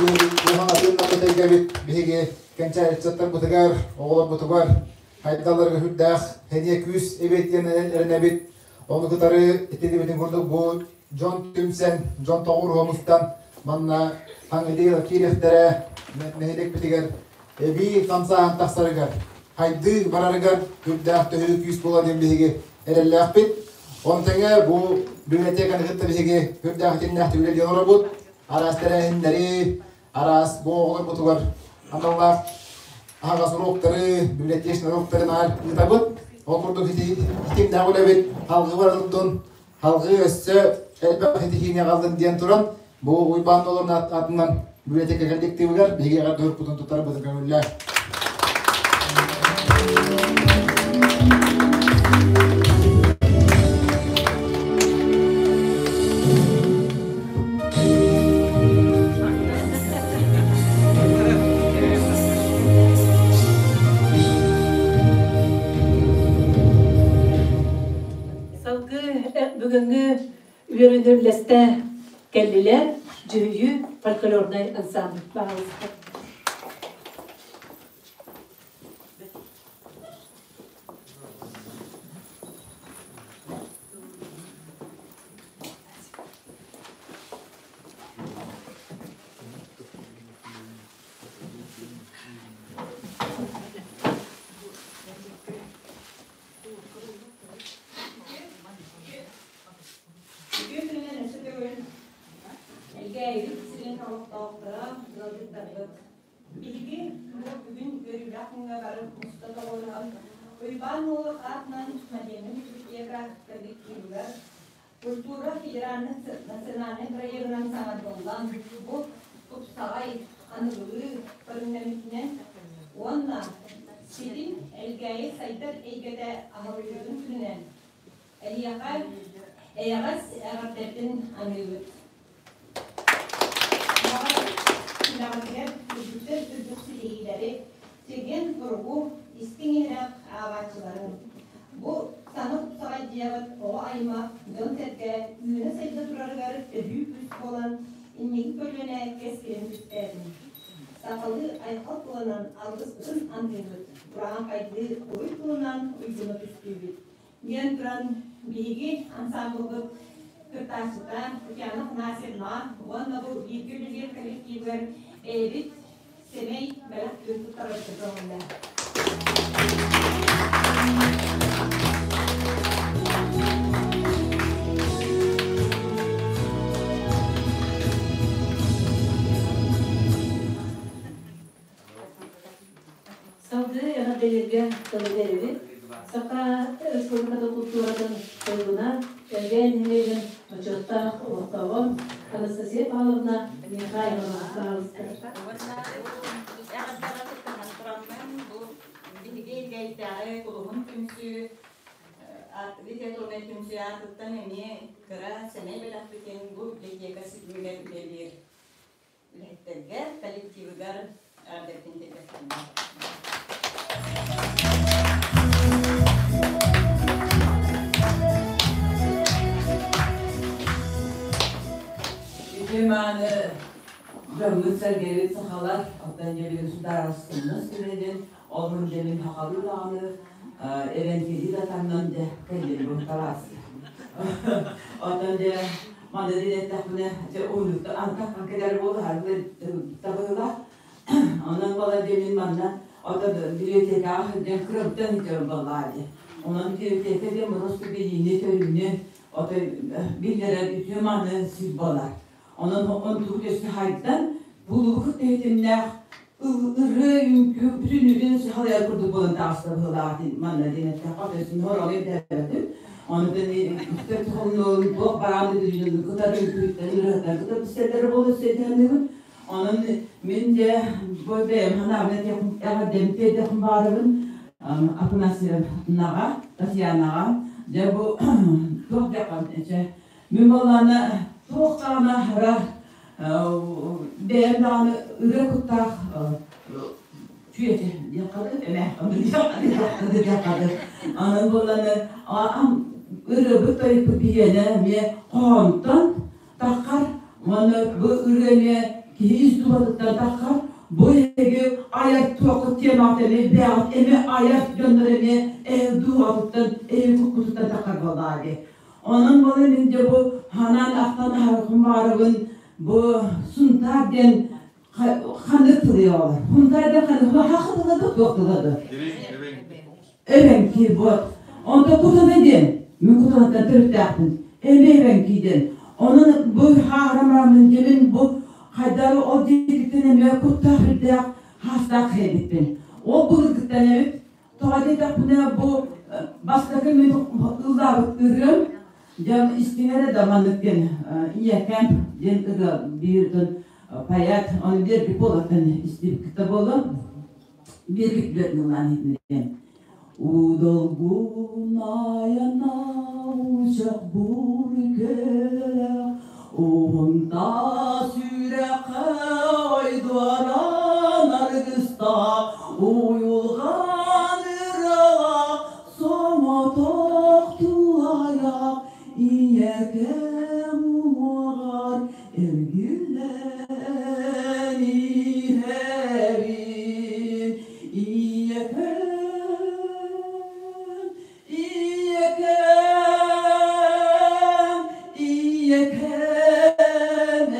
хаҥатыын эйгэбит биһиги кэнчээри ыччаттарбытыгар, оҕолорбутугар хайдалларга сүрдээх сэниэ күүс эбит диэн эрэнэбит. Ону кытары итилибитин курдук бу дьон түмсэн, дьон тоҕуоруһа мустан манна хаҥыдыы киириэхтэрэ нэһилиэкпитигэр эбии хамсааһын тахсарыгар, хайдыы барарыгар үрдээх төһүү күүс буола диэн биһиги эрэллээхпит. Ону тэҥэ бу библиотеканы кытта биһиги үрдээх итиннээхтик үлэлии олоробут. Араас тэрээһиннэри, араас бу оҕолорбутугар аналлаах аһаҕас уруоктары, библиотечнай уруоктары наар ыытабыт. Ол курдук итимнээх үлэбит халгыы барытын халгыы өссө элбэх итиһиини аҕаллын диэн туран, бу Уйбаан Олорун атынан библиотека коллективыгар биһиги эҕэрдэ уруккутун тутарбытын көҥүллээх. Салгыы бүгүҥҥү үөрүүнү кэллилэр Дьүһүйүү фольклорнай ансамбль. Пожалуйста. Үтүө күнүнэн өссө төгүл Элгээйибит сирин олохтоохторо, ыалдьыттарбыт. Биһиги бу бүгүн үөрүүлээх күҥҥэ бары муста тоҕуоруһан Уйбаан Уолук аатынан модельнай библиотека коллективыгар Культура федеральнай национальнай проегынан саҥардыллан бу тупсаҕай аныгылыы көрүҥнэммитинэн уонна ситим Элгээйи сайдар эйгэтэ аһыллыытын күнүнэн Эһиэхэ эйэҕэс эҕэрдэтин аныыбыт. Сүрэҕитигэр үрдүктэн үрдүк ситиһиилэри, чэгиэн туругу, истиҥ иһирэх ааҕааччыларын. Бу саҥа тупсаҕай дьиэҕит оҕо аймах, дьон-сэргэ үүнэ-сайда турарыгар төһүү күүс буолан, инники көлүөнэ кэскилин түстээтин. Сахалыы айхал тылынан алгыспытын аныыбыт, урааҥхайдыы уруй тылынан уйгуну түстүүбүт. Диэн туран, биһиги ансаамбылбыт кыттааччыта Татьяна Афанасьевна уонна бу бииргэ үлэлиир коллективыгар бэйэбит сэмэй бэлэх күн туттарбытын көҥүллээ. Салгыы эҕэрдэлииргэ тылы биэрэбит. Саха Республикатын култууратын туйгуна, Элгээн нэһилиэгин бочуоттаах олохтооҕо Анастасия Павловна Михайлова пожалуйста. Эҕэрдэҕэ кыттыһан тураммын бу биһиги Элгээйдээҕи Кулуһун түмсүү литературнай түмсүү аатыттан эмиэ кыра сэмэй бэлэхпитин бу библиотека ситимигэр үлэлиир үлэһиттэргэ, коллективыгар эҕэрдэбитин тиэрдэттиннэр. Үтүө мааны дьоммут-сэргэбит сахалар, оттон дьэбин судаарыстыбаннас күнүнэн, ол дьэбин сахалыы даҕаны эбэҥкилии да таҥнан дьэ кэллим талаас. Оттон дьэ маны диэттэхпинэ дьэ уһуннукта антах кэлэр буолаһар табыла. Онон бала дьэ манна оттон библиотекаҕа сылдьан кырабыттан итэбин баллаа дии. Онон библиотека диэн просто билиини, көрүүнү отой биллэрэр үтүө мааны сир буолар. Онон онтубут өссө хайдан, булубу кытта иһитиннээх ырыа үҥкүү бүтүннүүтүн сахалыйар курдук буолан таҕыста быһыылаах манна диэн эттэххэ, өссө хороҕу ирдээбэтим. Ону тэн туох бараан дүнүн кытар үҥкүүттэн ырыаттан кытар бисэллэрэ буолу өссө Онон мин дьэ бу бэйэм ханаабын эҕэрдэм тиэрдэхпин баҕарабын Афанасьевнаҕа, Татьянаҕа. Дьэ бу туох диэххэ мин буоллаҕына туох даҕаны аһара бэйэм даҕаны ырыа куттаах чүөчэ диэххэ эмэ диэххэ Онон буоллаҕына ырыабыт тойукпут биһиэнэ эмиэ хоһоонтон таххар уонна бу ырыа эмиэ киһи ис дууһатыттан таххар бу эһиги айар туоххут темаҕыт эмиэ бэйэҕит эмиэ айар дьоннор эмиэ эһиги дууһаҕытыттан эһиги куккутуттан таххар буоллаҕа дии онон буолан мин дьэ бу ханаан ахтан аһарыхпын баҕарабын бу Сунтаар диэн ханнык тылы оҕолор Сунтаар диэн ханнык хахы тыла да туох тыла да Эбэҥки вот. Онто кутана диэн, мин кутанаттан төрүттээхпин. Эмиэ эбэҥки диэн. Онон бу хаарамараммын диэмин бу хайдары ол диэкиттэн эмиэ куттаах үрдээх хаастаах эбиппин. Ол былыргыттан эбит. Тоҕо диэтэхпинэ бу бастакы мин ыллаабыт ырыам дьон истиҥэрэ да маннык диэн ийэкэм диэн ырыа биир поэт оны биэрбит буолартан истибит кытта буолла. Биэрбит ыллаан иһитиннэрэн. Удолгун айана учах бур көлө уһунта сүрэххэ ойдуаран аргыста уйулҕан ыралаах сомотох тулаайах ийэкэм уҥуоҕар эргиллэн иһэбин ийэкэм ийэкэм ийэкэм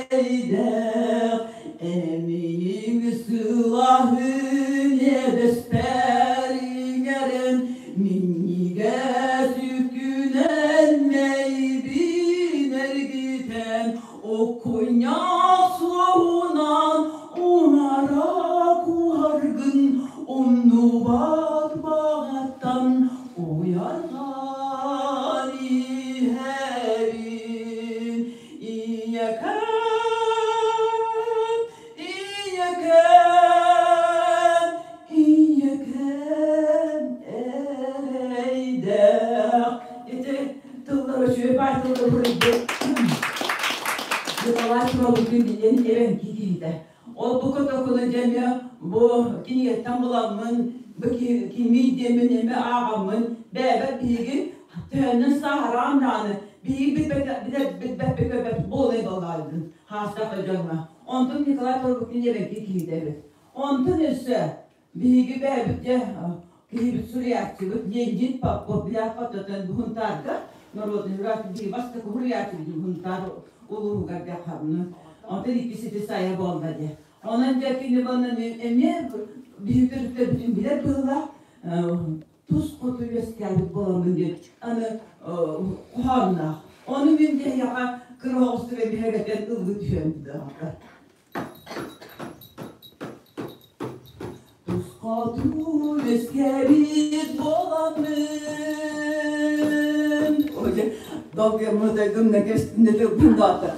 эрэйдээх эмиийиҥ сылааһын иэдэспэр иҥэрэн минньигэс үккүнэн мэйбин эргитэн оккунньах суоһунан уҥара куһаргын умнубат баҕаттан уйарҕан иһэбин ийэкэм ийэкэм ийэкэм эрэйдээх ити тыллар үчүгэй баай тыллар буруйбут Николай Пробыкин диэн эбэҥки киһитэ. Ол бу котокуну дьэ бу кинигэттэн буламмын, бу кимий диэммин эмэ ааҕаммын, бэйэбэр биһиги төһөннөн сааһыраан даҕаны биһиги билбэппит көрбөппүт буолай буоллаҕайбын хаастаах дьоҥҥо. Онтон Николай Пробыкин эбэҥки киһитэ эбит. Онтон өссө биһиги бэйэбит дьэ киһибит суруйааччыбыт Леонид Попов Бляхпатотон Бухунтаарга народный биһиги бастакы суруйааччыбыт Бухунтаар улууһугар дьахабыны. Онтон иккис ити сайа буолла дьэ. Онон дьэ кини банна эмиэ биһиги төрүттэрбитин билэр быһыылаах тус хоту үөскээбит буоламмын диэн аны хоһоонноох. Ону мин дьэһиэхэ кыра оҕустук эмиһэгэтэн ыллыы түһүөм дыаҕата. Тус хоту үөскээбит буоламмын Долгуйаммыт дойдум нэкэстинэ тылбын даата.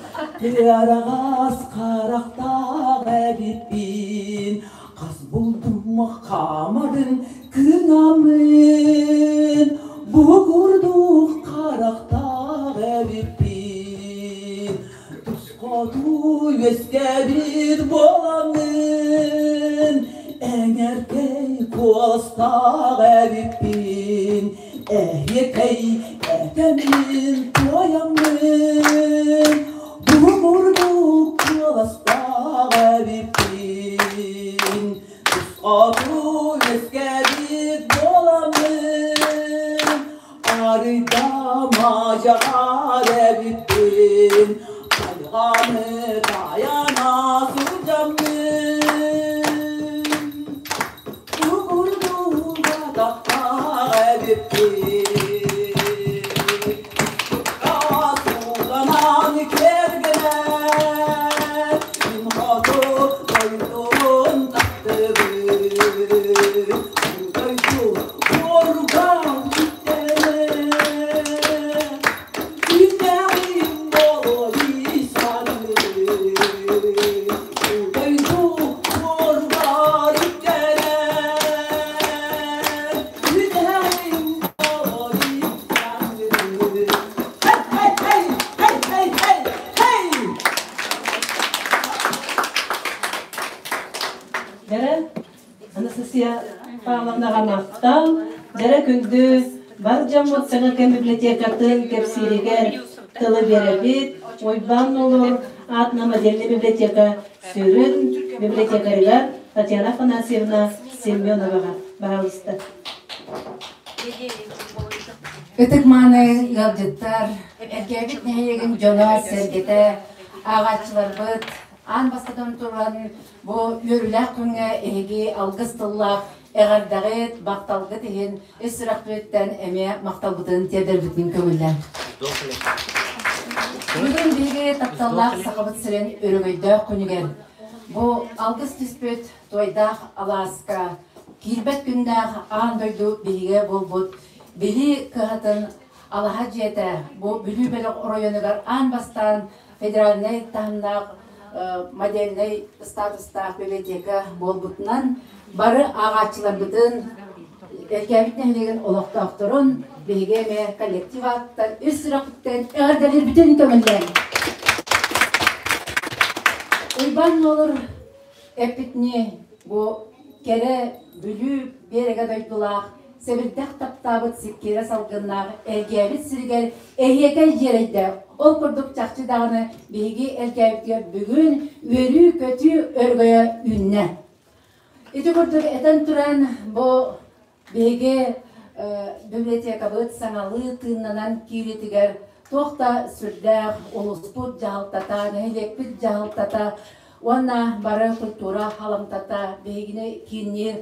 Араҕас харахтаах эбиппин, хас булдум хаамарын кыҥаммын, бу курдук харахтаах эбиппин. Тус хоту үөскээбит буоламмын, эҥэркэй куоластаах эбиппин, эһиэкэй этэммин туойаммын, бу курдук куоластаах эбиппин. Тус хоту үөскээбит буоламмын, арыйдама дьаҕар эбиппин, тайҕаны тайана сылдьаммын. Бу курдук атахтаах эбиппин. Сууланан кэргэн Анастасия Павловнаҕа махтал. Дьэрэ күндү бар дьоммут саҥа кэм библиотекатын кэпсииригэр тылы биэрэбит. Уйбаан Нолур аатынан модельнай библиотека сүрүн библиотекарыгар Татьяна Афанасьевна Семеноваҕа. Баһаалыста. Ытык-мааны ыалдьыттар, Эргээбит нэһилиэгин дьоно-сэргэтэ, ааҕааччыларбыт, аан бастатан туран бу үөрүүлээх күҥҥэ эһиги алгыс тыллаах эҕэрдэҕит, махталгыт иһин ис сүрэхпититтэн эмиэ махталбытын тиэрдэрбитин көҥүллээн. Бүгүн биһиги тапталлаах Сахабыт сирин өрөгөйдөөх күнүгэр бу алгыс түспүт туойдаах алааска киирбэт күннээх аан дойду биһигэ буолбут Билии кыһатын алаһа дьиэтэ бу Бүлүү бөлөх оройуонугар аан бастаан федеральнай таһымнаах модельнай статустаах библиотека буолбутунан бары ааҕааччыларбытын Эргээбит нэһилиэгин олохтоохторун биһиги эмиэ коллектив ааттан үс сүрэхпиттэн эҕэрдэлиирбитин көҥүллээн. Уйбаан Нуолур эппитинии бу кэрэ Бүлүү биэрэгэ дойдулаах, сэбирдэх таптаабыт сиккиэрэ салгыннаах Элгээбит сиригэр эһиэкэй дьиэрэйдэ. Ол курдук чахчы даҕаны биһиги Элгээбитигэр бүгүн үөрүү-көтүү өргөйө үүннэ. Ити курдук этэн туран, бу биһиги библиотекабыт саҥалыы тыыннанан киириитигэр туох да сүрдээх улууспут дьаһалтата, нэһилиэкпит дьаһалтата уонна бары культура халамтата биһигини киинниир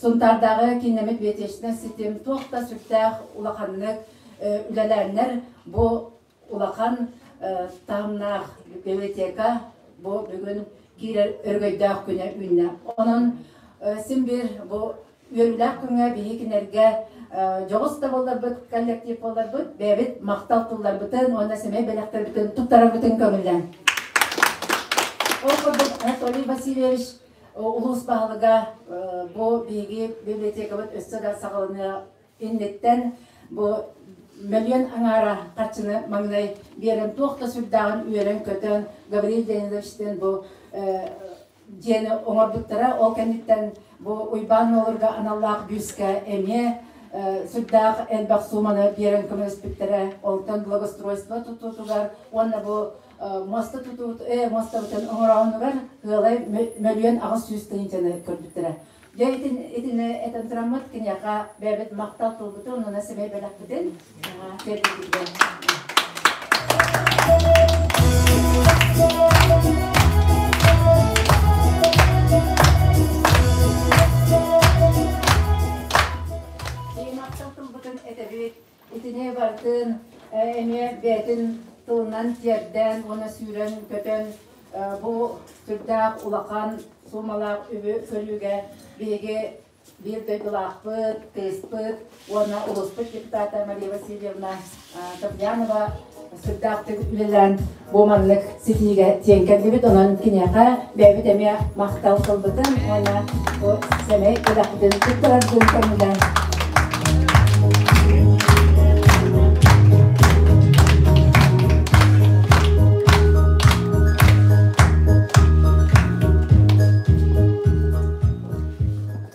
Сунтаардааҕы кииннэммит библиотечнай ситим туох да сүрдээх улаханнык үлэлээннэр бу улахан таһымнаах библиотека бу бүгүн киирэр өрөгөйдөөх күнэ үүннэ. Онон син биир бу үөрүүлээх күҥҥэ биһиги кинилэргэ дьоҕус да буолларбыт, коллектив буолларбыт, бэйэбит махтал тылларбытын уонна сэмэй бэлэхтэрбитин туттарарбытын көҥүллээн. Ол курдук Анатолий Васильевич улуус баһылыга бу биһиги библиотекабыт өссө да саҕаланыа инниттэн бу мөлүйүөн аҥаара харчыны маҥнай биэрэн туох да сүрдээҕин үөрэн-көтөн Гаврил Леонидовичтыын бу дьиэни оҥорбуттара. Ол кэнниттэн бу Уйбаан Нуолурга аналлаах бүүскэ эмиэ сүрдээх элбэх сууманы биэрэн көмөлөспүттэрэ. Онтон благоустройство тутуутугар уонна бу муоста тутуут муостабытын оҥорооһунугар ыалай 1 800 000 тыһыынчаны көрбүттэрэ. Дьэ итини этэн тураммыт киниэхэ бэйэбит махтал тылбытын уонна сэмэй бэлэхпитин тиэрдибитигэр. Махтал тылбытын этэбит. Итини барытын эмиэ бэйэтин тылынан тиэрдэн уонна сүүрэн-көтөн бу сүрдээх улахан суумалаах үбү көрүүгэ биһиги биир дойдулаахпыт, кыыспыт уонна улууспут депутата Мария Васильевна Татьянова сүрдээхтик үлэлээн бу маннык ситиигэ тиэн кэллибит. Онон киниэхэ бэйэбит эмиэ махтал тылбытын уонна бу сэмэй бэлэхпитин туттарарбытын көҥүлээн.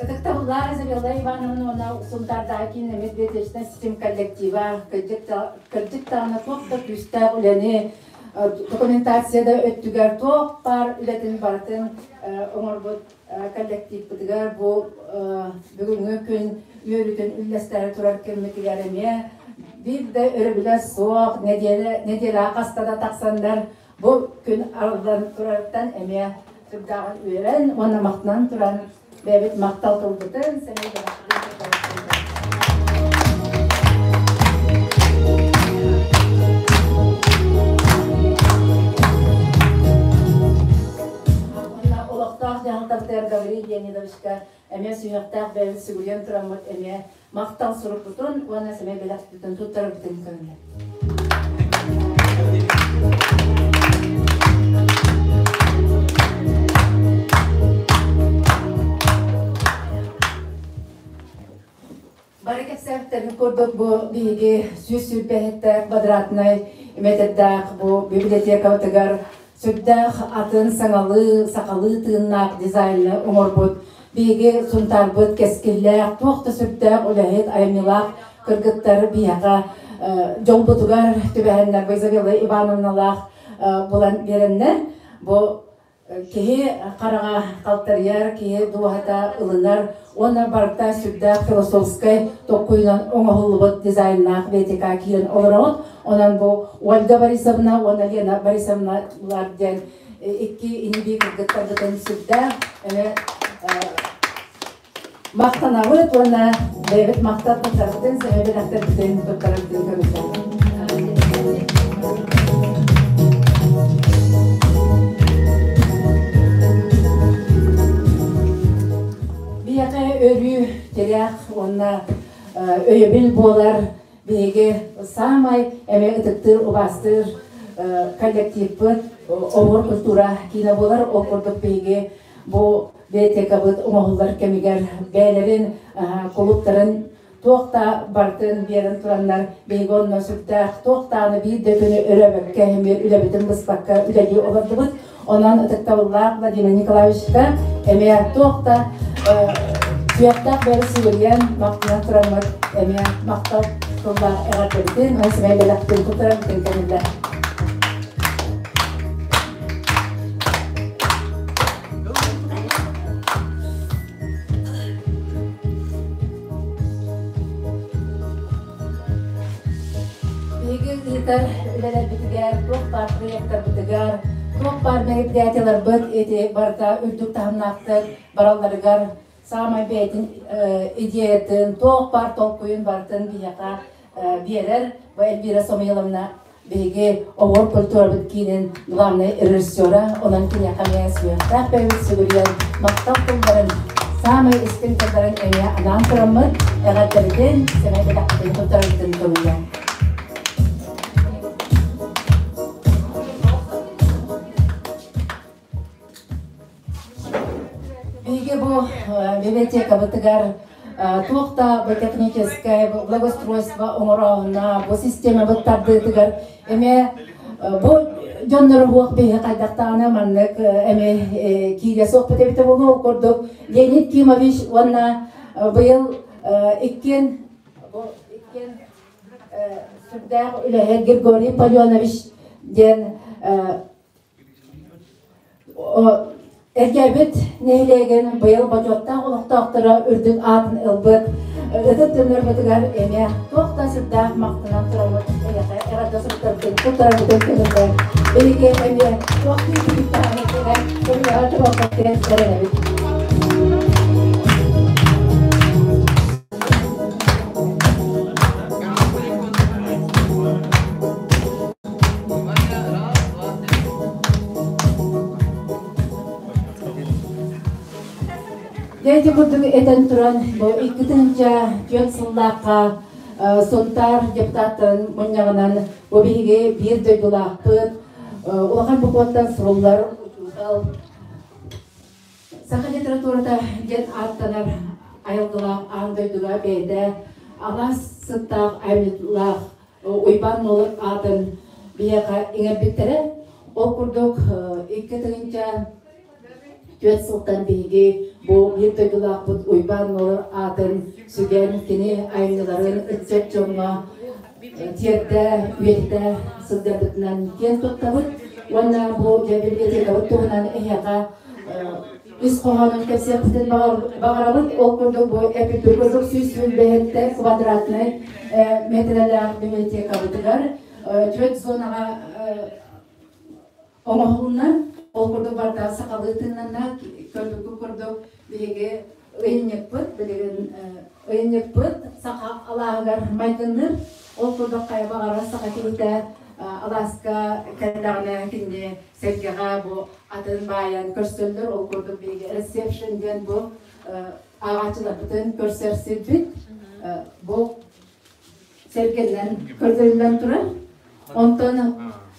Ытыктабыллаах Изабелла Ивановна уонна Сунтаардааҕы кииннэммит библиотечнай ситим коллектива кырдьык даҕаны туох да күүстээх үлэни документация да өттүгэр туох баар үлэтин барытын оҥорбут коллективпытыгар бу бүгүҥҥү күн үөрүүтүн үллэстэрэ турар кэммитигэр эмиэ биир да өрөбүлэ суох нэдиэлэ нэдиэлэҕэ хаста да тахсаннар бу күн арыллан турарыттан эмиэ сүрдээҕин үөрэн уонна махтанан туран бэйэбит махтал тылбытын сэмэй олохтоох дьаһалтабытыгар Гаврил Леонидовичка эмиэ сүһүөхтээх бэйэбит сүгүрүйэн тураммыт эмиэ махтал сурукпутун уонна сэмэй бэлэхпитин туттарарбытын көҥүлэ. Бары кэпсээбиттэрин курдук бу биһиги 127 квадратнай метрдээх бу библиотекабытыгар сүрдээх атын саҥалыы, сахалыы тыыннаах дизайны оҥорбут. биһиги Сунтаарбыт кэскиллээх, туох да сүрдээх үлэһит, айымньылаах кыргыттар биһиэхэ дьолбутугар түбэһэннэр бу Изабелла Ивановналаах булан биэрэннэр бу киһи хараҕа халтарыйар, киһи дууһата ылынар уонна барыта сүрдээх философскай толкуйунан оҥоһуллубут дизайннаах библиотека киирэн олороҕут. Онон бу Ольга Борисовна уонна Лена Борисовналар диэн икки ини-бии кыргыттарбытын сүрдээх эмэ махтанабыт уонна бэйэбит махтал туттарбытын, сэмэй бэлэхтэрбитин туттарарбытын көрүсэбит. Биһиэхэ өрүү тирэх уонна өйөбүл буолар биһиги саамай эмэ ытыктыыр, убаастыыр коллективпыт Оһуор культура киинэ буолар. Ол курдук биһиги бу библиотекабыт оҥоһуллар кэмигэр бэйэлэрин кулууптарын туох да барытын биэрэн тураннар биһиги онно сүрдээх туох даҕаны биир да күнү өрөөбөккө эмиэ үлэбитин быспакка үлэлии олордубут. Онон ытыктабыллаах Владимир Николаевичка эмиэ туох да сүрэхтээх бэри сүгүрүйэн махтанан тураммыт эмиэ махтал тыллаах эҕэрдэбитин уонна сэмэй бэлэхпитин туттарарбытын көҥүллэр. Биһиги ыытар үлэлэрбитигэр, туох баар проектарбытыгар, туох баар мероприятиеларбыт ити барыта үрдүк таһымнаахтык баралларыгар саамай бэйэтин идеятын, туох баар толкуйун барытын биһиэхэ биэрэр. Бу Эльвира Самойловна биһиги Оҕор культурабыт киинин главнай режиссера, онон киниэхэ эмиэ сүһүөхтээх бэйэбит сүгүрүйэн махтал тылларын, саамай истиҥ тылларын эмиэ анаан тураммыт, эҕэрдэбитин, сэмэй бэлэхпитин туттарарбытын көҥүллээн. Биһиги бу библиотекабытыгар туох да бу техническое благоустройство оҥорооһуна, бу системабыт тардыытыгар эмиэ бу дьоннору уох биһи хайдахтаҕына маннык эмиэ киирэ суохпут эбитэ буолуо курдук Леонид Кимович уонна быйыл иккиэн бу иккиэн сүрдээх үлэһит Григорий Поленович диэн Эргээбит нэһилиэгин быйыл бочуоттаах олохтоохторо үрдүк аатын ылбыт ытык дьоннорбутугар эмиэ туох да сүрдээх махтанан турабыт эйиэхэ эҕэрдэ суруктарбытын туттарарбытын көҥүллээн биһиги эмиэ туох күүтүбүттээҕин көмөлөһө туруохпут эрэнэбит. Дьэ ити курдук этэн туран, бу 2004 сыллаахха Сунтаар депутаттарын мунньаҕынан бу биһиги биир дойдулаахпыт, улахан букваттан суруллар учуутал Саха литературата диэн ааттанар айылгылаах аан дойдуга бэйэтэ алаас сыттаах айымньылаах Уйбаан Нуолур аатын биһиэхэ иҥэрбиттэрэ. Ол курдук 2004 сылтан биһиги бу биир дойдулаахпыт Уйбаан Нуолур аатын сүгэн кини айымньыларын ыччат дьоҥҥо тиэрдэ, үйэтитэ сылдьарбытынан киэн туттабыт. Уонна бу дьэ библиотекабыт туһунан эһиэхэ Үс хоһоонун кэпсиэхпитин баҕарабыт. Ол курдук бу эпиппит курдук 127 квадратнай метрэлээх библиотекабытыгар түөрт зонаҕа оҥоһулунна. Ол курдук барыта сахалыы тыыннанна. Көрбүккүт курдук биһиги ыйынньыкпыт, билигин ыйынньыкпыт саха алааһыгар майгынныыр. Ол курдук хайа баҕарар саха киһитэ алааска кэллэҕинэ кинини сэргэҕэ бу атын баайан көрсөллөр. Ол курдук биһиги ресепшн диэн бу ааҕааччыларбытын көрсөр сирбит. Бу сэргэнэн көрдөрүллэн турар. Онтон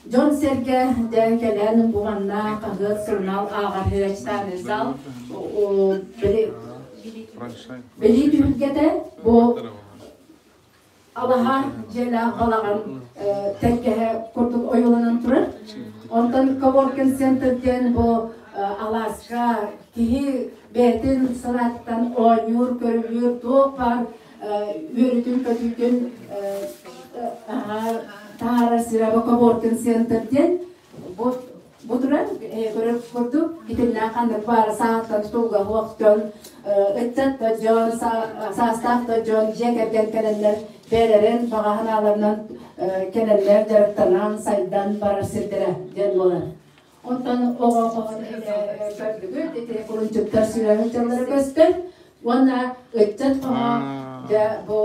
дьон-сэргэ дьэ кэлэн бу манна хаһыат, сурунаал ааҕар читальный зал билии түһүлгэтэ бу алаһа дьиэлээх балаҕан тэлгэһэ курдук ойууланан турар. Онтон коворкинг центр диэн бу алааска киһи бэйэтин санааттан оонньуур, көрүлүүр, туох баар үөрүүтүн-көтүүтүн таһаарар сирэ бу коворкинг центр диэн бу бу туран көрөр курдук итиннээх ханнык баара сааттан тутулга суох дьон ыччат да дьон саастаах да дьон дьиэ кэргэн кэлэннэр бэйэлэрин баҕа санааларынан кэлэннэр дьарыктанан сайдан барар сирдэрэ диэн буолар. Онтон оҕо хоһон көрдүгүт ити кулунчуктар сүрэҕин дьаллара көстөр уонна ыччат хоһо дьэ бу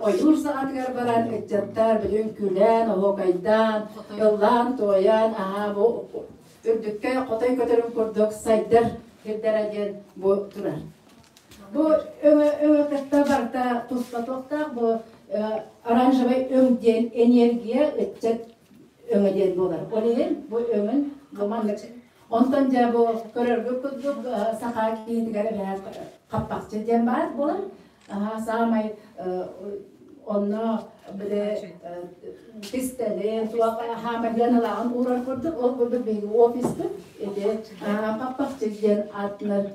ойуур саҕатыгар баран ыччаттар бүтүн күлэн, оһуокайдаан, ыллаан-туойан, аһаа бу үрдүккэ хотой көтөрүн курдук сайдар сирдэрэ диэн бу турар. Бу өҥө өҥө кытта барыта туспа туохтаах бу оранжевай өҥ диэн энергия ыччат өҥө диэн буолар. Ол иһин бу өҥүн бу маннык Онтон дьэ бу көрөргүт курдук саха киһитигэр эбээт хаппахчы диэн баар буолар. Саамай онно били кистэлин, туох хаамардыан ылааҕын уурар курдук, ол курдук биһиги офиспыт ити хаппахчы диэн ааттанар.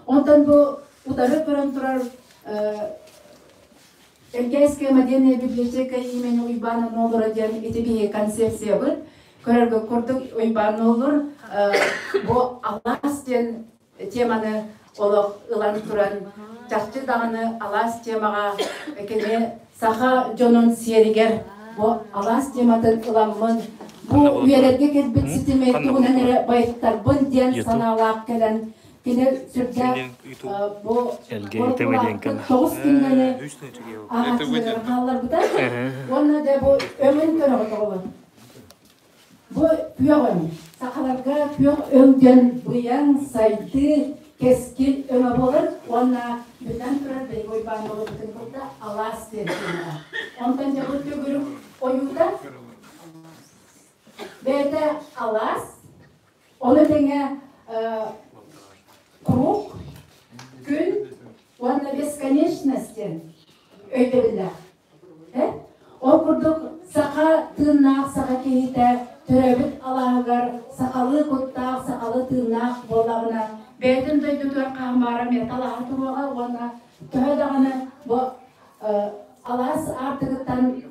Онтон бу утары көрөн турар Элгээскэ модельная библиотека имени Уйбаана Нолура диэн ити биһиги концепциябыт. Көрөргө курдук Уйбаан Нолур бу алаас диэн теманы олох ылан туран чахчы даҕаны алаас темаҕа кини саха дьонун сиэригэр бу алаас тематын ыламмын бу үөрэргэ кэлбит ситими тугунан эрэ байыттарбын диэн санаалаах кэлэн кини сүрдээх бу тоҕус кинигэни ааҕааччыларыгар хаалларбыта уонна дьэ бу өҥүн көрөҕүт оҕолор. Бу күөх өҥ. Сахаларга күөх өҥ диэн быйаҥ, сайдыы, кэскил өҥө буолар уонна биллэн турар биһиги Уйбаан буолбутун кытта алаас диэн тыынара. Онтон дьэ бу төгүрүк ойуута бэйэтэ алаас, ону тэҥэ круг, күн уонна бесконечность диэн өйдөбүллээх. Ол курдук саха тыыннаах саха киһитэ төрөөбүт алааһыгар сахалыы куттаах, сахалыы тыыннаах буоллаҕына, бэйэтин дойдутугар хаамаара эмиэ талаһа туруоҕа уонна төһө даҕаны бу алаас аартыгыттан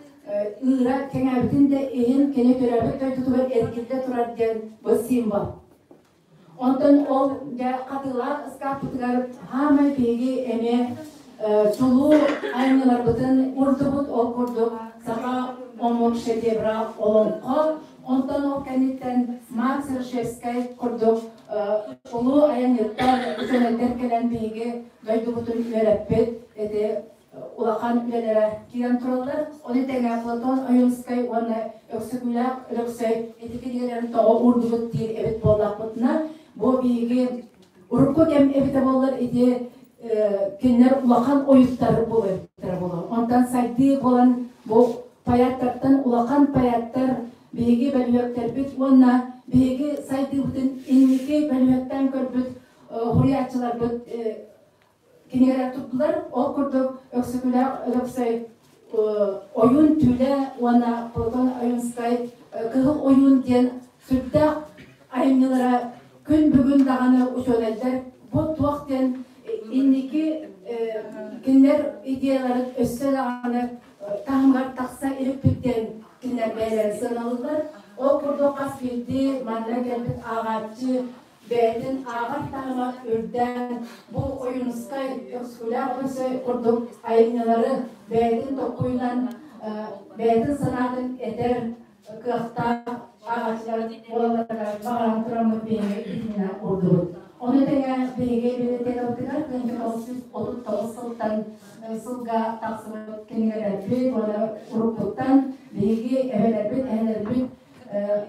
ыыра кэҥээбитин да иһин кини төрөөбүт дойдутугар эргиллэ турар диэн бу символ. Онтон ол дьэ хатыылаах ыскааппытыгар хаамай биһиги эмиэ чулуу айымньыларбытын урдубут ол курдук саха омук шедевра олоҥхо, онтон ол кэнниттэн Макс Ржевскэй курдук улуу айанньыттар, учуонайдар кэлэн биһиги дойдубутун үөрэппит ити улахан үлэлэрэ киирэн тураллар. Ону тэҥэ Платон Ойуунскай уонна Өксөкүлээх Өлөксөй ити кинигэлэрин тоҕо уурдубут диир эбит буоллахпытына, бу биһиги урукку кэм эбитэ буоллар ити кинилэр улахан ойуттар буолуохтара буолуо. Онтон сайдыы буолан бу поэттартан улахан поэттар биһиги бөлүһүөктэрбит уонна биһиги сайдыыбытын инники бөлүһүөктэн көрбүт суруйааччыларбыт кинигэлэр турдулар. Ол курдук Өксөкүлээх Өлөксөй Ойуун түүлэ уонна Платон Ойуунскай Кыһыл ойуун диэн сүрдээх айымньылара күн бүгүн даҕаны учуонайдар бу туох диэн инники кинилэр идеяларын өссө даҕаны таһымыгар тахса иликпит диэн кинилэр бэйэлэрин сыаналыыллар. Ол курдук хас биирдии манна кэлбит ааҕааччы бэйэтин ааҕар таһыма үрдээн, бу Ойуунускай, Өксөкүлээх Өлөксөй курдук айымньылары бэйэтин толкуйунан, бэйэтин санаатын этэр кыахтаах ааҕааччылар буолалларыгар баҕаран тураммыт биһиги итиннэ уурдубут. Ону тэҥэ биһиги библиотекабытыгар 1939 сылтан сылга тахсыбыт кинигэлэрбит уонна уруккуттан биһиги эбэлэрбит, эһэлэрбит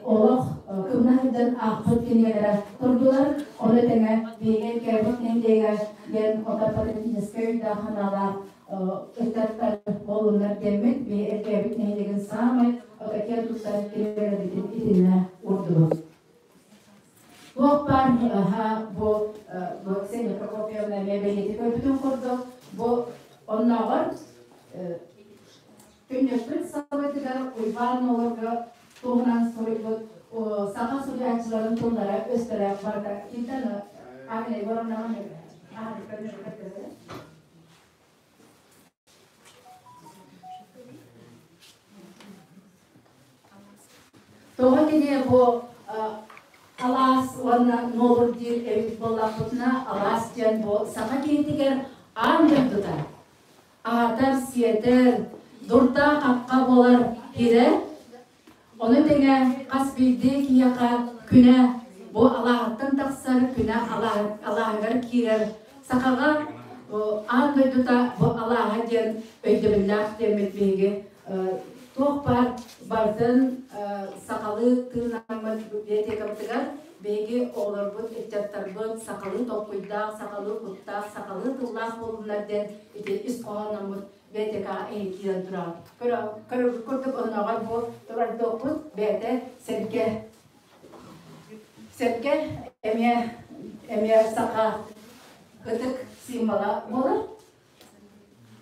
олох кымна сылдьан аахпыт кинигэлэрэ турдулар. Ону тэҥэ биһиги Кэбик нэһилиэгэ диэн оттон патриотическай өйдөөх санаалаах ыччаттар буоллуннар диэммит биһиги Кэбик нэһилиэгин саамай киэн туттар кинигэлэрбитин итиннэ уурдубут. Туох баар бу бу Ксения Прокопьевна эмиэ бэлиэтии көрбүтүн курдук бу оннооҕор Күннүкпүт сабытыгар Уйбаан Нолорго туһунан суруйбут. Саха суруйааччыларын тыллара өстөрө барыта кинтэн Агния Егоровнаҕа Тоҕо кини бу алаас уонна нуолур диир эбит буоллахпытына, алаас диэн бу саха киһитигэр аан дойдута аатар-сиэтэр, дурда-хахха буолар сирэ. Ону тэҥэ хас биирдии киһиэхэ күнэ бу алааһыттан тахсар, күнэ алааһыгар киирэр. Сахаҕа аан дойдута бу алааһа диэн өйдөбүллээх диэммит биһиги туох баар барытын сахалыы тыыннаммыт библиотекабытыгар биһиги оҕолорбут, ыччаттарбыт сахалыы толкуйдаах, сахалыы куттаах, сахалыы тыллаах буоллуннар диэн ити ис хоһоонноммут библиотекаҕа эһи киирэн турар. Көрөргүт курдук оннооҕор бу турардуохпут бэйэтэ сэргэ. Сэргэ эмиэ эмиэ саха ытык символа буолар.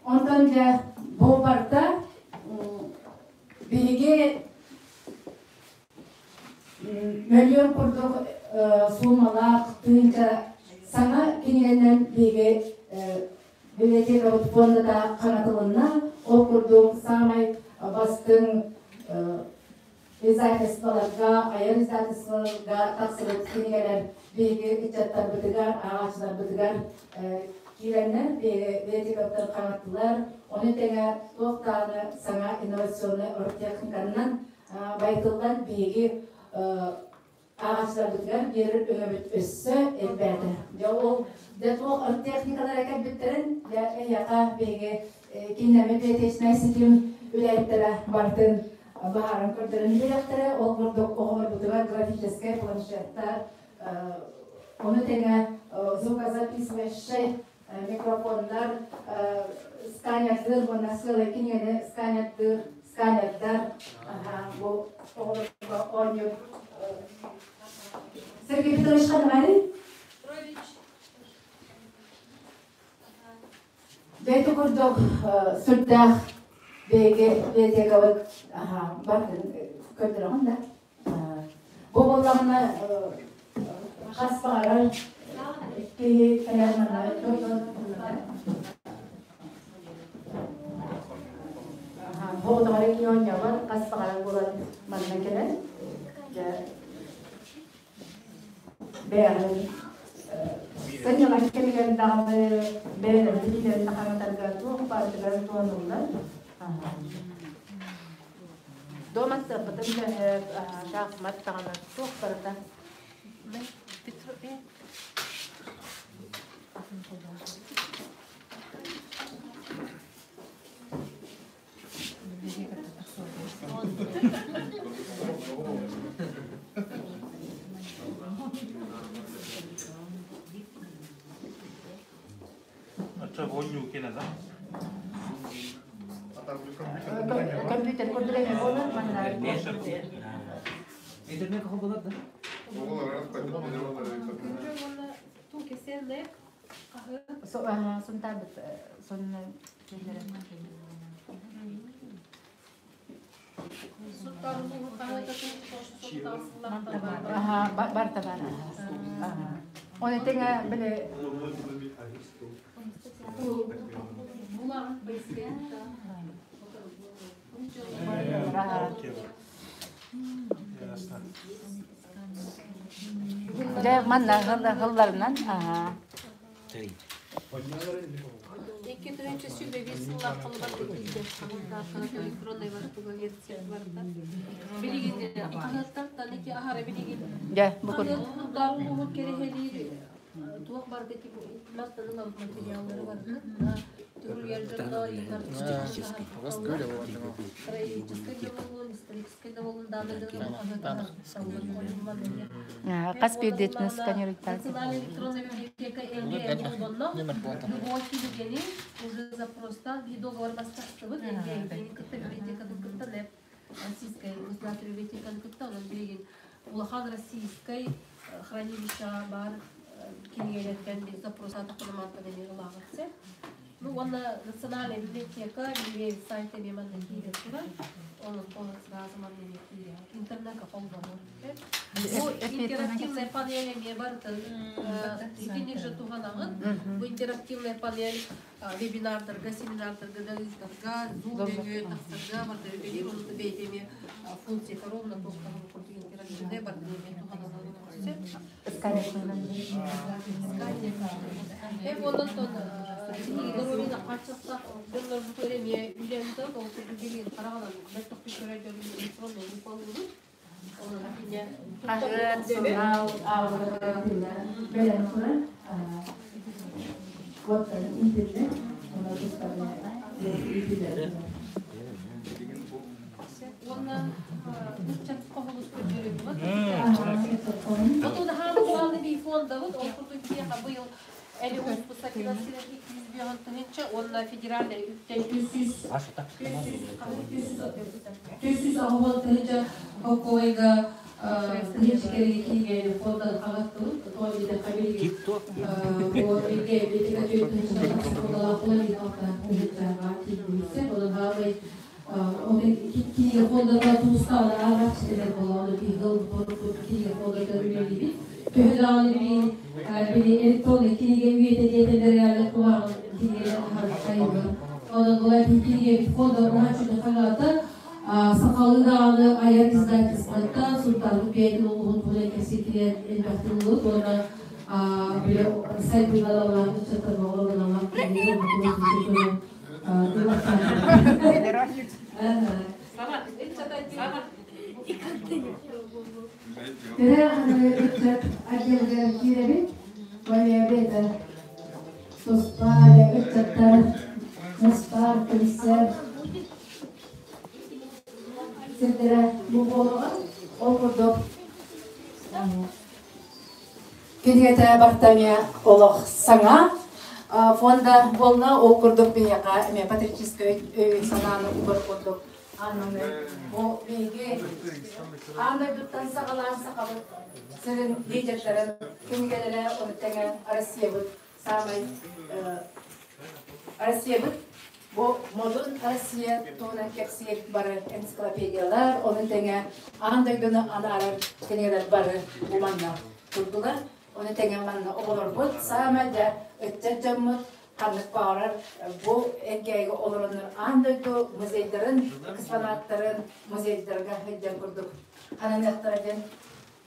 Онтон дьэ бу барыта биһиги мөлүйүөн курдук суумалаах тыһыынча саҥа кинигэнэн биһиги библиотекабыт фондата хаҥатылынна. Ол курдук саамай бастыҥ издательстволарга, айар издательстволарга тахсыбыт кинигэлэр биһиги ыччаттарбытыгар, ааҕааччыларбытыгар киирэннэр библиотекаттар хаҥаттылар. Ону тэҥэ туох даҕаны саҥа инновационнай оргтехниканан байытыллан биһиги ааҕааччыларбытыгар биэрэр өҥөбүт өссө элбээтэ. Дьэ ол дьэ туох техникалара кэлбиттэрин дьэ эһиэхэ биһиги кииннэммит библиотечнай ситим үлэһиттэрэ барытын быһааран көрдөрөн биэриэхтэрэ. Ол курдук оҕолорбутугар графическай планшеттар, ону тэҥэ звукозаписывающай микрофоннар, сканердыыр уонна сыалай кинигэни сканердыыр сканердар бу оҕолорго оонньуур. Сергей Петрович ханна Петрович. Дьэ курдук сүрдээх биһиги библиотекабыт бардын көрдөрөҕүн да. Бу буоллаҕына хас баҕарар киһи кэлэр манна Бу оҕоторо киһи оонньообот, хас баҕарар буолан манна кэлэн дьэ бэйэҕин сынньалаҥ кэмигэр даҕаны бэйэлэрин билиилэрин хаҥатарга туох баартыгар туһаныллар. Дома сыаппытын төһөп, шахмат даҕаны туох барыта. Компьютер курдук эмэ буолар манна. Интернет холбонор да? Сунтаарбыт сонно Барта бар. Оны тэҥэ били Дьэ манна хылларынан 2025 сыллаах холобар электронной версия барда. Билигин хаһыаттартан ити аһара билигин. Дьэ, бу курдук. Хаһыат кэрэһэлиир туох барда ити мартан ылан материаллары барда. Хас биирдиитин сканируйтан. Национальная электронная библиотека уже запростан договор бастастыбыт библиотека Российская государственная библиотека кытта онон билигин улахан российскай хранилище бар кинигэлэртэн запрос атахтанамааттан эмиэ ылааҕытсы. Ну, уонна национальная библиотека, билиги сайт эмиэ манна киирэ турар. Онон онон сразу манна эмиэ киирэ. Интернетка холбонор. Бу интерактивная панель эмиэ барытын итинник же туһанаҕын. Бу интерактивная панель вебинардарга, семинардарга да ыытарга, Zoom нөҥүө тахсарга барыта үлэлиир. Онон бэйэтэ эмиэ функцията ровно туохтаах курдук интерактивная барытын эмиэ туһанан сөп. Эм онон тон доруобуйаны хааччахтаах дьоннорбутугар эмиэ үлэ ыытабыт. Ол курдук билигин хараҕынан мөлтөхтүк көрөр дьон электроннай лупалыыбыт. Онон итиннэ Хаһыат, сурунаал бэлэм турар. Уоттарын интернет, онно тустарынан иитиллэр. Уонна ыччат хоһулус көрдөрүбүт. Отун хааны буоланы би фондабыт, ол курдук биһиэхэ быйыл эли успуса финансирование 200 тыһыынча уонна федеральный үптэн 300 тыһыынча холкуойга тыһыынча кэриҥэ кинигэни фондан хаҥаттыбыт. Тоҕо диэтэххэ билигин бу бигэ библиотека 4 тыһыынча тахса фондалаах буолан тыһыынчаҕа тиийбит. Онон хаамай кинигэ фондата туустаҕына ааҕааччылар буоллаҕына биһиги ылбыт кинигэ фондата үлэлиибит. Төһө даҕаны билигин били электронный кинигэ үйэтэ диэтэлэр реально кумааҕы кинигэлэр аһарбыттайбыт. Онон була кинигэбит фонда наһаа хаҥаата сахалыы даҕаны айар издательствоттан Султанбыт бэйэтин улууһун туһунан кэпсэтиэн элбэхтик ыллыбыт уонна били сайдыылалаах ыччаттар оҕолорун Төрө аныгы ыччат отделыгар киирэбит. Бэйэ туспа ыччаттар мустар, түмсэр сирдэрэ бу буолуоҕа. Ол курдук кинигэтэ барыта эмиэ олох саҥа фонда буолла. Ол курдук биһиэхэ эмиэ патриотическай өйү-санааны угар курдук аан бу биһиги аан дойдуттан саҕалаан сахабыт сирин лидердэрин кинигэлэрэ ону тэҥэ Россиябыт саамай Россиябыт бу модун Россия туһунан кэпсиир бары энциклопедиялар, ону тэҥэ аан дойдуну анаарар кинигэлэр бары бу манна турдулар. Ону тэҥэ манна оҕолорбут саамай да ыччат дьоммут ханнык баҕарар бу Элгээйигэ олороннор аан дойду музейдарын, экспонаттарын музейдарга сылдьар курдук хананыахтара диэн.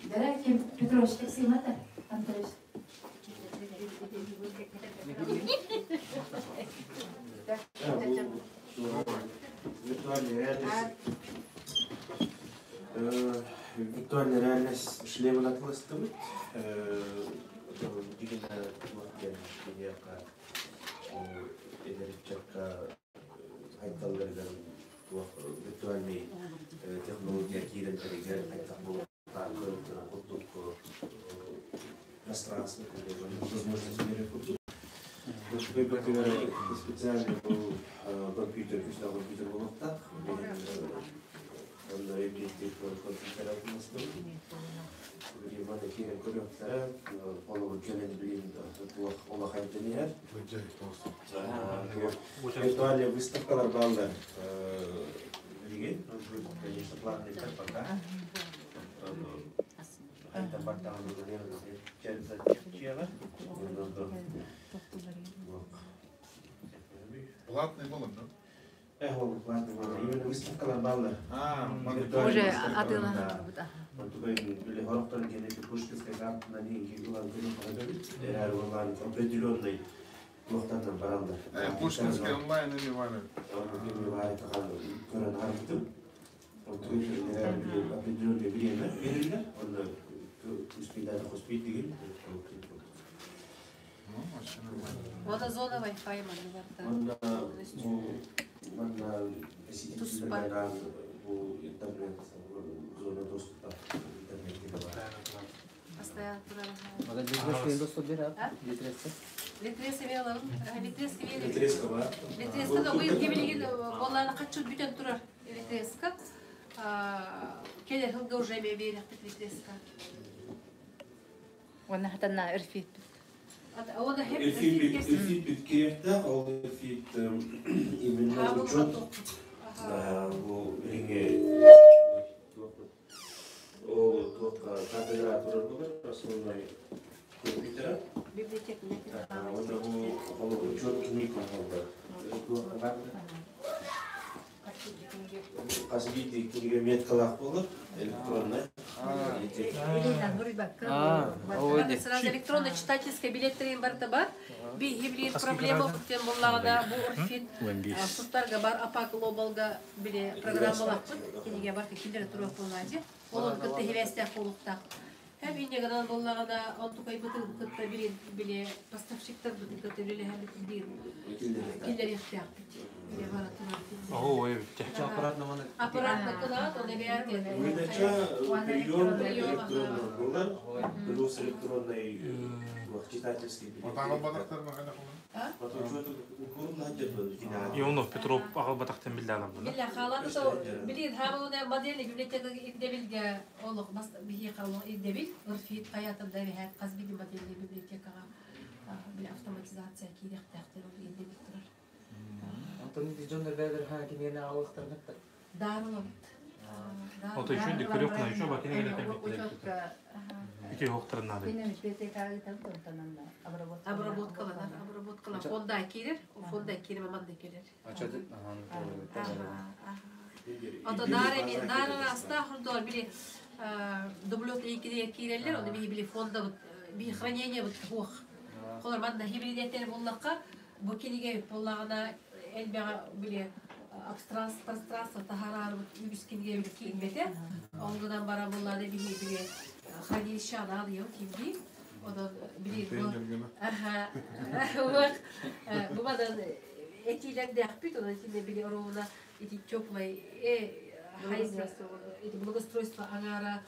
Дара ким Петрович кэпсиэмата, Анатольевич? Виртуальная реальность. Виртуальная реальность шлемын атыластыбыт. Дигенэ туох диэн киниэхэ эдэр ыччакка айдалларыгар туох виртуальный технология киирэллэригэр хайдах буолуохтаах курдук пространство возможность берет курдук. Специальный был компьютер, компьютер буолуохтаах. Онно эбиэттик компьютер атыластыбыт. Билигин киирэн көрүөхтэрэ, холобур кэлэн билигин туох улахан иһэр. Виртуальные выставкалар бааллар билигин, конечно, платный пока. Хайдан бартаҕын Платный болон, да? Э, ол платный болон. Именно выставкалар бааллар. Уже атыылаһан Онтукай били хорохтор кэнники Пушкинская картынан ылан көрүн Эрээр онлайн определенный туохтарынан бараллар. Пушкинская онлайн эми бары. Эми бары көрөн харбытым. Онтукай определенное время берилер. Онно успейдады успейт деген. Онна зона Wi-Fi манна барта. Онна бу манна посетителлерге бу интернет зона доступа интернетке бар. Постоянно турар. Мага бизнес доступ берет, Литреска. Литреска велом, Литреска велим. Литреска бар. Литреска да быйыл кебилигин болланы каччы бүтөн турар Литреска. Келер хылга уже берехпит Литреска. Уонна хатанна ырфит. Оны хеп Өлфит бүткерді, ол өлфит Учет бу билиҥҥи ол туохха кафедра турар буолар основной компьютера. Уонна бу учет книг оҥоһуллар. Туохха баар Хас биирдии кинигэ меткалаах буолар, электроннай. Сразу электронный читательская билеттерин барыта бар. Биһи билин проблема тем буллаҕына бу Орфит суттарга бар АПА Глобалга били программалаахпыт кинигэ бар киллere туруох буоллаачы. Ол кытта хибээстээх буолуохтаах. Һэм инньэ буоллаҕына онтукайбытын кытта били били поставщиктарбытын кытта үлэлэһэбит биир киллэриэхтээхпит. Оо, ой, бүттэ. Аппаратна кылаат, он эбээт. Выдача, прием электронный буолар, плюс электронный читательский билет. Ионов Петров аҕалбатахтан биллэ аламмына. Биллэ хаалан то билин хаамауна модельный библиотека ирдэбилгэ олох бас биһиэхэ олох ирдэбил РФИТ хайатында эбэһээт хас биирдии модельный библиотекаҕа били автоматизация киириэхтээхтэр ол ирдэбил турар. Онтон дьоннор бэйэлэр ха кинигэни аҕалыахтарын Дар олобут. Ото еще диккөрүк кына еще бакини келе кэлбиттэр. Ити хоқтарын надо. Обработкаланар, обработкаланар. Фонда киирэр, фонда киирэр, манна киирэр. Ото дар эми дар араста хордор били дублет икиде кииреллер, оны биһи били фонда би хранение бут хуох. Холор манна хибридеттер буллакка бу киниге буллагына элбэҕэ били пространство таһараар үгүс киниге били киирбэтэ. Онгунан бара булланы биһи били хранилище анаал йо кимби. Онон били аха бу бадан этиилэрдээхпит, онон итинне били оруобуна ити теплай эти благоустройство аҥаара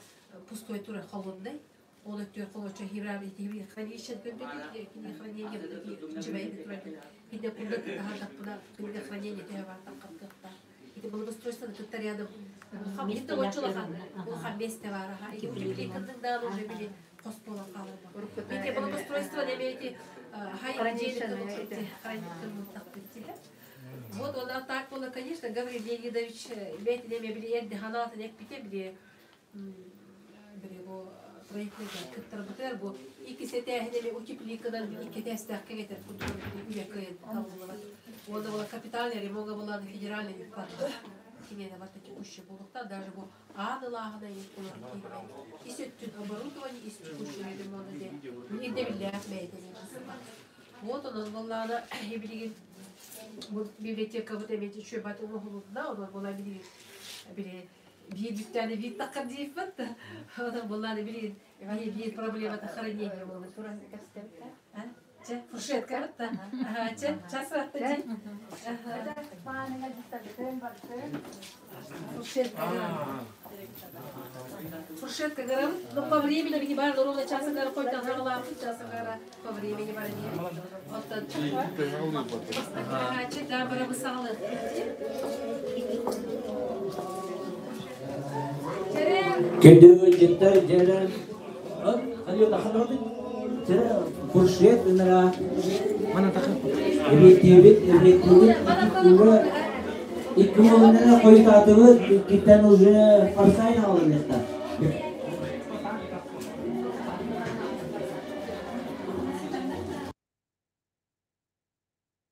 пустой турар холодный. Ол өттүгэр холочо хибрар ити хранилище көрдөтү кини хранение чебейди турар. Хинде курда таһардахпына кинигэ хранение төһө бар таххаттыахтаах. Ити благоустройство кытта рядом место очулахан улахан место бар аха. Ити утепление кырдык уже били хос буолан хаалар. Ити благоустройство неме ити хай Вот он а так было, конечно, Гаврил Леонидович бэт неме били эрди ханаатын экпите били били бу проектныга кыттарбытыгар бу икки сэтээһинэми утепликадан икки тээстээх кэҥэтэр курдук үлэ кыайан табыллыбат. Уонна була капитальный ремонт була федеральный киниэнэ барта текущий буолуохтаах даже бу аан ылааһына киирбэт. Ис өттүн оборудование ис текущий ремонт диэн ирдэбиллээх бэйэтэ. Вот онон буоллаҕына билигин бу библиотекабыт эмиэ үчүгэй оҥоһулунна, онон була билигин били биир бүттэни биир таххар диэппит. Онон буоллаҕына билигин биир проблемата хранение буолбут. Чэ, фуршетка бытта. Ага, чэ, час ратта дии. Фуршетка. Фуршетка гарабыт. Но по времени бини бар ровно часа гара койтан хагалаапыт, часа гара по времени бар дии. Оттон Ага, чэ, да, бара бысалы. Күндү жеттер жері. Фуршет ынара. Эбиттибит, эбиттибит, икки уоннара хойутаатыбыт, иккиттен уже форсайн алыныхта.